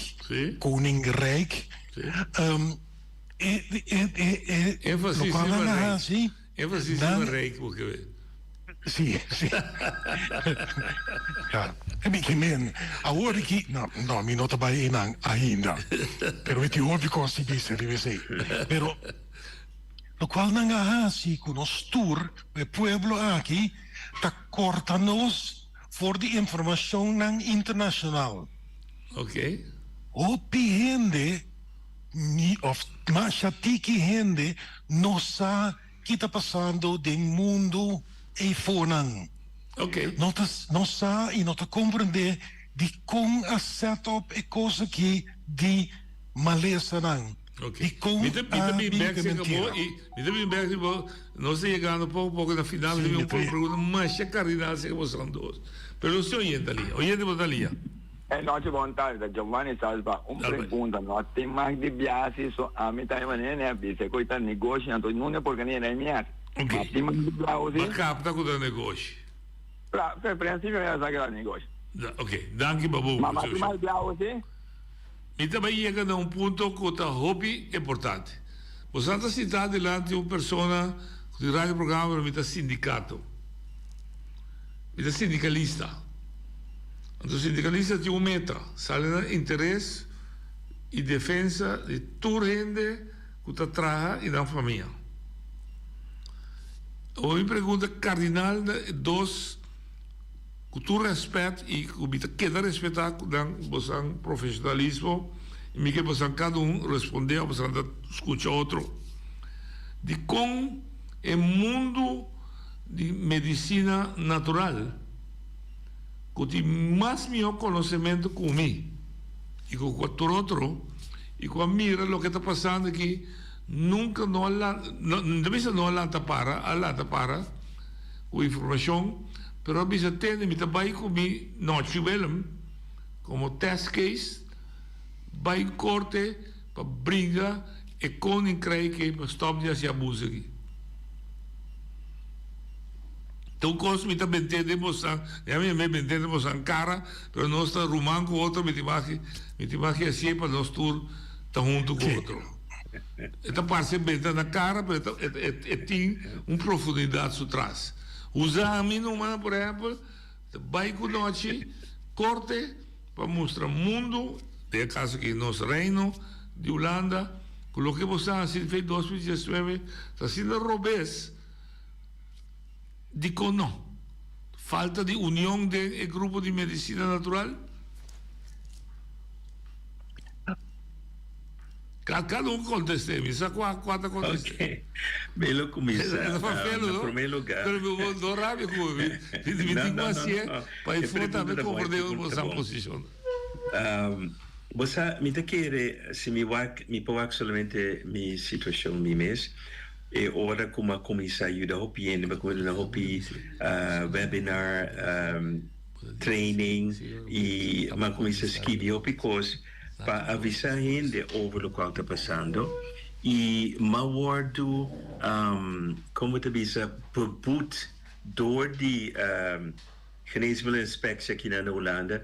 Koningrijk, e e e e lokual nan a hasi, Énfasis nan riba rijk bo ke wet. Sí, sí. Ja, mi ke men, awor aki, no, no, mi no ta bai einan ainda, pero mi tin hopi kos di bisa riba esei. Pero lokual nan a hasi ku nos tur, ku e pueblo aki, ta korta nos for di informashonnan internashonal. Oké. Hopi hende Ni of masha tiki hende no sa ki ta pasando den mundu eifonan. No ta no sa i no ta komprendé dikon a set up e kos aki di malesanan. Dikon Mi ta mi ta a bin bin bek ku e serka bo mentira. i mi ta bin bek serka bo nos ta yegando poko poko na final mi ta Sí, bin mi un ta pregunta masha kardinal serka boso dos. Pero nos tin oyente alia. Oyente bo ta alia. E nochi bon tarde ta Giovanni Salva un pregunta no tin mag di biaha si so ami ta e manera ne a bisa cu ta negoshi anto nunde por gana e mier ma tin mag di biaha o si. Ba capta cu ta negoshi. Pra pe principio mi a sa cu ta negoshi. Ok danki pa bo Ma ma tin mag di biaha o si. Mi ta bay yega na un punto cu ta hopi importante. Bo sa ta sinta dilanti un persona cu tin radio programa pero mi ta sindicato. Mi ta sindicalista. Anto sindicalista tin un meta, sali na interes y defensa di tur hende cu ta traha y nan famia. Awor mi pregunta cardinal na e dos, cu tur respet y cu mi ta keda respeta cu nan bosan profesionalismo y mi ke bosan cada un responde of bosan ta scucha otro, dicon e mundo di medicina natural cu tin mas miho conocemento cu mi y cu cualkier otro y cu a mira loke ta pasando aki nunca no a lanta, no ta bisa no a lanta para, a lanta para cu informacion pero a bisa tende mi ta bay cu mi Nochi Willem como test case bay corte pa bringa e koninkrijk ei pa stop di hasi abuso aki. Ta un kos mi ta bent'é den bosan, ya mi a bent'é den bosan kara, pero nos ta ruman ku otro, mi ta imagi, mi ta imagi hasié pa nos tur ta huntu ku otro. E ta parse benta na kara, pero e ta, e, e, e tin un profundidat su tras. Usa mi numa, por ehèmpel, ta bai ku nochi, korte, Pa mustra mundu, den e kaso aki nos Reino di Hulanda, ku loke bo sa hasi den 2019 ta asina robes, dikon no? Falta di union den e grupo di medisina natural? Cada un conteste, mi sa cua cua ta conteste. Ok, mi lo cuminsa. E ta farfelo, Na no? primer lugar. Pero mi bo no rabia cu mi. Mi mi No, tin no, cu no, hacié no. pa e E for pregunta tambe ta bon, e comprende pregunta ta bosan bon. posicion. Um, bo sa, mi ta kere, si mi wak, mi por wak solamente mi situacion mi mes. E ora ku mi a kuminsá yuda hopi hende, mi a kuminsá duna hopi webinar, training i mi a kuminsá skibi hopi kos pa avisá hende over lokual ta pasando i mi a wòrdu, kon bo ta bisa, beboet dor di Geneesmiddelinspectie aki na Hulanda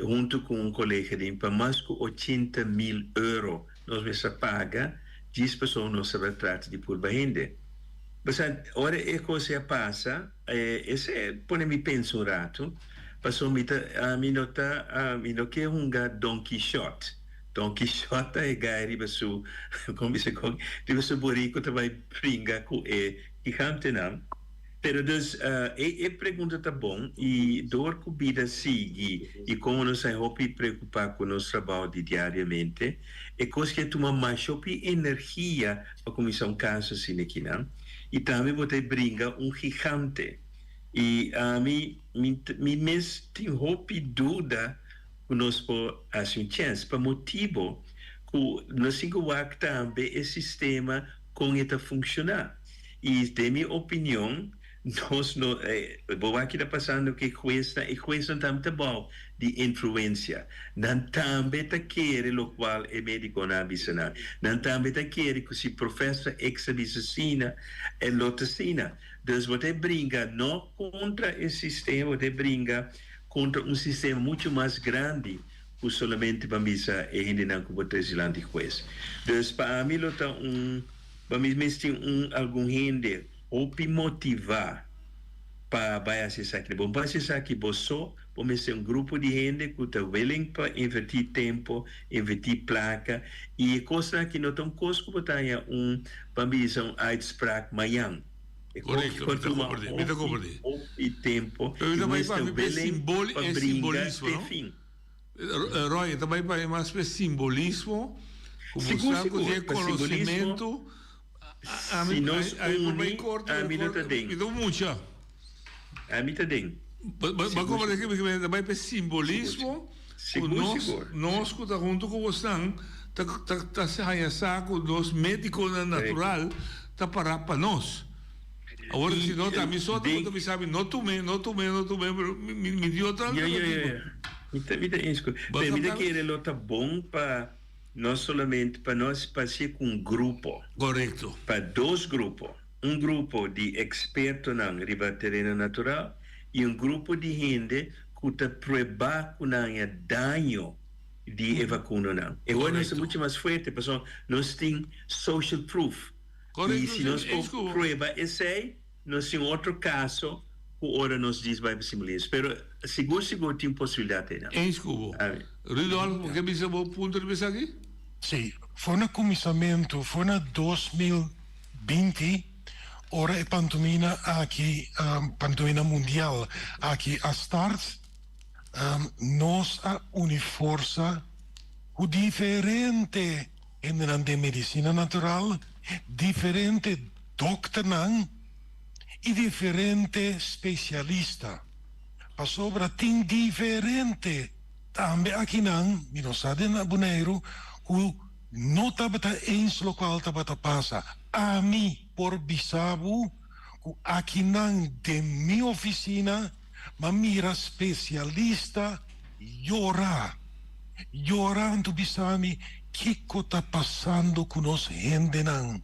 huntu ku un kolega di mi pa mas ku 80.000 euro. Nos mester paga djis pasobra nos tabata trata di purba hende. Basa, ora e kos ei a pasa, esei a pone mi pensa un ratu, pasobra mi ta, mi no ta, mi no ke hunga Don Quixote. Don Quixote ta e gai riba su, kon bisa kon, riba su buriku ta bai bringa ku e gigantenan. Pero dus e e pregunta ta bon y door cu bida sigui y como nos a hopi preocupa cu nos trabao di diariamente, e cos ke tuma masha hopi energia pa cuminsa un caso asina kinan y tambe bo ta bringa un gigante y ami mi mi mes tin hopi duda cu nos por haci un chens pa motibo cu nos tin cu wak tambe e sistema con e ta funciona. Y den mi opinion nos no bo wak ki ta pasando cu e huesnan, e huesnan tambe ta bao di influencia, nan tambe ta kere locual e mediconan a bisa nan, nan tambe ta kere cu si professor X a bisa asina e lo ta asina. Dus bo ta bringa no contra e sistema, bo ta bringa contra un sistema mucho mas grandi cu solamente ban bisa e hendenan cu bo trece dilanti hues. Dus pa ami lo ta un. Pa mi mes tin un algun hende hopi motivá pa bai hasi esaki. Bo no hasi esaki bo so, bo mester un grupo di hende ku ta willing pa invertí tempu, invertí plaka i e kosnan aki no ta un kos ku bo ta haña un, ban bisa un uitspraak mañan. E kos Korekto, por mi ta tuma komprendé, mi ta hopi, komprendé. hopi tempu Pero i mi ta bo bai mester papia pa e willing simbol, pa e bringa simbolismo, te no? fin. Roy, e ta bai pa e mas p'e simbolismo, ku Sigur, mustra ku sigur, tin e pa simbolismo, konosementu. Ami, si nos ami por bai uni, korte, ami no ta den. Mi ta un mucha. Ami ta den. Ba, ba, ba Sigur, komprende sigur. ke mi ta bai p'e simbolismo, Sigur, ku nos, sigur. nos ku ta huntu ku bosnan ta, ta, ta haña sa ku nos médikonan natural ta pará pa nos. Awor I si no ta mi so ta den ku ta bisa mi no tum'é, no tum'é, no tum'é, pero mi, mi, mi di otro Ya, ya, ya, alternativa. ya. Mi ta, mi ta eens ku. Bo Pero mi ta kapta? kere lo ta bon pa no solamente pa nos pa hasié ku un grupo. Korekto. Pa dos grupo. Un grupo di ekspertonan riba tereno natural i un grupo di hende ku ta pruebá ku nan a daño di e vakunonan. E hoy nos ta Korekto. mucho mas fuerte pasobra nos tin social proof. I Korekto, si nos sí, por eens ku bo. prueba esei, nos tin otro kaso ku ora nos dis bai pa simbolismo. Pero sigur sigur tin posibilidat einan. Eens ku bo. Ami. Rudolf, bo ke bisa bo punto riba esaki? Sí, for na kuminsamentu, for na 2020, ora e pantomina aki, pantomina mundial aki a start, nos a uni forsa ku diferente Hendenan den medisina natural, diferente dokternan i diferente spesialista. Pasobra tin diferente tambe akinan, mi no sa den Boneiru, ku no tabata eens lokual tabata pasa. Ami por bisa bo ku akinan den mi ofisina m'a mira spesialista yora. Yora anto bisa mi kiko ta pasando ku nos hendenan.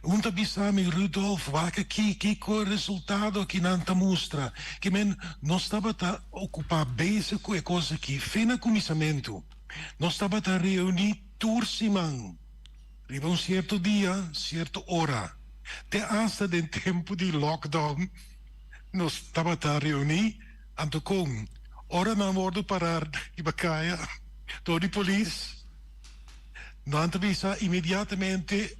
Un ta bisa mi, Rudolf, wak aki kiko e resultado aki nan ta mustra. Ke men nos tabata okupá bezig ku e kos aki fe na kuminsamentu. Nos tabata reuní tur siman riba un sierto dia, sierto ora. Te asta den tempu di lockdown nos tabata reuní. Anto kon ora nan wordo para riba kaya dor di polis, nan ta bisa inmediatamente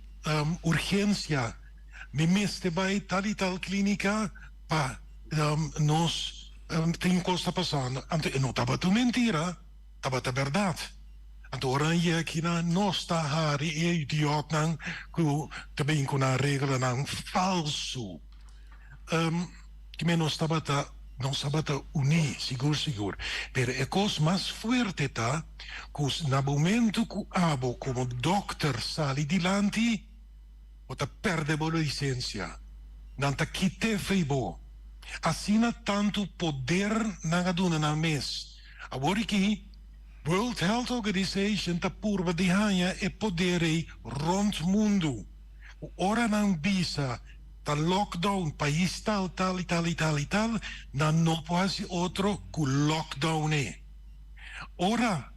urgensia, mi mester bai tal i tal klinika pa nos tin kos ta pasando. Anto e no tabata un mentira, tabata bèrdat. Anto ora nan yega akinan nos ta hari e idiotnan ku ta bin ku nan reglanan falsu. Kimen nos tabata, nos tabata uní, sigur sigur. Pero e kos mas fuerte ta ku na momento ku abo komo dòkter sali dilanti, Bo ta pèrdè bo lisensia. Nan ta kit'é fei bo. Asina tantu poder nan a duna nan mes. Awor aki, World Health Organization ta purba di haña e poder ei rònt mundu. Ku ora nan bisa ta lockdown pais tal, tal i tal i tal i tal, nan no por hasi otro ku lockdown e. Ora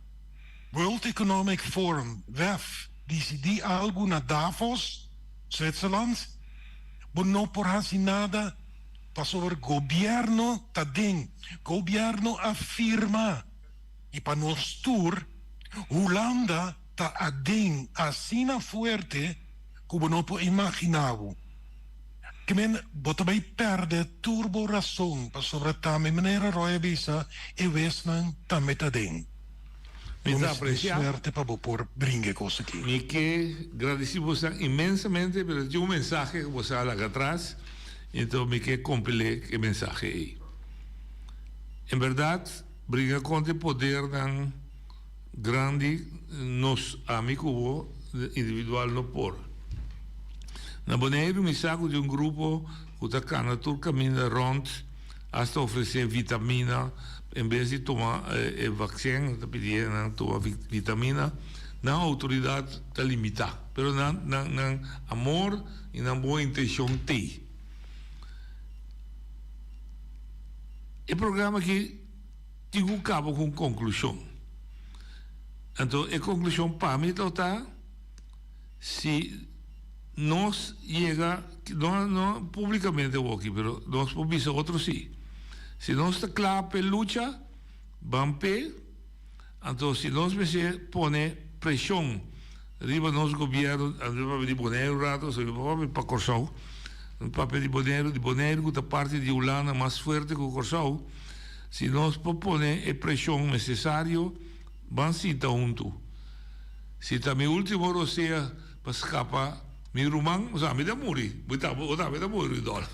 World Economic Forum, WEF, disidí algu na Davos, Zwitserland, bo no por hasi nada pasobra gobièrnu ta den. Gobièrnu a firma i pa nos tur Hulanda ta aden asina fuerte ku bo no por imaginá bo. Ke men bo ta bai pèrdè tur bo rason pasobra tambe manera Roy a bisa e wesnan tambe ta den. Mi Bo ta mester tin aprecia. suerte pa bo por bringa e kos aki. Mi ke gradisi bosan inmensamente pero tin un mensahe ku bosan a laga atras enton mi ke kompil'é e mensahe ei. En bèrdat bringa kontra e podernan grandi nos ami ku bo individual no por. Na Boneiru mi sa ku tin un grupo ku ta kana tur kaminda rònt hasta ofresé vitamina en bes di tuma e vaksin nan ta pidi nan tuma vitamina nan outoridat ta limitá pero nan nan nan amor i nan bon intenshon t'ei. E programa aki tin ku kaba ku un konklushon. Anto e konklushon pa mi lo ta si nos yega, no no publikamente awoki, pero nos por bisa otro si. Si nos ta kla p'e lucha, ban p'e, anto si nos mester pone preshon riba nos gobierno, anto mi papia di Boneiru un rato, so mi por papia pa Kòrsou, mi papia di Boneiru, di Boneiru ku ta parti di Hulanda mas fuerte ku Kòrsou, si nos por pone e preshon nesesario, Ban sinta huntu. Si ta mi ultimo rosea pa scapa mi ruman, o sea, mi ta muri. Bo ta, bo tambe ta muri, Rudolf.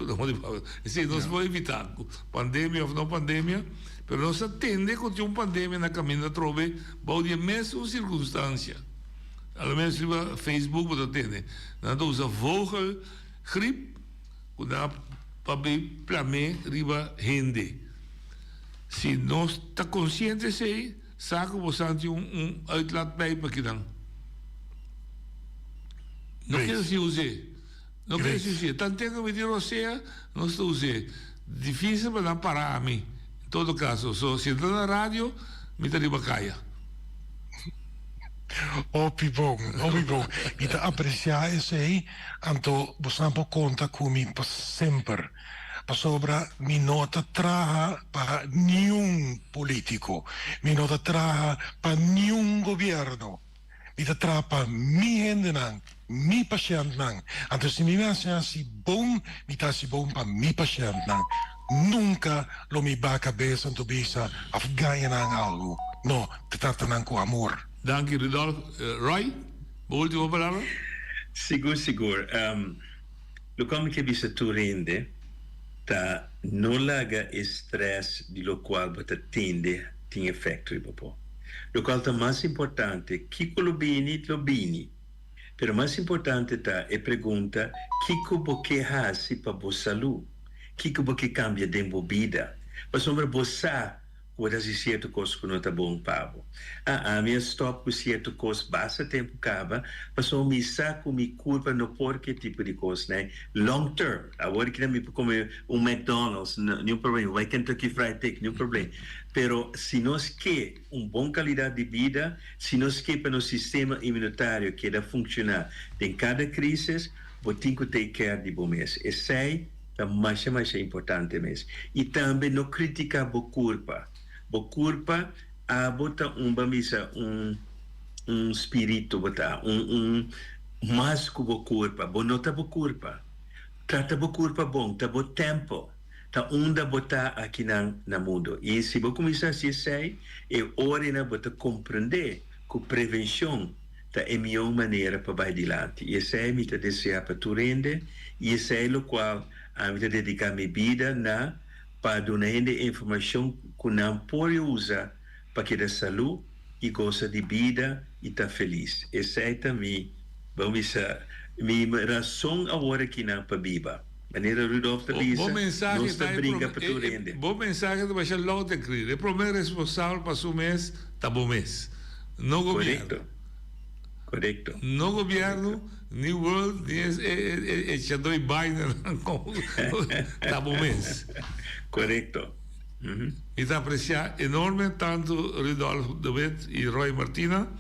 Esei nos por evita, cu pandemia of no pandemia, pero nos ta tende cu tin un pandemia na caminda atrobe bao di e mesun circunstancia. A lo menos riba Facebook bo ta tende. Nan ta usa vogelgriep cu nan a pa bay plam'é riba hende. Si nos ta consciente esei, sa cu bosan tin un un uitlaatpijp akinan. No keda sin us'é. No keda sin us'é. Tanten cu mi tin rosea, nos ta us'é. Dificil pa nan para ami, en todo caso. So, si ta na radio, mi ta riba caya. Hopi bon, hopi bon. Mi ta aprecia esei, anto bosan por conta cu mi pa semper. Pasobra mi no ta traha pa niun politico, mi no ta traha pa niun gobierno, mi ta traha pa mi hendenan, mi pashentnan. Anto si mi mester hasi bon, mi ta hasi bon pa mi pashentnan. Nunca lo mi baha cabes anto bisa of gaña nan algo. No, ta trata nan cu amor. Danki Rudolf. Roy, bo ultimo palabra? Sigur sigur. Lokual mi ke bisa tur hende ta no laga e stress di lokual bo ta tende tin efekto riba bo. Lokual ta mas importante, kiko lo bini, lo bini. Pero mas importante ta e pregunta kiko bo ke hasi pa bo salu, kiko bo ke kambia den bo bida. Pasobra bo sa Ku bo ta hasi sierto kos ku no ta bon pa bo. A Ami a stòp ku sierto kos basta tempu kaba, pasobra mi sa ku mi kurpa no por ku e tipo di kosnan long term. Awor ki mi por kome un McDonald's, niun problema, bai Kentucky Fried Pig, niun problema. Pero si nos ke un bon kalidat di bida, si nos ke pa nos sistema inmunitario keda funkshoná den kada krisis, bo tin ku take care di bo mes. Esei. Ta masha masha importante mes. I tambe no critica bo curpa. Bo curpa abo ta un ban bisa un un spirito bo ta un un mas cu bo curpa. Bo no ta bo curpa. Trata bo curpa bon. Ta bo temple. Ta unda bo ta akinan na mundo. I si bo cuminsa haci esey e ora bo ta comprende cu prevencion ta e mihó manera pa bai dilanti i esei mi ta deseá pa tur hende i esei lokual ami ta dediká mi bida na pa duna hende e informashon ku nan por usa pa keda salú i gosa di bida i ta felis. Esei ta mi, ban bisa. Mi rason awor akinan pa biba. Manera Rudolf ta bisa, nos ta bringa pa tur hende. Bo mensahe ta basha loud en clear. E prome responsabel pa su mes ta bo mes. No gobierno. Corecto. Corecto. No gobierno, ni world, ni e e chadoi Bidennan ta bo mes. Corecto. Mi ta aprecia enorme tanto Rudolf de Wit y Roy Martina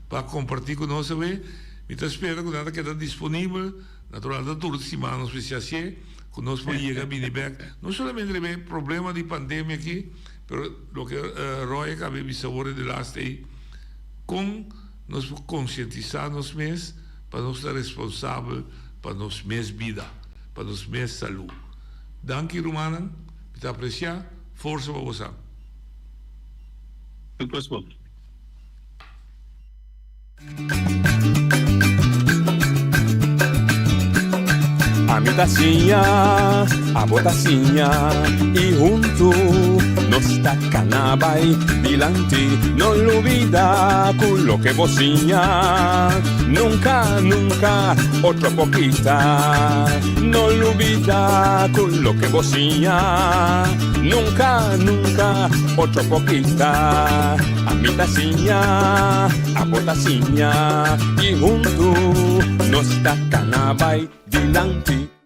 pa comparti cu nos awe. Mi ta spera cu nan ta keda disponibel. Natural ta tur siman nos mester hacié cu nos por yega bini bek, no solamente riba e problema di pandemia aki, pero loke Roy a caba di bisa awor e laatste ei, con nos por concientisa nos mes pa nos ta responsabel pa nos mes bida, pa nos mes salud. Danki rumannan, mi ta aprecia, forsa pa bosan. Tur cos bon. Ami ta siña, abo ta siña y huntu nos ta cana bay dilanti. No lubida cu loke bo siña nunca, nunca otro por kita. No lubida cu loke bo siña nunca, nunca otro por kita. Ami ta siña, abo ta siña y huntu nos ta cana bay dilanti.